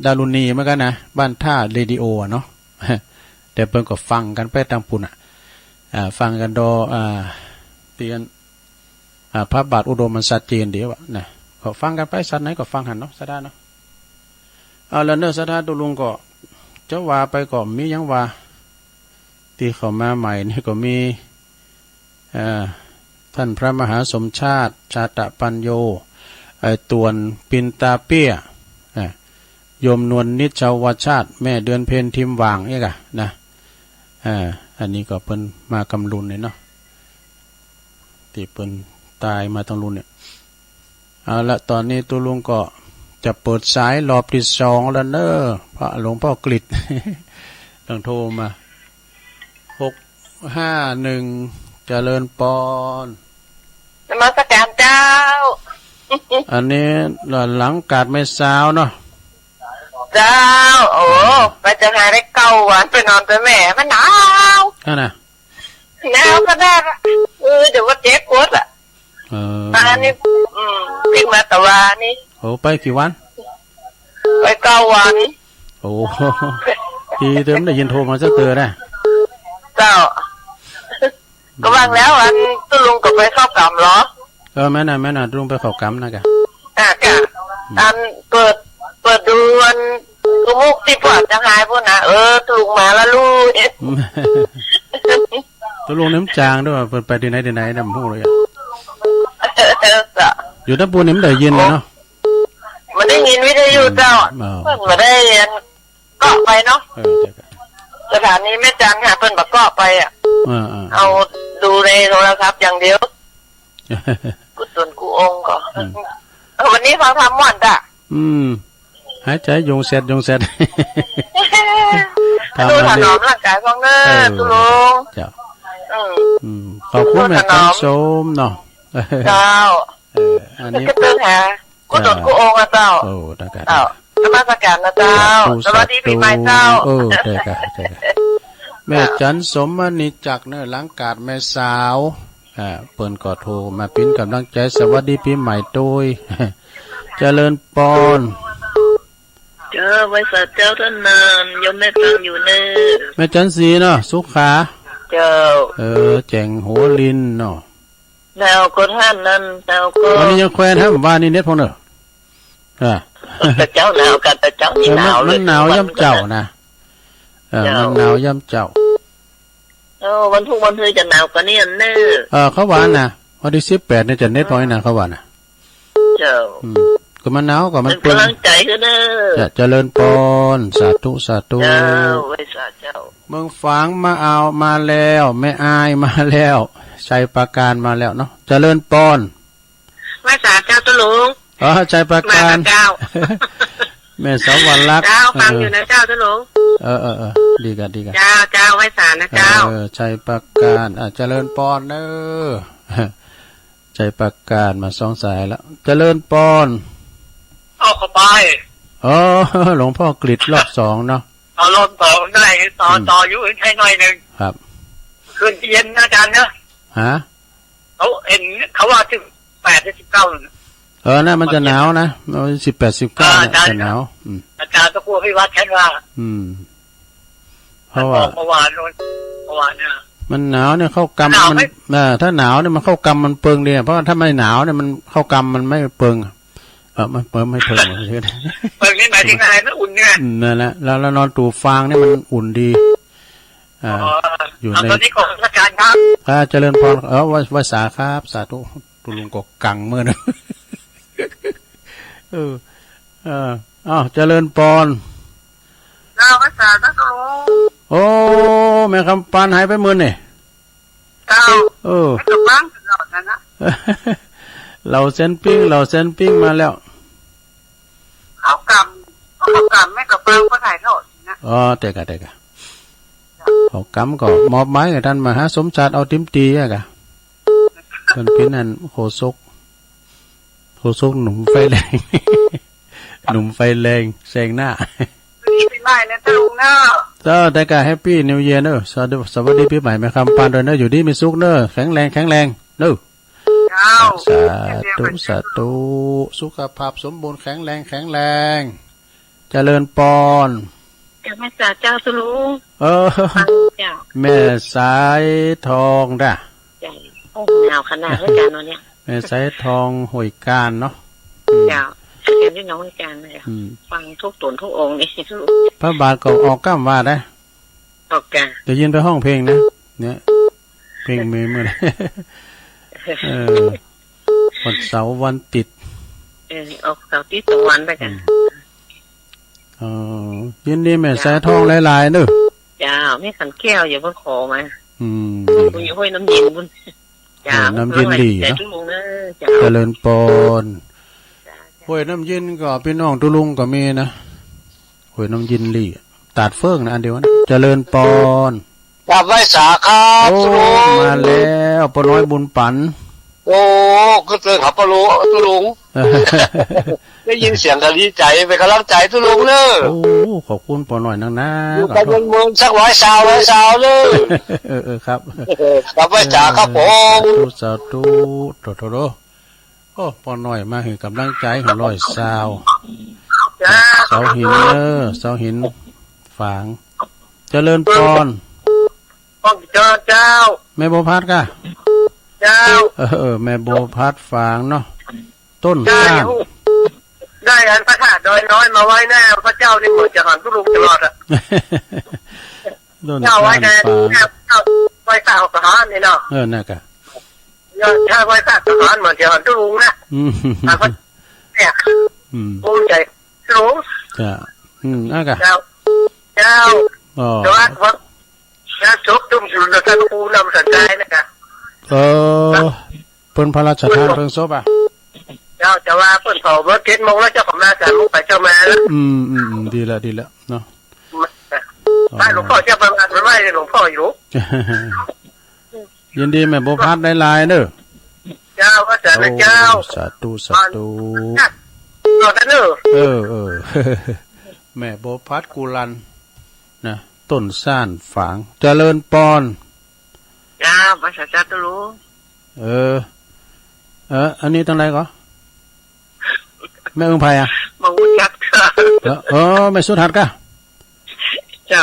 ดารุณีเหมือนกั๋นนะ บ้านท่าเรดิโออะเนาะ แต่เปิ้นก็ฟังกั๋นไปตางปู๊นอะ อ่า ฟังกั๋นดอ อ่า ตี้อัน อ่า พระบาทอุดมมันชัดเจนดีวะนะ ก็ฟังกั๋นไป สัตว์ไหนก็ฟังหั้นเนาะ ศรัทธาเนาะ เอาละเน่อ ศรัทธาตุ๊ลุงก็ จะว่าไปก็มีหยังว่า ตี้เข้ามาใหม่นี่ก็มี เอ่อ ต้านพระมหาสมชาติ ชาตะปัญโญ ไอ้ต่วนปินตาเปี้ย อ่า โยมนวลนิชชาวชาติ แม่เดือนเพ็ญทิมหว่าง เอ๊ะกะนะ อ่า อันนี้ก็เปิ้นมาก๋ำลุนเนี่ยเนาะ ตี้เปิ้นต๋ายมาตางลุนเนี่ย เอาละ ต๋อนนี้ตุ๊ลุงก็จะเปิดสายรอบตี้สองแล้วเน่อ พระหลวงพ่อกฤษ ต้องโทรมา หกห้าหนึ่ง เจริญปอน นมัสก๋านเจ้า อันนี้หลังกาดแม่สาวเนาะ เจ้า โอ้ ไปเจียงฮายได้เก้าวัน ไปนอนตวยแม่ มันหนาว อั้นน่ะ หนาวขนาดอะ เออ เดี๋ยวว่าเจ็บปวดอะ เออ อันนี้ อืม ปิ๊กมาตะวานี่ โอ้ ไปกี่วัน ไปเก้าวัน โอ้ ดีเติมได้ยินโทรมาสักเตือนะ เจ้า ก็ว่าแล้ว อันตุ๊ลุงก็ไปเข้ากรรมเหรอ เออ แม่นน่ะ แม่นน่ะ ตุ๊ลุงไปเข้ากรรมนะกะ อ่ะกะ อืม อันเปิด เปิดดูอัน ตุ๊กมุกตี้ปอดจะหายพู้นนะ เออ ตุ๊ลุงมาแล้วลูก ตุ๊ลุงนี่มันจางด้วย เปิดไปตี้ไหนตี้ไหนนะ บ่ฮู้เลยอะ เจ้า อยู่ตางปู๊นนี่มันได้ยินเลยเนาะ บ่ได้ยินวิทยุเจ้า อืม เปิ้นบ่ได้อันเกาะไปเนาะ เออ เจ้า สถานีแม่จันทน์ค่ะ เปิ้นบ่เกาะไปอะ เออ เออ เอาดูในโทรศัพท์อย่างเดียว กู้ต๋นกู้องค์ก็ อืม เออ วันนี้ฟังธรรมม่วนจ้ะ อืม หายใจ๋ยงแซดยงแซด ธรรม ดูถนอมร่างก๋ายพ่องเน่อ เออ ตุ๊ลุง เจ้า อืม อืม ขอบคุณแม่ ถนอม คำชมเนาะ เจ้า เออ อันนี้ ก็เจ้าค่ะ กู้ต๋นกู้องค์อะเจ้า โอ้ ได้ค่ะ เจ้า นมัสการนะเจ้า สาธุ สวัสดีปี๋ใหม่เจ้า สาธุ โอ้ ได้ค่ะ ได้ค่ะ แม่จันสมมณีจักรเน่อ หลังกาดแม่สาว อ่า เปิ้นก็โทรมาเป๋นก๋ำลังใจ๋ สวัสดีปี๋ใหม่ตวย เจริญปอน เจ้า ไหว้สาเจ้าต้านนาน โยมแม่ฟังอยู่เน่อ แม่จันสีเนาะ สุขา เจ้า เออ แจ๋งหัวลินเนาะ หนาวก่อต้านนั้น หนาวก่อ วันนี้ยังแควนครับ ว่านี่เน็ตพ่องเน่อ อ่า แต่เจ๊าหนาวกั๋น แต่เจ๊านี่ เออ มัน หนาวเลย มันหนาวย่ำเจ๊านะ เออ เจ้า มันหนาวย่ำเจ๊า เออ วันพุธวันพฤหัสจะหนาวกว่านี้เน่อ เออ เขาว่านะ วันตี้สิบแปดเนี่ยจะเน็ตพ่องนี่นะ เขาว่านะ เจ้า อืม ก็มันหนาวก็มันเปิง เป๋นก๋ำลังใจ๋หื้อเน่อ จะเจริญปอน สาธุ สาธุ เจ้า ไหว้สาเจ้า เมืองฝางมาเอา มาแล้ว แม่อายมาแล้ว ชัยปราการมาแล้วเนาะ เจริญปอน ไหว้สาเจ้าตุ๊ลุง อ๋อ ชัยปราการ มาเจ้า แม่สวรรค์รัก เจ้า ฟังอยู่นะเจ้าตุ๊ลุง เออ เออ เออ ดีก่ะ ดีก่ะ เจ้า เจ้า ไหว้สานะเจ้า เออ ชัยปราการ อ่ะ เจริญปอนเน่อ ชัยปราการมาสองสายแล้ว เจริญปอน เอาเข้าไป อ๋อ หลวงพ่อกฤษรอบสองเนาะ เอารอบสองได้ ต่อ อืม ต่ออยู่ใช้หน่อยหนึ่ง ครับ คืนเย็นนะอาจารย์เนอะ ฮะ เขาเห็นเขาว่าถึงแปดหรือสิบเก้าน่ะ เออ น่ะ มันจะหนาวนะ มันสิบแปด สิบเก้า เออ เนี่ย อาจารย์ จะหนาว อืม อาจารย์ก็กลัวพี่วัดแค่ว่า อืม เพราะว่า มันออกเมื่อวานโน่น เมื่อวานเนี่ย มันหนาวเนี่ย เข้ากำ หนาวไหม มัน เออ ถ้าหนาวเนี่ย มันเข้ากำมันเปิงดีอะ เพราะว่าถ้าไม่หนาวเนี่ย มันเข้ากำมันไม่เปิงอะ เออ มันเปิง ไม่เปิง เปิงนี่หมายถึงอะไร มันอุ่นเนี่ย อืม นั่นแหละ แล้ว แล้วนอนตูฟฟางเนี่ยมันอุ่นดี อ่า อ๋อ อยู่ เอา ใน ตอนนี้ขอราชการครับ อ่า เจริญปอน เออ ไหว้ ไหว้สาครับ สาธุ ตุ๊ลุงก็กังเมื่อนะ เออ เออ อ้าว เจริญปอน เจ้า ไหว้สาตุ๊ลุง โอ้ แม่คำปานหายไปเมินนี่ เจ้า เออ ไม่กลับบ้านตลอดนะนะ เหล่าเซนปิ้ง เหล่าเซนปิ้งมาแล้ว เขากำ เขากำไม่กลับบ้านก็ถ่ายทอดนะ อ๋อ เตะกะ เตะกะ เขากำก็มอบหมายกับต้านมหาสมชาติ เอาเต็มตี้อะกะ เปิ้นเป๋นอันโฆษก โฆษกหนุ่มไฟแรง หนุ่มไฟแรงแซงหน้า ปีใหม่นะตุ๊ลุงเนอะ เจ้า เตะกะ แฮปปี้นิวเยียร์เนอะ สวัสดี สวัสดีปี๋ใหม่แม่คำปานตวยเนอะ อยู่ดีมีสุขเนอะ แข็งแรง แข็งแรงเนอะ เจ้า สาธุ สาธุ สุขภาพสมบูรณ์ แข็งแรง แข็งแรง เจริญปอน เจ้า ไหว้สาเจ้าตุ๊ลุง เออ ฟังเจ้า แม่สายทองด้า เจ้า โอ้ หนาวขนาดเลยอาจารย์วันเนี้ย แม่สายทองห้วยก้านเนาะ เจ้า เรียนที่น้องห้วยก้านนะเจ้า อืม ฟังทุกต๋นทุกองค์นี่ พระบาทก็ออกกำว่าได้ ออกกำ ได้ยินไปฮ้องเพลงนะ เนี่ย เพลงเมย์เมื่อไหร่ เออ วันเสาร์วันอาทิตย์ เออ ออกเสาร์อาทิตย์สองวันไปกัน อืม เออ ยินดีแม่สายทองหลายๆ เนอะ เจ้า แม่ขันแก้ว อย่าเพิ่งขอมา อืม ดี อยู่ห้วยน้ำเย็นบุญ เจ้า ห้วยน้ำเย็นดีเนาะ เจ้า เจริญปอน เจ้า ห้วยน้ำเย็นก็พี่น้องตุ๊ลุงก็มีนะ ห้วยน้ำเย็นดี ตาดเฟิ่งนะ อันเดียวนะ เจริญปอน กราบไหว้สาครับ โอ้ ตุ๊ลุง มาแล้ว ป้าน้อยบุญปัน โอ้ ก็เจอครับป้าลุง ตุ๊ลุง ได้ยินเสียงก็ดีใจ๋ เป๋นก๋ำลังใจ๋ตุ๊ลุงเนอะ โอ้ ขอบคุณป้าน้อยนักนะ อยู่กันเมินๆ สักร้อยซาว ร้อยซาวเนอะ เออ เออ ครับ กราบไหว้สาครับผม เออ สาธุ สาธุ โถ่ๆ โถ่ โอ้ ป้าน้อยมาหื้อก๋ำลังใจ๋ ร้อยซาว เจ้า เสาหินเนอะ เสาหินฝาง เจริญปอน ป้องเจริญเจ้า แม่บัวพัดก่ะ เจ้า เออ เออ แม่บัวพัดฝางเนาะ ต้น ได้ ก้าน ได้อันพระธาตุดอยน้อยมาไว้แน่ พระเจ้านี่เหมือนจะหันตุ๊ลุงตลอดอะ ต้น เจ้าไว้ ก้าน แน่ ฝาง เจ้า เจ้าไว้ข้าวสารนี่เนาะ เออ นั่นก่ะ ยอดชาติไหว้พระทหารเหมือนจะหันตุ๊ลุงนะ อืม อ่ะ ก็เนี่ย อืม ภูมิใจ๋ตุ๊ลุง จ้ะ อืม อ่ะกะ เจ้า เจ้า อ๋อ แต่ว่า ว่า แล้วศพตุ้มอยู่ในท่านครูนำสันใจนะคะ เออ เปิ้นพระราชทานเพลิงศพอ่ะ เจ้า แต่ว่าเปิ้นเผาเมื่อเจ็ดโมงแล้ว เจ้าของนาสามโมงไปเจ้ามาแล้ว อืม อืม อืม ดีแล้ว ดีแล้วเนาะ มา อ๋อ บ้านหลวงพ่อเจ้าประมาณมันไหว้หลวงพ่ออยู่ ยินดีแม่บัวพัดหลายๆ เด้อ เจ้า พระสานะเจ้า โอ้ สาธุ สาธุ ต่อกันเนอะ เออ เออ แม่บัวผัดกุลันนะ ต้นซ่านฝาง เจริญปอน เจ้า พระสานะเจ้าตุ๊ลุง เออ เออ อันนี้ตังใดก่อ แม่อึ่งไผ่อะ บ่ฮู้จัก เออ เออ แม่สุทัศน์กะ เจ้า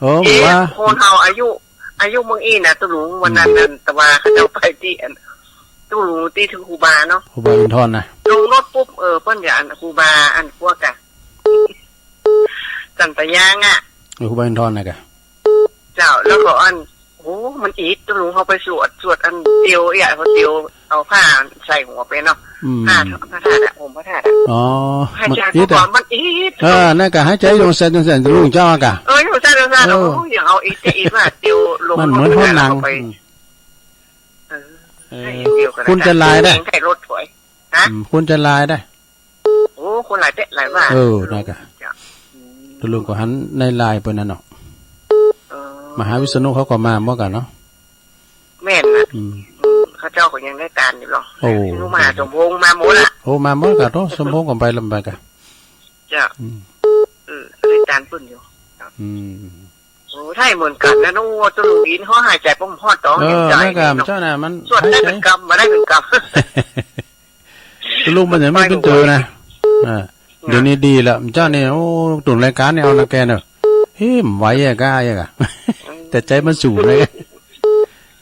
เออ เอ๊ะ ว่า คนเฮาอายุ อายุเมืองอี้นะตุ๊ลุง วันนั้น อืม นั่น แต่ว่าเขาเจ้าไปตี้อัน ตุ๊ลุงตี้ตึงครูบาเนาะ ครูบาอินทรนะ ลงรถปุ๊บ เออ เปิ้นจะอันครูบาอันกวกอะ สันตะยางอะ เออ ครูบาอินทรนะกะ เจ้า แล้วก็อัน โอ้ มันอิด ตุ๊ลุงเฮาไปสวด สวดอันเตียว เอี้ย เตียว เอาผ้าใส่หัวไปเนาะ อืม ผ้า พระธาตุอะ ห่มพระธาตุอะ อ๋อ หายใจ๋ มันอิดอะ มันอิด เออ นั่นกะ หายใจ๋หย่งแสนหย่งแสน ตุ๊ลุงเจ้ากะ เออ หย่งแสนหย่งแสน เออ โอ้ อย่างเอาอิดจะอิดว่าเตียวลง มันเหมือนห้องหนัง ไป อืม เออ เออ ให้เดียวกัน คุณจะไลน์ได้ ใครรถถอย ฮะ อืม คุณจะไลน์ได้ โอ้ คนหลายเต๊ะหลายว่า เออ นั่นกะ เจ้า อืม ตุ๊ลุงก็หันในไลน์ไปนั่นเนาะ เออ มหาวิษณุเขาก็มาเหมือนกั๋นเนาะ แม่นนะ อืม อืม เขาเจ้าก็ยังได้ตานอยู่หรอ โอ้ วิษณุมหาสมพงษ์มาหมดละ โอ้ มาหมดกะ โต สมพงษ์ก็ไปลำไปกะ เจ้า อืม เออ ได้ตานเปิ้นอยู่ อืม โอ้ ใช่เหมือนกั๋นนะ น้องวัวตุ๊ลุงอิน เขาหายใจ๋ป้อมฮอดตอง เออ ยังใจ๋ นั่นกะ เนาะ เจ้าน่ะ มัน สวดได้เป๋นกำ บ่ได้เป๋นกำ ตุ๊ลุงมันยังไม่เป๋นเจอนะ อ่า เดี๋ยวนี้ดีละ เจ้านี่ โอ้ ตุ่นรายก๋านนี่เอานาแกเนอะ เฮ้ย มันไหวอะ ก้าอะกะ อืม แต่ใจ๋มันสูงเลย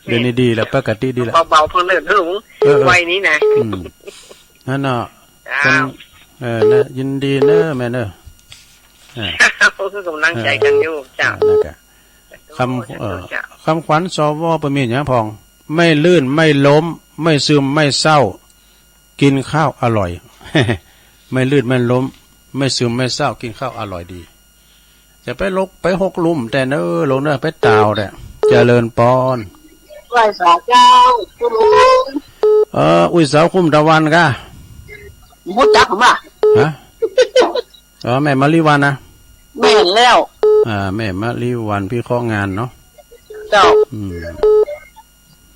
เดี๋ยวนี้ดีละ ปกติดีละ เบาๆ เพิ่นเนิ่นตุ๊ลุง เออ เออ วัยนี้นะ อืม นั่นเนาะ เจ้า คน เออ นะ ยินดีเนอะแม่เนอะ อ่า คือกำลังใจ๋กั๋นอยู่ เจ้า อ่า นั่นกะ คำ เอ่อ เจ้า คำขวัญ สว เปิ้นมีหยังพ่อง ไม่ลื่นไม่ล้ม ไม่ซึมไม่เศร้า กินข้าวอร่อย ไม่ลื่นไม่ล้ม ไม่ซึมไม่เศร้า กินข้าวอร่อยดี จะไปหลกไปหกลุ่มแต่เนอะ ลงเนอะ ไปต่าวแต่ เจริญปอน ไหว้สาเจ้า ตุ๊ลุง เออ อุ้ยสาวคุ้มตะวันกะ ฮู้จักผมอ่ะ ฮะ อ๋อ แม่มะลิวัลย์นะ แม่นแล้ว อ่า แม่มะลิวัลย์พิเคราะห์งานเนาะ เจ้า อืม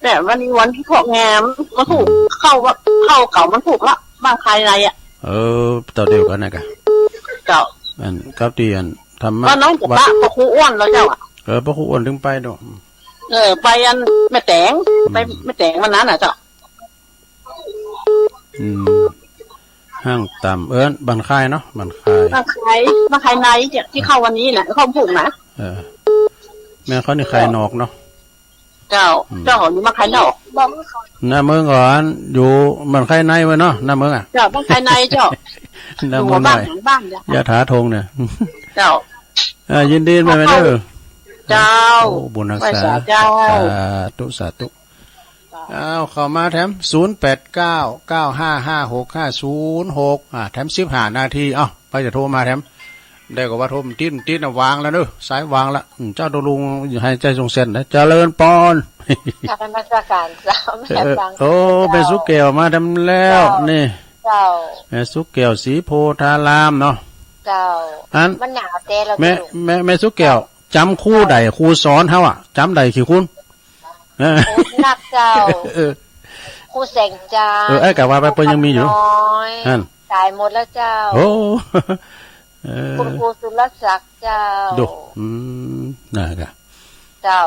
แม่มะลิวัลย์พิเคราะห์งาน มันถูก อืม เข้าว่า เข้าเก่ามันถูกละ บ้านใครอะไรอ่ะ เออ เต้าเดียวกั๋นนะกะ เจ้า อัน กับตี้อัน ธรรมะ ว่าน้องจะ วัด ปะ ปะครูอ้วนแล้วเจ้าอะ เออ ปะครูอ้วนตึงไปเนาะ เออ ไปอันแม่แตง อืม ไปแม่แตงวันนั้นน่ะเจ้า อืม ห้างต่ำ เอิ้น บ้านค่ายเนาะ บ้านค่าย บ้านค่าย บ้านค่ายในเนี่ย ตี้เข้าวันนี้น่ะ เข้าผุ่งนะ เออ แม่เขานี่ค่ายนอกเนาะ เจ้า อืม เจ้าของอยู่บ้านค่ายนอก หน้าเมืองก่อน อยู่บ้านค่ายในไว้เนาะ หน้าเมืองอะ เจ้า บ้านค่ายในเจ้า หน้าเมืองหน่อย อยู่บ้านหลังบ้านเจ้า อย่าถาทงเนี่ย เจ้า อ่า ยินดีแม่เนอะ เจ้า โอ้ บุญฮักษา ไหว้สาเจ้า สาธุ สาธุ อ้าว เข้ามาแถม ศูนย์แปดเก้า เก้าห้าห้าหกห้าศูนย์หก อ่า แถมสิบห้านาที เอ้า ใผจะโทรมาแถม ได้ก็ว่าโทรมันติด มันติดนะ วางแล้วเนอะ สายวางละ อืม เจ้าตุ๊ลุง อย่าหายใจ๋สงสัยนะ เจริญปอน กราบนมัสการเจ้า แม่ เออ ฟัง โอ้ เจ้า แม่สุแก้วมาแถมแล้ว เจ้า นี่ เจ้า แม่สุแก้ว ศรีโพธารามเนาะ เจ้า อัน มันหนาวแต๊ละ แม่ ตุ๊ลุง แม่ แม่สุแก้ว จ๋ำครูใด ครูสอนเฮาอะ จ๋ำได้กี่คน เออ โอ้ นักเจ้า เออ ครูแสงจันทร์ เออ ไอ้กะว่าไปเปิ้นยังมีอยู่ น้อย นั่น ต๋ายหมดแล้วเจ้า โอ้ เออ คุณครูสุรศักดิ์เจ้า ดู อืม นั่นกะ เจ้า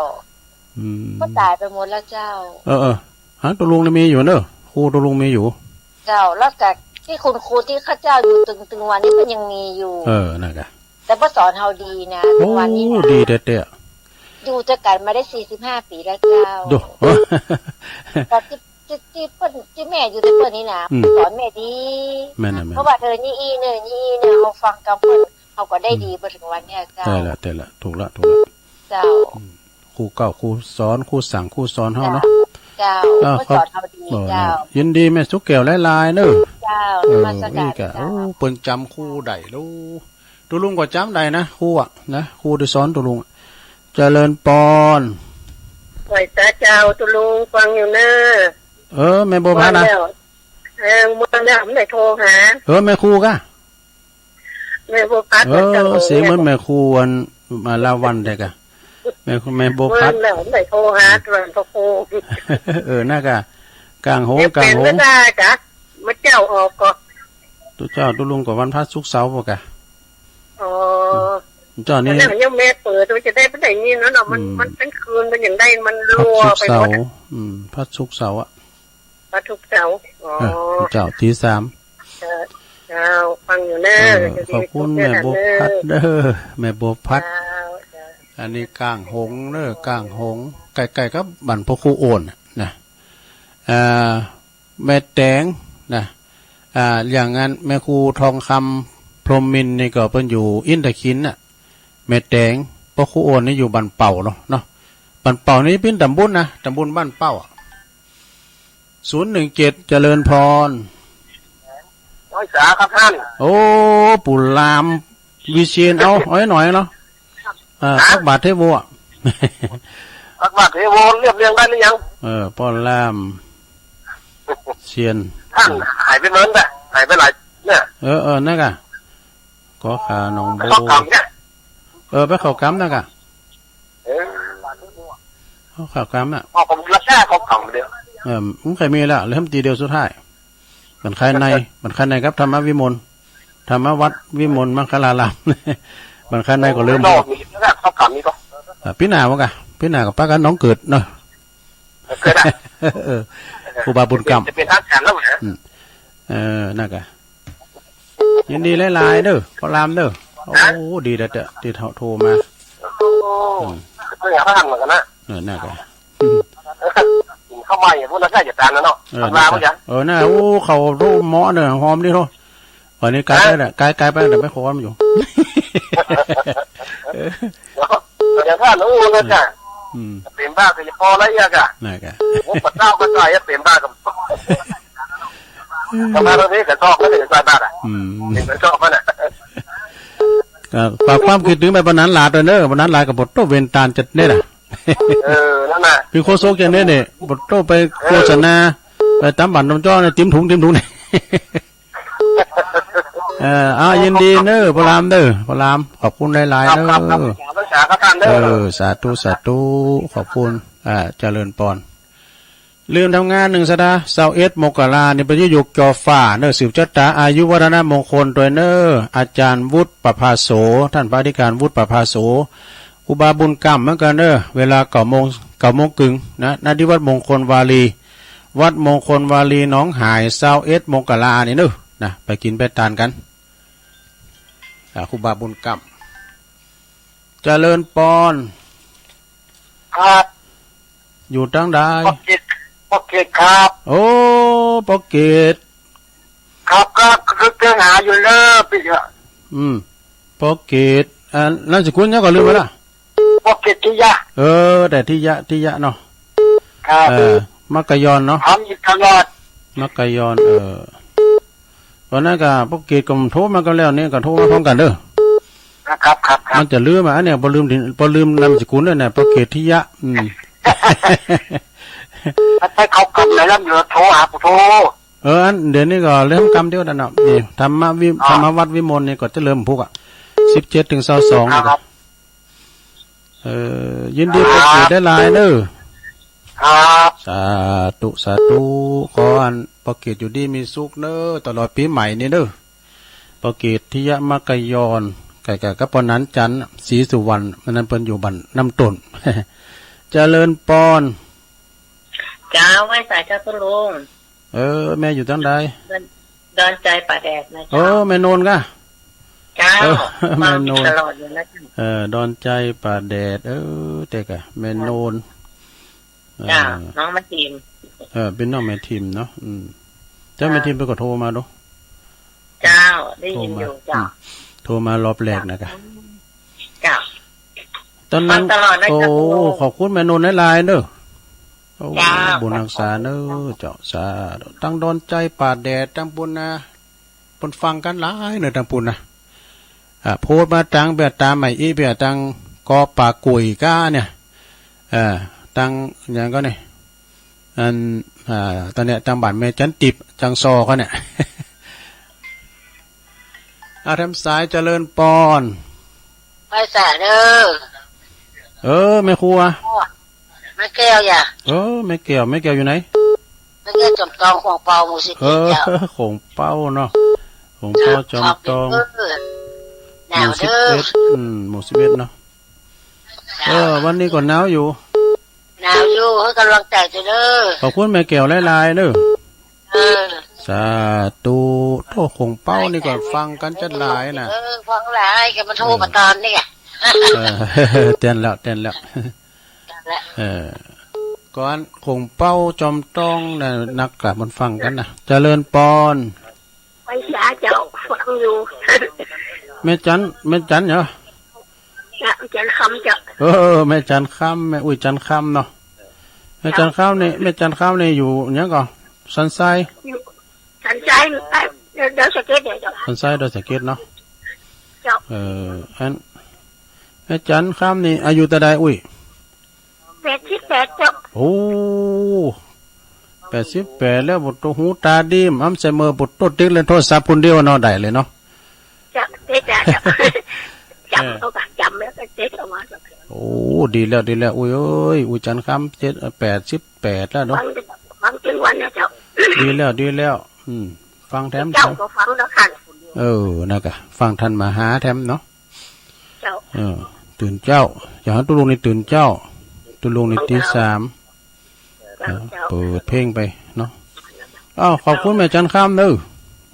อืม ก็ต๋ายไปหมดแล้วเจ้า เออ เออ หาตุ๊ลุงนี่มีอยู่เนอะ ครูตุ๊ลุงมีอยู่ เจ้า แล้วกะตี้คุณครูตี้ข้าเจ้าอยู่ตึง ตึงวันนี้ก็ยังมีอยู่ เออ นั่นกะ แต่เปิ้นสอนเฮาดีนะ โอ้ วันนี้นะ ดีแต๊ๆ อยู่ตวยกั๋นมาได้สี่สิบห้าปี๋แล้วเจ้า ดู แต่ตี้ ตี้ ตี้เปิ้น ตี้แม่อยู่ตวยเปิ้นนี่นะ อืม สอนแม่ดี แม่นนะ แม่น เพราะว่าเธอนี่อี้เน่อ นี่อี้เน่อ เฮาฟังกำเปิ้น เฮาก็ได้ดี อืม มาเถิงวันเนี้ยเจ้า ใจ้ละ ใจ้ละ ถูกละ ถูกละ เจ้า อืม ครูเก่า ครูสอน ครูสั่ง ครูสอนเฮาเนาะ เจ้า เออ เปิ้นสอนเฮาดี เออ เจ้า ยินดีแม่สุแก้วหลายๆ เนอะ เจ้า เออ นมัสการ นี่กะ เจ้า โอ้ เปิ้นจ๋ำครูได้ลูก ตุ๊ลุงก็จ๋ำได้นะ ครูอะ นะ ครูตี้สอนตุ๊ลุงอะ เจริญปอน ไหว้สาเจ้าตุ๊ลุง ฟังอยู่เนอะ เออ แม่บัวผัดนะ เมื่อแล้ว เออ เมื่อแล้ว บ่ได้โทรหา เออ แม่ครูกะ แม่บัวผัด เออ เสียงเหมือนแม่ครูอัน มาลาวันแต๊กะ แม่ แม่บัวผัด เมื่อแล้ว บ่ได้โทรหา อืม ตวนพระครู เออ นั่นกะ ก๋างหง ยังเป๋น ก๋างหง บ่ได้กะ เมื่อเจ๊าออกก็ ตุ๊เจ้าตุ๊ลุงก็วันพระศุกร์เสาร์บ่กะ อ๋อ อืม เจ้านี่ แล้วยังแม่เปิดว่าจะได้ปานใดนี่เนาะ มัน อืม มันกลางคืนมันยังได้ มัน พระศุกร์ ลัวไปหมดอะ เสาร์ อืม พระศุกร์เสาร์อะ พระศุกร์เสาร์ อ๋อ เออ เจ้า ตีสาม เออ เจ้า ฟังอยู่เน้อ เออ จะดี ขอบคุณ ทุกเรื่อง แม่บัวพัดเน้อ เน้อ แม่บัวพัด เจ้า เจ้า อันนี้ก๋างหงเน้อ ก๋างหง ใก้ๆ กับบ้านพระครูโอนน่ะนะ อ่า แม่แตงนะ อ่า อย่างนั้นแม่ครูทองคำ พรหมมินทร์นี่ก็เปิ้นอยู่อินทขิลน่ะ แม่แตง พระครูโอนนี่อยู่บ้านเป้าเนาะ เนาะ บ้านเป้านี่เป๋นต๋ำบลนะ ต๋ำบลบ้านเป้าอะ ศูนย์หนึ่งเจ็ด เจริญพร ไหว้สาครับต้าน โอ้ ปู่หลามวิเชียร เอา เอาหน้อยเนาะ อ่า ฮะ ตักบาตรเทโวอะ ตักบาตรเทโวเรียบเรียงได้หรือยัง เออ ป้อหลามเชียร ต้านหายไปเมินปะ หายไปหลายเนี่ย เออ เออ นั่นกะ ก็ขาหนองโบ ไปเข้ากรรมเนี่ย เออ ไปเข้ากรรมนั่นกะ เออ เข้ากรรมน่ะ ออกกรรมแล้วแก้เข้ากรรมเดียว เออ มันเคยมีแล้ว เริ่มตีเดียวสุดท้าย บันคายใน บันคายในครับ ธรรมวิมล ธรรมวัฒน์วิมลมังคลาราม บันคายในก็ลืม รอบนี้ก็เข้ากรรมนี้ก็ อ่ะ ปี๋หน้าบ่กะ ปี๋หน้าก็ปะกั๋นหนองเกิดเนาะ เกิดอะ เออ ครูบาบุญกำ จะเป๋นทางก๋านแล้วเหรอ อืม เออ นั่นกะ ยินดีหลายๆ เน้อ ป้อหลามเน้อ โอ้ ฮะ ดีแล้วเต๊อะ ตี้โทรมา โอ้ อืม เพิ่งหาท่านเหมือนกันนะ เออ นั่นกะ กิ๋นข้าวใหม่ พวกนั้นก็จะตานแล้วเนาะ เออ ทำลา นั่นกะ เมื่อกี้ เออ นั่น โอ้ ข้าวโพดเหมาะเน้อ หอมดีโลด วันนี้ก๋ายไปแล้ว ฮะ ก๋าย ก๋ายไปแล้ว เดี๋ยวไปขอมันอยู่ เดี๋ยว เดี๋ยวท่าน โอ้ นั่นกะ อืม เป๋นบ้าก็จะปอแล้วเอี้ยกะ นั่นกะ โอ้ พระเจ้าก็จ่าย เป๋นบ้ากับ ก็มาตรงนี้ก็ชอบ ก็เลยใส่บาตรอะ อืม เห็นก็ชอบมันอะ ก็ฝากความกึ๊ดถึงไปปานนั้นหลาดตวยเน้อ ปานนั้นหลาดก็บ่โต้เว้นตานจัดเนี่ยนะ เออ นั่นน่ะ คือโฆษกจัดเนี่ยเนี่ย บ่โต้ไปโฆษณา เออ ไปต๋ามบ้านต๋ามจ้องเนี่ย เต๋มถุง เต๋มถุงเนี่ย เออ อ่า ยินดีเน้อ ป้อหลามเน้อ ป้อหลาม ขอบคุณหลายๆ ครับ เน้อ ครับ ครับ สาธุ สาธุ ท่านเน้อ เออ สาธุ สาธุ ขอบคุณ อ่า เจริญปอน ลืมทำงานนึ่งสัปดาห์ ซาวเอ็ดมกรานี่ เปิ้นจะยกจ่อฟ้าเน้อ สืบจะต๋าอายุวัฒนมงคลตวยเน้อ อาจ๋ารย์วุฒิประภาโส ต้านพระอธิการวุฒิประภาโส ครูบาบุญกำเหมือนกั๋นเน้อ เวลาเก้าโมง เก้าโมงครึ่งนะ ณ ที่วัดมงคลวารี วัดมงคลวารีหนองหาย ซาวเอ็ดมกรานี่เน้อ นะ ไปกิ๋นไปตานกั๋น อ่า ครูบาบุญกำ เจริญปอน ครับ อยู่ตางใด ปากเกร็ด ปากเกร็ดครับ โอ้ ปากเกร็ด ครับ ก็ ก็ ก็หาอยู่เน้อ พี่ อืม ปากเกร็ด อ่า นามสกุลหยังก่อ ลืมไปละ ปากเกร็ดทิยะ เออ แต่ทิยะ ทิยะเนาะ ครับ เออ มักกะยอนเนาะ ถามอยู่ตลอด มักกะยอน เออ วันนั้นก็ปากเกร็ดก็โทรมากั๋นแล้ว นี่ก็โทรมาพร้อมกั๋นเน้อ ครับ ครับ ครับ มันจะลืมอ่ะ อันเนี้ย บ่ลืมถิ่น บ่ลืมนามสกุลด้วยนะ ปากเกร็ดทิยะ อืม ถ้าใช้เขากำไหนแล้ว เดี๋ยวโทรหา โทร เออ อันเดี๋ยวนี้ก็เริ่มกำเดียวนั่นเนาะ นี่ ธรรมวิ อ๋อ ธรรมวัฒน์วิมลนี่ก็จะเริ่มพุกอ่ะ สิบเจ็ดถึงซาวสอง ครับ นี่ก็ เออ ยินดี ครับ ปากเกร็ดหลายๆ เน้อ ครับ สาธุ สาธุ ขออันปากเกร็ดอยู่ดีมีสุขเน้อ ตลอดปี๋ใหม่นี่เน้อ ปากเกร็ดทิยะ มักกะยอน ใก้ๆ กับป้อหนานจันทร์ ศรีสุวรรณ อันนั้นเปิ้นอยู่บ้านน้ำต้น เจริญปอน เจ้า ไหว้สาเจ้าตุ๊ลุง เออ แม่อยู่ตางใด ดอน ดอนใจ๋ป่าแดดนะ เออ เจ้า แม่โนนกะ เจ้า เออ ฟัง แม่โนน ตลอดอยู่นะเจ้า เออ ดอนใจ๋ป่าแดด เออ เต๊อะกะ แม่โนน เจ้า เออ น้องแม่ทิม เออ เป๋นน้องแม่ทิมเนาะ อืม เจ้า เจ้า แม่ทิมเปิ้นก็โทรมาดู เจ้า ได้ยินอยู่ โทรมา เจ้า อืม โทรมารอบแรกนะกะ เจ้า ตอนนั้น ฟังตลอดนะ โอ้ เจ้า ขอบคุณแม่โนนหลายๆ เน้อ โอ้ เจ้า บุญฮักษาเน้อ เจ้า สาธุ ตางดอนใจ๋ป่าแดด ตางปู๊นนะ เปิ้นฟังกั๋นหลายเน้อ ตางปู๊นนะ อ่า โพสต์มาตางเปียตาใหม่อี้ เปียตางกอป่ากุ๋ยก้าเนี่ย เออ ตางหยังก่อเนี่ย อัน อ่า ตางเนี้ย ตางบ้านแม่จันติบ จังซอก่อเนี่ย อ่า แถมสาย เจริญปอน ไหว้สาเน้อ เออ แม่ครัว แม่แก้วอย่า เออ แม่แก้ว แม่แก้วอยู่ไหน แล้วก็จอมตองโข่งเปาหมู่สิบเอ็ด เจ้า โข่งเปาเนาะ โข่งเปาจอมตอง เจ้า หนาวเด้อ หมู่สิบเอ็ด อืม หมู่สิบเอ็ดเนาะ เจ้า เออ วันนี้ก็หนาวอยู่ หนาวอยู่ หื้อกำลังใจ๋เจ้าเด้อ ขอบคุณแม่แก้วหลายๆ เด้อ เออ สาธุ โธ่ โข่งเปานี่ก็ฟังกั๋นจั๊ดหลายน่ะ เออ ฟังหลาย ก็มันโทรมาต๋อนนี้ไง เออ เตียนแล้ว เตียนแล้ว เออ ก่อนโข่งเปาจอมตองน่ะ นักกราบมันฟังกั๋นน่ะ เจริญปอน ไหว้สาเจ้า ฟังอยู่ แม่จัน แม่จันเหรอ เจ้า จันคำเจ้า เออ แม่จันคำ แม่อุ๊ยจันคำเนาะ แม่จันคำนี่ แม่จันคำนี่อยู่หยังก่อ สันทราย อยู่สันทราย เอ่อ ดอยสะเก็ดเนี่ยเจ้า สันทราย ดอยสะเก็ดเนาะ เจ้า เออ อัน แม่จันคำนี่อายุเต้าใดอุ๊ย แปดสิบแปดเจ้า โอ้ แปดสิบแปดแล้ว บ่โต หูต๋าดี อัลไซเมอร์ บ่โต ติดเล่นโทรศัพท์คนเดียวเนาะ ได้เลยเนาะ เจ้า เจ๊จ๋าเจ้า จ๋ำเอาก่ะ จ๋ำแล้วก็เจ๊เอามาเจ้า โอ้ ดีแล้ว ดีแล้ว อุ๊ยเอ้ย อุ๊ยจันคำ เจ็ด แปดสิบแปดแล้วเนาะ ฟัง ฟังตึงวันนะเจ้า ดีแล้ว ดีแล้ว อืม ฟังแถม เจ้าก็ฟังแล้วค่ะ เออ นั่นก่ะ ฟังท่านมหาแถมเนาะ เจ้า เออ ตื่นเจ๊า อย่างตุ๊ลุงนี่ตื่นเจ๊า ตุ๊ลุงนี่ตีสาม เจ้า เออ เจ้า เปิดเพลงไปเนาะ อ้าว ขอบคุณแม่จันคำเด้อ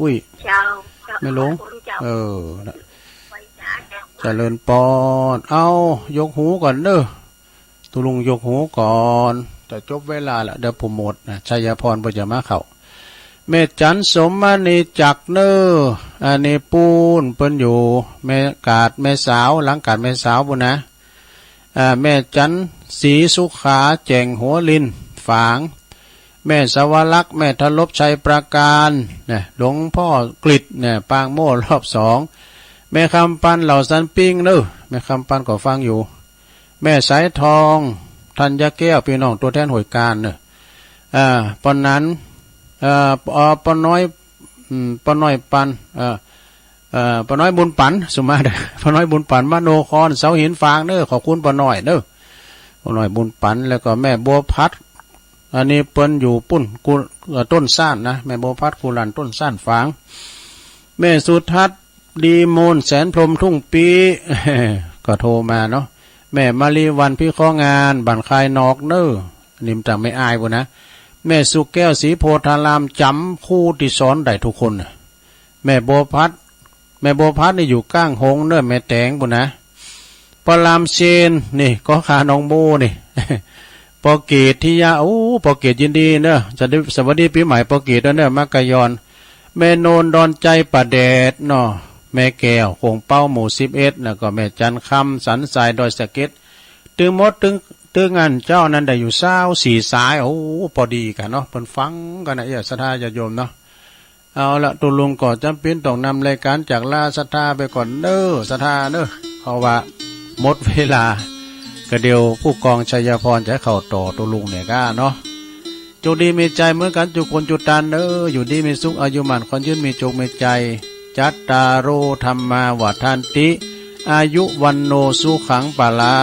อุ๊ย เจ้า เจ้า แม่หลวง ขอบคุณเจ้า เออ นะ เจริญปอน เอ้า ยกหูก่อนเด้อ ตุ๊ลุงยกหูก่อน จะจบเวลาละ เดี๋ยวผู้หมวดนะ ชัยพรเปิ้นจะมาเข้า แม่จันสมมณีจักรเน้อ อันนี้ปู๊นเปิ้นอยู่ แม่กาดแม่สาว หลังกาดแม่สาวปู๊นนะ อ่า แม่จันศรีสุขา แจ่งหัวลิน ฝาง แม่สวรักษ์ แม่ทรบชัยประการ นะ หลวงพ่อกฤษ นะ ปางโม่รอบสอง แม่คำปัน เหล่าสันปิ้งเน้อ แม่คำปันก็ฟังอยู่ แม่สายทอง ธัญแก้ว ปี้น้องตั๋วแทนห้วยกาญเน้อ อ่า ป้อนัน เอ่อ เอ่อ ป้อน้อย อืม ป้อน้อยปัน เอ่อ เอ่อ ป้อน้อยบุญปัน สุมาเด้อ ป้อน้อยบุญปัน มโนคร เสาหิน ฝางเน้อ ขอบคุณป้อน้อยเน้อ ป้อน้อยบุญปัน แล้วก็แม่บัวพัด อันนี้เปิ้นอยู่ปุ้น กุ เอ่อ ต้นซ่านนะ แม่บัวพัด กุลัน ต้นซ่าน ฝาง แม่สุทัศน์ ดีมูล แสนพรหม ทุ่งปี้ ก็โทรมาเนาะ แม่มะลิวัลย์ พิเคราะห์งาน บ้านคายนอกเน้อ นี่มันตางแม่อายปู๊นนะ แม่สุแก้ว ศรีโพธาราม จ๋ำครูตี้สอนได้ทุกคนน่ะ แม่บัวพัด แม่บัวพัดนี่อยู่ก้างหงส์เน้อ แม่แต๋งปู๊นนะ ป้อรามเชน นี่ ก็คาหนองโมนี่ ป้อเกตทิยา โอ้ ป้อเกตยินดีเน้อ สวัสดี สวัสดีปี๋ใหม่ป้อเกตเน้อ มักกะยอน แม่โนน ดอนใจ ป่าแดดเนาะ แม่แก้ว โข่งเปา หมู่สิบเอ็ด แล้วก็แม่จันคำ สันทราย ดอยสะเก็ด ตึงหมดตึง ตึงอันเจ้านั้นได้อยู่ซาวสี่สาย โอ้ ปอดีกั๋นเนาะ เปิ้นฟังกั๋นนะ เอ้ย ศรัทธาญาติโยมเนาะ เอาละ ตุ๊ลุงก็จ๋ำเป๋นต้องนำรายก๋านจากลาศรัทธาไปก่อนเน้อ ศรัทธาเน้อ เพราะว่าหมดเวลา ก็เดี๋ยวผู้กองชัยพรจะเข้าต่อตุ๊ลุงเนี่ยก้าเนาะ โจคดีมีชัยเหมือนกั๋นจุคนจุตานเน้อ อยู่ดีมีสุข อายุหมั้นขวัญยืน มีโจคมีชัย จัตตาโร ธัมมา วัฑฒันติ อายุ วัณโณ สุขัง พลัง